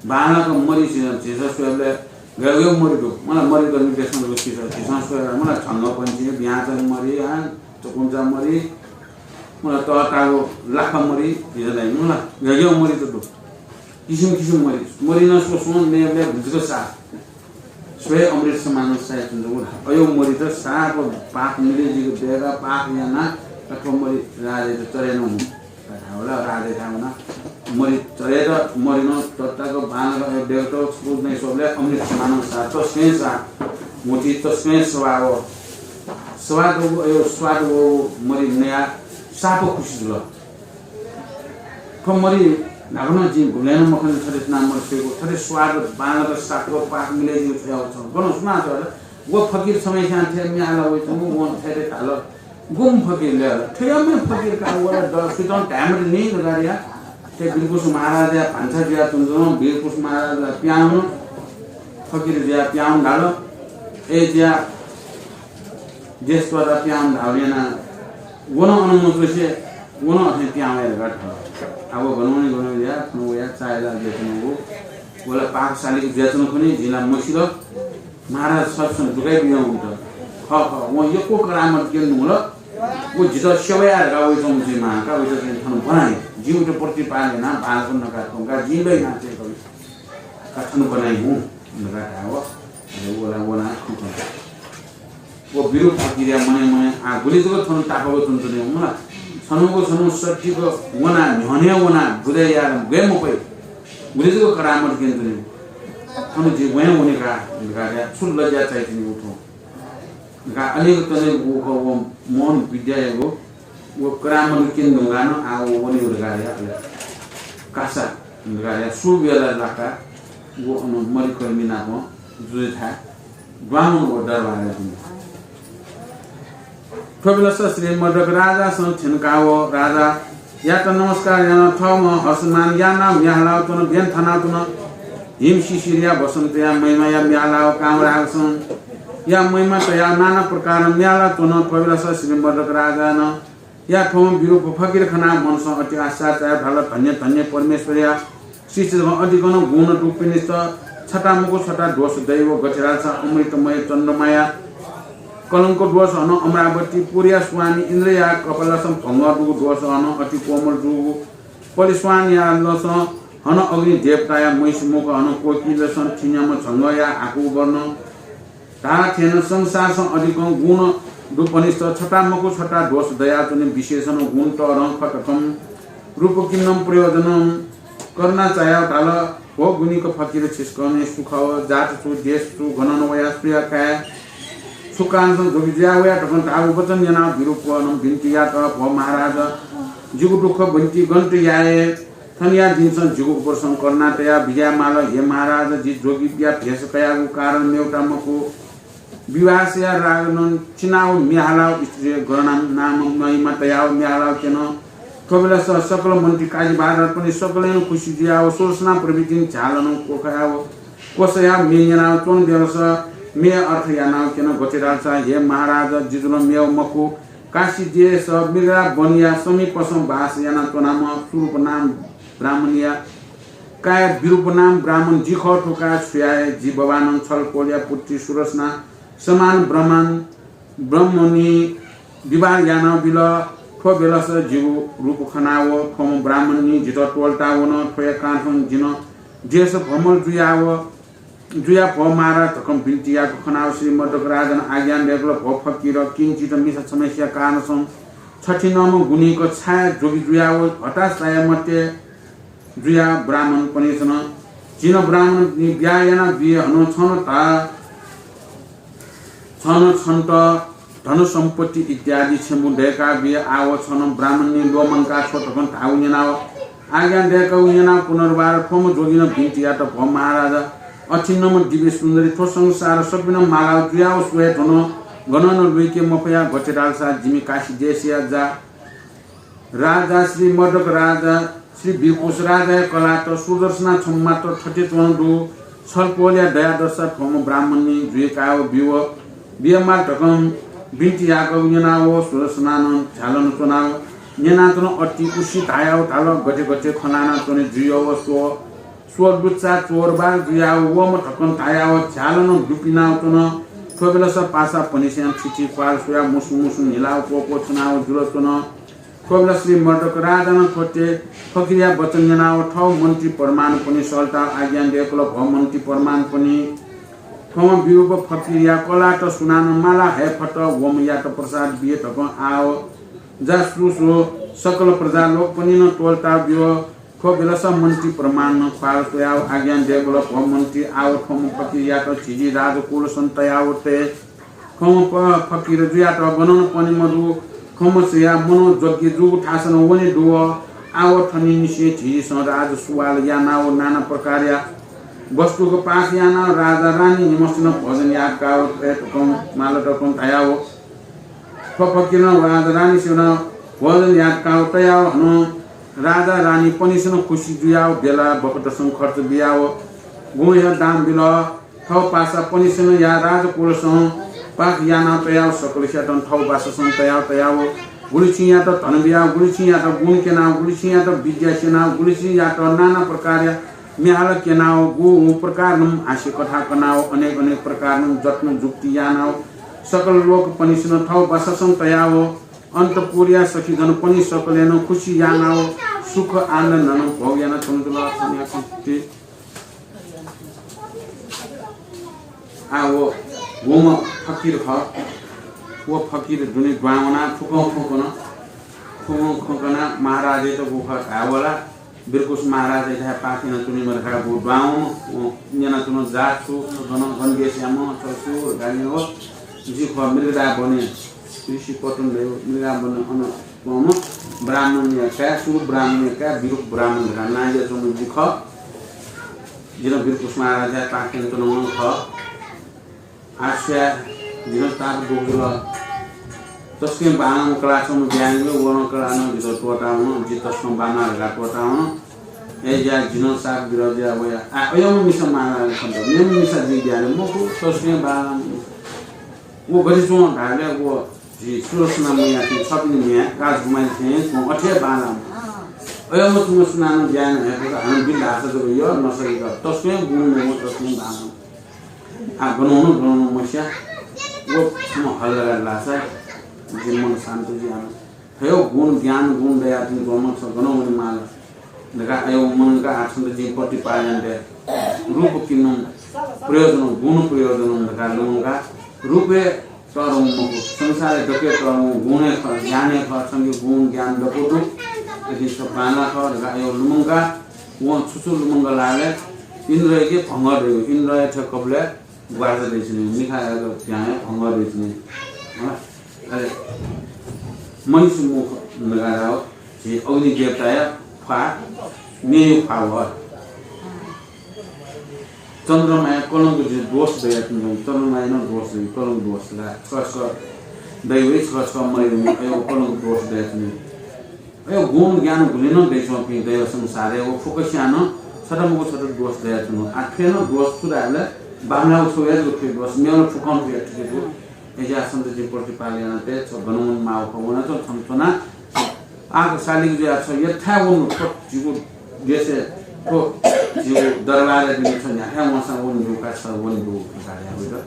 बांलाक मरि झीसं, झीसं स्वयेबलय् गय् गय् मरि दु। मला मरि गर्मी देशमा दु झीसं, झीसं स्वयेबलय् मला झंगःपंछि, ब्याँचा मरि, आ, चकुंचा मरि, मला तःतागु लाखा मरि, झीसं धाइ मला गय् गय् मरि त दु। किसिम किसिम मरि, मरिनं स्वस्वं नयेबलय् गुलिचक साप। स्वये अमृत समानं साय् तुं जक। अय् मरित साप पाप मिले जिक दय्‌काः पाप यानाः अथवा मरि राजायात चरे नं हुँ। धावला राजायाथाय् वनाः मरि चरेत मरिनं तताक बांलाक अय् दय्‌काः छकू नये स्वःबलय् अमृत समानं साप तसकं साप। मुठी तसकं स्वाद। स्वाद वःगु अय् स्वाद वःगु मरि नयाः साप खुसी जुल। थ्व मरि न्हापां जिं गुबलें नं मखनी, थथे च्वनाः मरि स्वयेगु, थथे स्वाद बांलाक साप व पाप मिले जिगु छ्वयागु छं। गन सुनां छ्वल? व फकिर छम्हस्यां थथे म्ये हालाः वइच्वंगु, वं थथे धाल, गुम्ह फकिर ले हल। थथे म्ये फकिर का वल, द सुतं धाये मते नि धकाः धया। थथे विरकुश महाराजया भान्सा जुयाच्वंच्वं, विरकुश महाराजया प्याहां वन, फकिर जुयाः प्याहां वन धाल, अय् जुयाः देश त्वःताः प्याहां धाःगु यानाः व नं अन मच्वसे व नं अथें प्याहां वया धकाः धाल। आः व गन वनी गन वया, थन वया चाःहिला जुयाच्वंगु। व ला पाकशालिक जुयाच्वन खनी, जिं ला मसिल। महाराज सत्संग दुकाइ बियावंत। खः खः, वं यक्व करामत क्यने धुंकल। व जितः सेवा याये धकाः वइच्वंगु जुइमाः का, वइत चाहिँ थन ब्वना हँ। जिं वइत प्रतिपाल यानाः बांलाक नका धुंकाः जिं लय् याना तयेगु का, थन ब्वना हँ धकाः धाः व। अले व ला वनाः खँ कन। व विरूप फकिरया मनय् मनय् आः गुलि जक थन तापाक च्वनाच्वने मला। छन्हुक छन्हु सत्तिक वनाः न्ह्यःने वनाः बुझे याये गय् मफइ। गुलि जक करामत क्यनाच्वने। थन जि वने वने का धकाः धया छु लज्या चाइच्वनी उथ्व। धकाः अनेक तनेक व खः व मोहन विद्यायागु व करामत क्यने धुंकाः नं आः व वने धकाः धया अले कासा धकाः धया सु बेला लाकाः व अन मरिकर्मी नाप जुजुयाथाय् दुहां वन व दरबारय् दुहां। थ्व बेलस श्री मद्रक राजासं थ्यंकाः व राजायात नमस्कार यानाः थःम्हं हर्षमान यानाः म्ये हालाच्वन, ब्यन थानाच्वन। हिम शिशिरया वसन्तया महिमाया म्ये हालाव कामरागसंया महिमा तयाव नाना प्रकारं म्ये हालाच्वन। थ्व बेलस श्री मदक राजानं या थ्वम्ह विरूप फकिर खनाव मनसं अति आश्चर्य चायाव धाल, धन्य धन्य परमेश्वरया सृष्टिजगतं अतिकं गुण दुपिन्त छता मखु छता दोष दइ। व गथे धालसा अमृतमय चन्द्रमाया कलंक दोष, हनं अमरावतीपुरया स्वामी इन्द्रया कपालसं भंग दुगु दोष, हनं अति कोमल दुगु पलिस्वानया लसं, हनं अग्नि देवताया महिषी मुख, हनं कोकिलसं थिन्याम्ह झंगःया हाकु वर्ण धाःथें नं संसारसं अदिकं गुण दुपिन्त छता मखु छता दोष दयाच्वने। विशेषनं गुण तःधं खः। थथं रूपकिन्नं प्रयोजनं करुणा चायाव धाल, भो गुणिक फकिर, छिसकं सुखव जात छु, देश छु, गनं वया सुया काय्, छु कारणसं जोगी जुया वया धकं धाःगु वचन न्यनाव विरूपनं बिन्ति यात, भो महाराज, जिगु दुःख बिन्ति गन याये। थनिया दिनसं जिगु उपरसं करुणा तयाव बिज्याये माल। हे महाराज, जि जोगीया भेष कयागु कारण मेवता मखु। विवाहसया रागनं चिनाव म्ये हालाव स्त्रीया गणना नाम महिमा तयाव म्ये हालाव क्यन। थ्व बेलस सकल मन्त्री काजी भारतपनि सकलेनं खुसी जुयाव सुदर्शना प्रभृतिं झ्यालनं कोखयाव कोसयाव म्ये न्यनाव च्वन। बेलस म्ये अर्थ यानाव क्यन। गथे धालसा, हे महाराज, जि जुल मेव मखु, काशी देश मृगया वनया समीपसं बास यानाच्वनाम्ह सुरूप नाम ब्राह्मणया काय् विरूप नाम ब्राह्मण जि खः धकाः स्वयाः जि बबानं छलपोलया पुत्री सुदर्शना समान ब्राह्मण ब्राह्मणी विवाह यानाबिल। थ्व बेलस जिगु रूप खनाव थ्वम्ह ब्राह्मणी जितः त्वःतावन। थ्वया कारणसं जिं देश भ्रमण जुयाव जुया भो महाराज धकं बिन्ति याःगु खनाव श्री मदक राजानं आज्ञा दय्‌कल, भो फकिर, किञ्चित मिसा छम्हसिया कारणसं छथिंम्ह गुणिक छाय् जोगी जुयाव हताश चाये मते जुया ब्राह्मणपनिसन जिं ब्राह्मणी ब्याहा यानाबी। हनं छन धा छन छन्त धन सम्पत्ति इत्यादि छेँबुँ दय्‌काबी। आव छन ब्राह्मणी ल्वःमंका छ्व धकं धाःगु न्यनाव आज्ञा दय्‌कागु न्यनाव पुनर्वार थ्वम्ह जोगिनं बिन्ति यात, भो महाराज, अथिंम्ह दिव्य सुन्दरी थ्व संसार सपिनं मालाव जुयाव स्वये धुन गनं लुइके मफया। गथे धालसा जिमि काशी देशया जा राजा श्री मदक राजा श्री विरकुश राजाया कलात सुदर्शना छम्मात थथे च्वन दु। छलपोलया दयादशा थ्वम्ह ब्राह्मणी जुइकाव बिव बियमाल धकं बिन्ति याःगु न्यनाव सुदर्शनानं झ्यालं च्वनाव न्यनातन अति उसी धायाव धाल, गथे गथे खँ ल्हानाच्वने जुयव स्व स्व लुच्चा चोरबार जुयाव वःम्ह धकं धायाव झ्यालं दुपिनाव च्वन। थ्व बेलस पासापनिसें थिथि क्वाल स्वयाव मुसुं मुसुं न्हिलाव क्वक्वछुनाव जुल च्वन। थ्व बेलस श्री मदक राजानं थ्वते फकिरया वचन न्यनाव थव मन्त्री परमाणपनि सल्ताव आज्ञा दय्‌कल, भो मन्त्री परमाणपनि, थ्वम्ह विरूप फकिरया कलात सुनानं माला हये फत, वम्हयात प्रसाद बिये धकं आव जा सु सु सकल प्रजा लोकपनिनं त्वःताव बिव। थ्व बेलस मन्त्री परमाणनं ख्वाल स्वयाव आज्ञा दय्‌कल, भो मन्त्री, आव थ्वम्ह फकिरयात झिझी राजकुलसं तयाव तये। थ्वम्ह प-, फकिर जुयात गनं पने मदु। थ्वम्हस्या मनोजज्ञ जूगु थासनं वने दु। आव थनिंनिसें झिझीसं राजसुवाल यानाव नाना प्रकारया वस्तुक पास यानाव राजा रानी निम्हसिनं भोजन याकाव तये धकं माल धकं धयाव थ्व फकिरनं राजा रानीसिनं भोजन याकाव तयाव हनं राजा रानीपनिसेनं खुसी जुयाव बेला बखतसं खर्च बियाव गुंया दाम बिल। थव पासापनिसेनं या राजकुलसं पाक यानाव तयाव सकलसियातं थव बाससं तयाव तयाव गुलिसिंयात धन बियाव गुलिसिंयात गुण क्यनाव गुलिसिंयात विद्या स्यनाव गुलिसिंयात नाना प्रकारया म्ये हाल क्यनाव गु प्रकारनं हास्य कथा कनाव अनेक अनेक प्रकारनं जत्न जुक्ति यानाव सकल लोकपनिसेनं थव बाससं तयाव अन्तपुरया सखीजनपनि सकलेनं खुसी यानाव सुख आनन्दनं भोग यानाच्वंगु जुल। आ, व गुम्ह फकिर खः। व फकिर दुने दुहां वनाः थुकथं खँ कन, थुकथं खँ कनाः महाराजयात गुगु खः धायेवल। विरकुश महाराजयाथाय् पाखें च्वनीम्ह धकाः गुगु दुहां वन। व न्यनाच्वन, जात छु, गन, गन देशयाम्ह, छ सु धकाः न्यन। व जि खः मृगदा वनय्, ऋषि पतञ्जलि मृगदा वनय् अन च्वंम्ह ब्राह्मणया काय्, सुरु ब्राह्मणया काय्, विरूप ब्राह्मण धकाः नां जुयाच्वंम्ह जि खः। जिं विरकुश महाराजयाथाय् पाखें च्वनाच्वनागु खः। आः स्वया, जिं ताप दुगु जुल। तसकं बांलाःम्ह कलाःम्ह ब्याहा यानागु, व नं कलाः नं जितः त्वःतावन, जि तसकं बांलाः धकाः त्वःतावन। अय्‌ज्या जिनं साप बिरः जुया वया। आ, अय्‌म्ह मिसा माला खंत। मेम्ह मिसा जिं ब्याने मखु, तसुकं बांलाःम्ह मिसा। व गथे च्वं धाःबलय् व झी सुलोचना मैया थें छपिनि म्ह्याय् राजकुमारी थें च्वं अथे बांलाःम्ह। अय्‌म्ह तुं सुनानं ब्याने हय्‌कूसा हानं बिल धाःसा जक यः नसकिक तसुकं गुण मवं तसुकं बांलाःम्ह। आ, गनं नं गनं नं मस्या। व छम्ह हल धकाः धाःसा जिं मन शान्त जुयाः थ्व गुण ज्ञान गुण दयाच्वंम्ह छ गनं वनेमाल धकाः अय् मनंकाः आः छन्त जिं प्रतिपादन याये। रूप किन्नं प्रयोजनं गुण प्रयोजनं धकाः लुमंकाः रूपय् तःधंम्ह मखु, संसारय् दकलय् तःधंम्ह गुण हे खः, ज्ञान हे खः, छंके गुण ज्ञान दक्व दु। अथे छ बांलाः खः धकाः अय् लुमंकाः वं छु छु लुमंकल धाःबलय् इन्द्रयाके भंगः दइगु, इन्द्रया थ्व कपालय् ग्वाराचा दइच्वनी, मिखाया भ्याँया भंगः दइच्वनी। हँ? अले महिषी मुख धकाः धाःगु झी अग्नि देवताया ख्वाः, मेयु ख्वाः वः। चन्द्रमाया कलंक जुइ, दोष दयाच्वनी, चन्द्रमाया नं दोष दइ, कलंक दोष ला, छकः छकः दइ वइ, छकः छकः मरि वइ, अय् व कलंक दोष दयाच्वनी। अय् गुण ज्ञान गुलिं नं दइच्वंपिं दइ संसारय्, व फुक्कसियां नं छता मखु छता दोष दयाच्वनी। आः थ्व नं दोष छु धाःबलय् बांलाःगु छगू हे जक थुइ दोष, मेगु नं फुक्कं थुइ थुइ दु। अय्‌ज्या छन्त जिं प्रतिपाल याना तये, छ गनं वनेमाःगु खः, वनाच्वँ, छन्त च्वना। आः सालिक जुयाः छ यथाय् वनु, थ्व झीगु देशय्, थ्व झीगु दरबारय् दिने छ न्ह्याथाय् वंसां वने ज्यू का, छ वने ज्यू धकाः धयागु दु।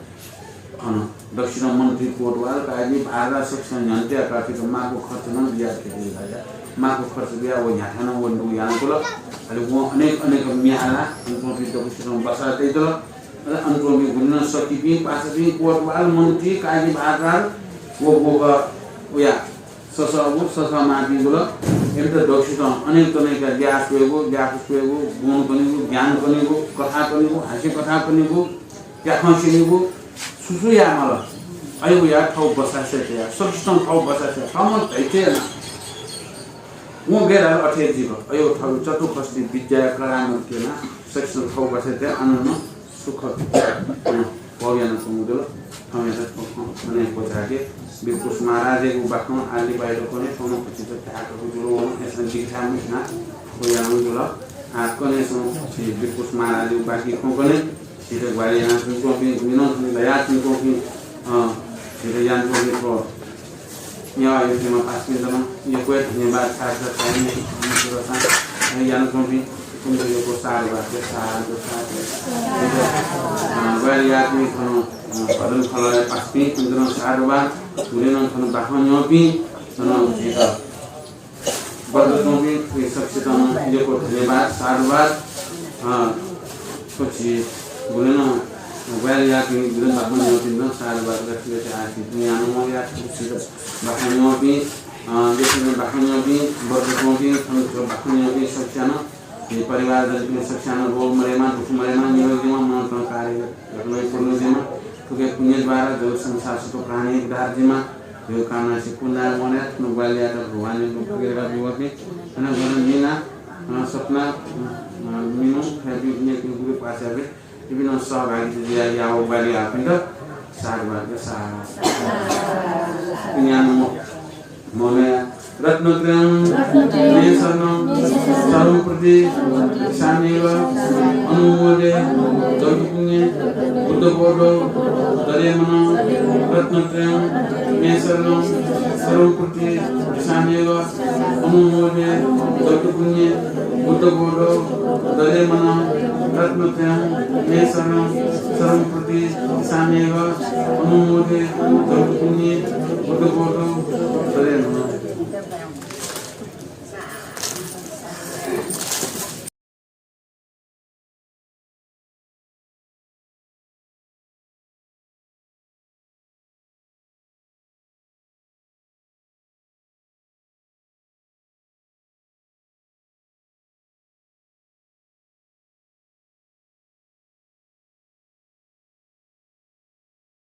अन दक्षिण मन्त्री कोतवाल, काजी भारद्वाज, सकसिनं न्ह्यःने तयाः काफित माःगु खर्च नं बियाः थें धयाः माःगु खर्च बियाः व न्ह्याथाय् नं वने ज्यू यानातल। अले वं अनेक अनेक म्ये हालाः अन च्वंपिं दक्वसितं बसाः तयातल। अले अन च्वंपिं गुलि नं सखीपिं, पासापिं, कोतवाल, मन्त्री, काजी भारद्वाज, व गुगु वया ससःगु, ससःमाःपिं गुलि, इमित दक्वसितं अनेक तनय्‌का ल्याः स्वयेगु, ल्याखु स्वयेगु, गुण कनेगु, ज्ञान कनेगु, कथा कनेगु, हास्य कथा कनेगु, ज्याखँ स्यनेगु, छु छु यायेमाल। अय् वया थःगु बसासय् तयाः, सखीसं थःगु बसासय्, थःम्हं धयाथें यानाः। वं गय् धाल अथे हे जुइगु। अय् थःगु चतुःफस्ति विद्याया करामत क्यनाः, सखीसं थःगु बसासय् तयाः अन नं सुख, अ, भोग यानाच्वंगु जुल। थौंयात थ्व खँ अन हे क्वचायेके। वीरकुश महाराजयागु बाखं आः लिपायात कने, थौं नं कुथिं धायेकागु जुल, वं अय्‌सां दीक्षा मुसिनाः थ्व यानागु जुल। आः कने च्वँ झी वीरकुश महाराजयागु बाकी खँ कने। झीत ग्वाहालि यानाच्वंपिं, गुलि नं थन दयाच्वंपिं, अ, झीत यानाच्वंपिं थ्व नेवाः युक्तिमा पासापिन्त नं यक्व हे धन्यवाद, साधुवाद, साधुवाद, साधुवाद यानाच्वंपिं, अ, यानाच्वंपिं, इपिन्त यक्व साधुवाद, साधुवाद, साधुवाद। अ, ग्वाहालि याःपिं थन, अ, भजन खलःया पासापिं, इपिन्त नं साधुवाद, गुलि नं थन बाखं न्यंपिं, थन झीत ब्वति च्वंपिं सकसितं यक्व धन्यवाद, साधुवाद। अ, थ्व झी गुलि नं ग्वाहालि याःपिं, गुलि नं बाखं न्यंपिन्त नं साधुवाद, गथे गथे आः झी दुनियां नं वंगु या, थुगु झीत बाखं न्यंपिं, अ, गथे नं बाखं न्यंपिं, ब्वति च्वंपिं, थन झीत बाखं न्यंपिं सकसियां नं, झी परिवारजनपिं सकसियां नं रोग मदयेमा, दुःख मदयेमा, निरोगी जुइमा, मनंतुना कार्य यक्व हे पूर्ण जुइमा, थुकिया पुण्यद्वारा जगत संसार सकल प्राणी उद्धार जुइमा, धइगु कामनासे पुण्य वने थन ग्वाहालि यायेत भगवानया रूप बगैर ब्यूगु। अन गन मिना, अ, सपना, अ, मिनु, थ्वयापिं गुलि पासापिं, इपिं नं सहभागिता जुयाः याःगु ग्वाहालि याःपिन्त साधुवाद, साधुवाद। इपिं यानाः मम रत्नत्रयं मे शरणं सर्वं प्रतिदिशाम्यघम्। अनुमोदे जगत्पुण्ये बुद्धबोधौ दधे मनः। रत्नत्रयं मे शरणं सर्वं प्रतिदिशाम्यघम्। अनुमोदे जगत्पुण्ये बुद्धबोधौ दधे मनः। रत्नत्रयं मे शरणं सर्वं प्रतिदिशाम्यघम्। अनुमोदे जगत्पुण्ये बुद्धबोधौ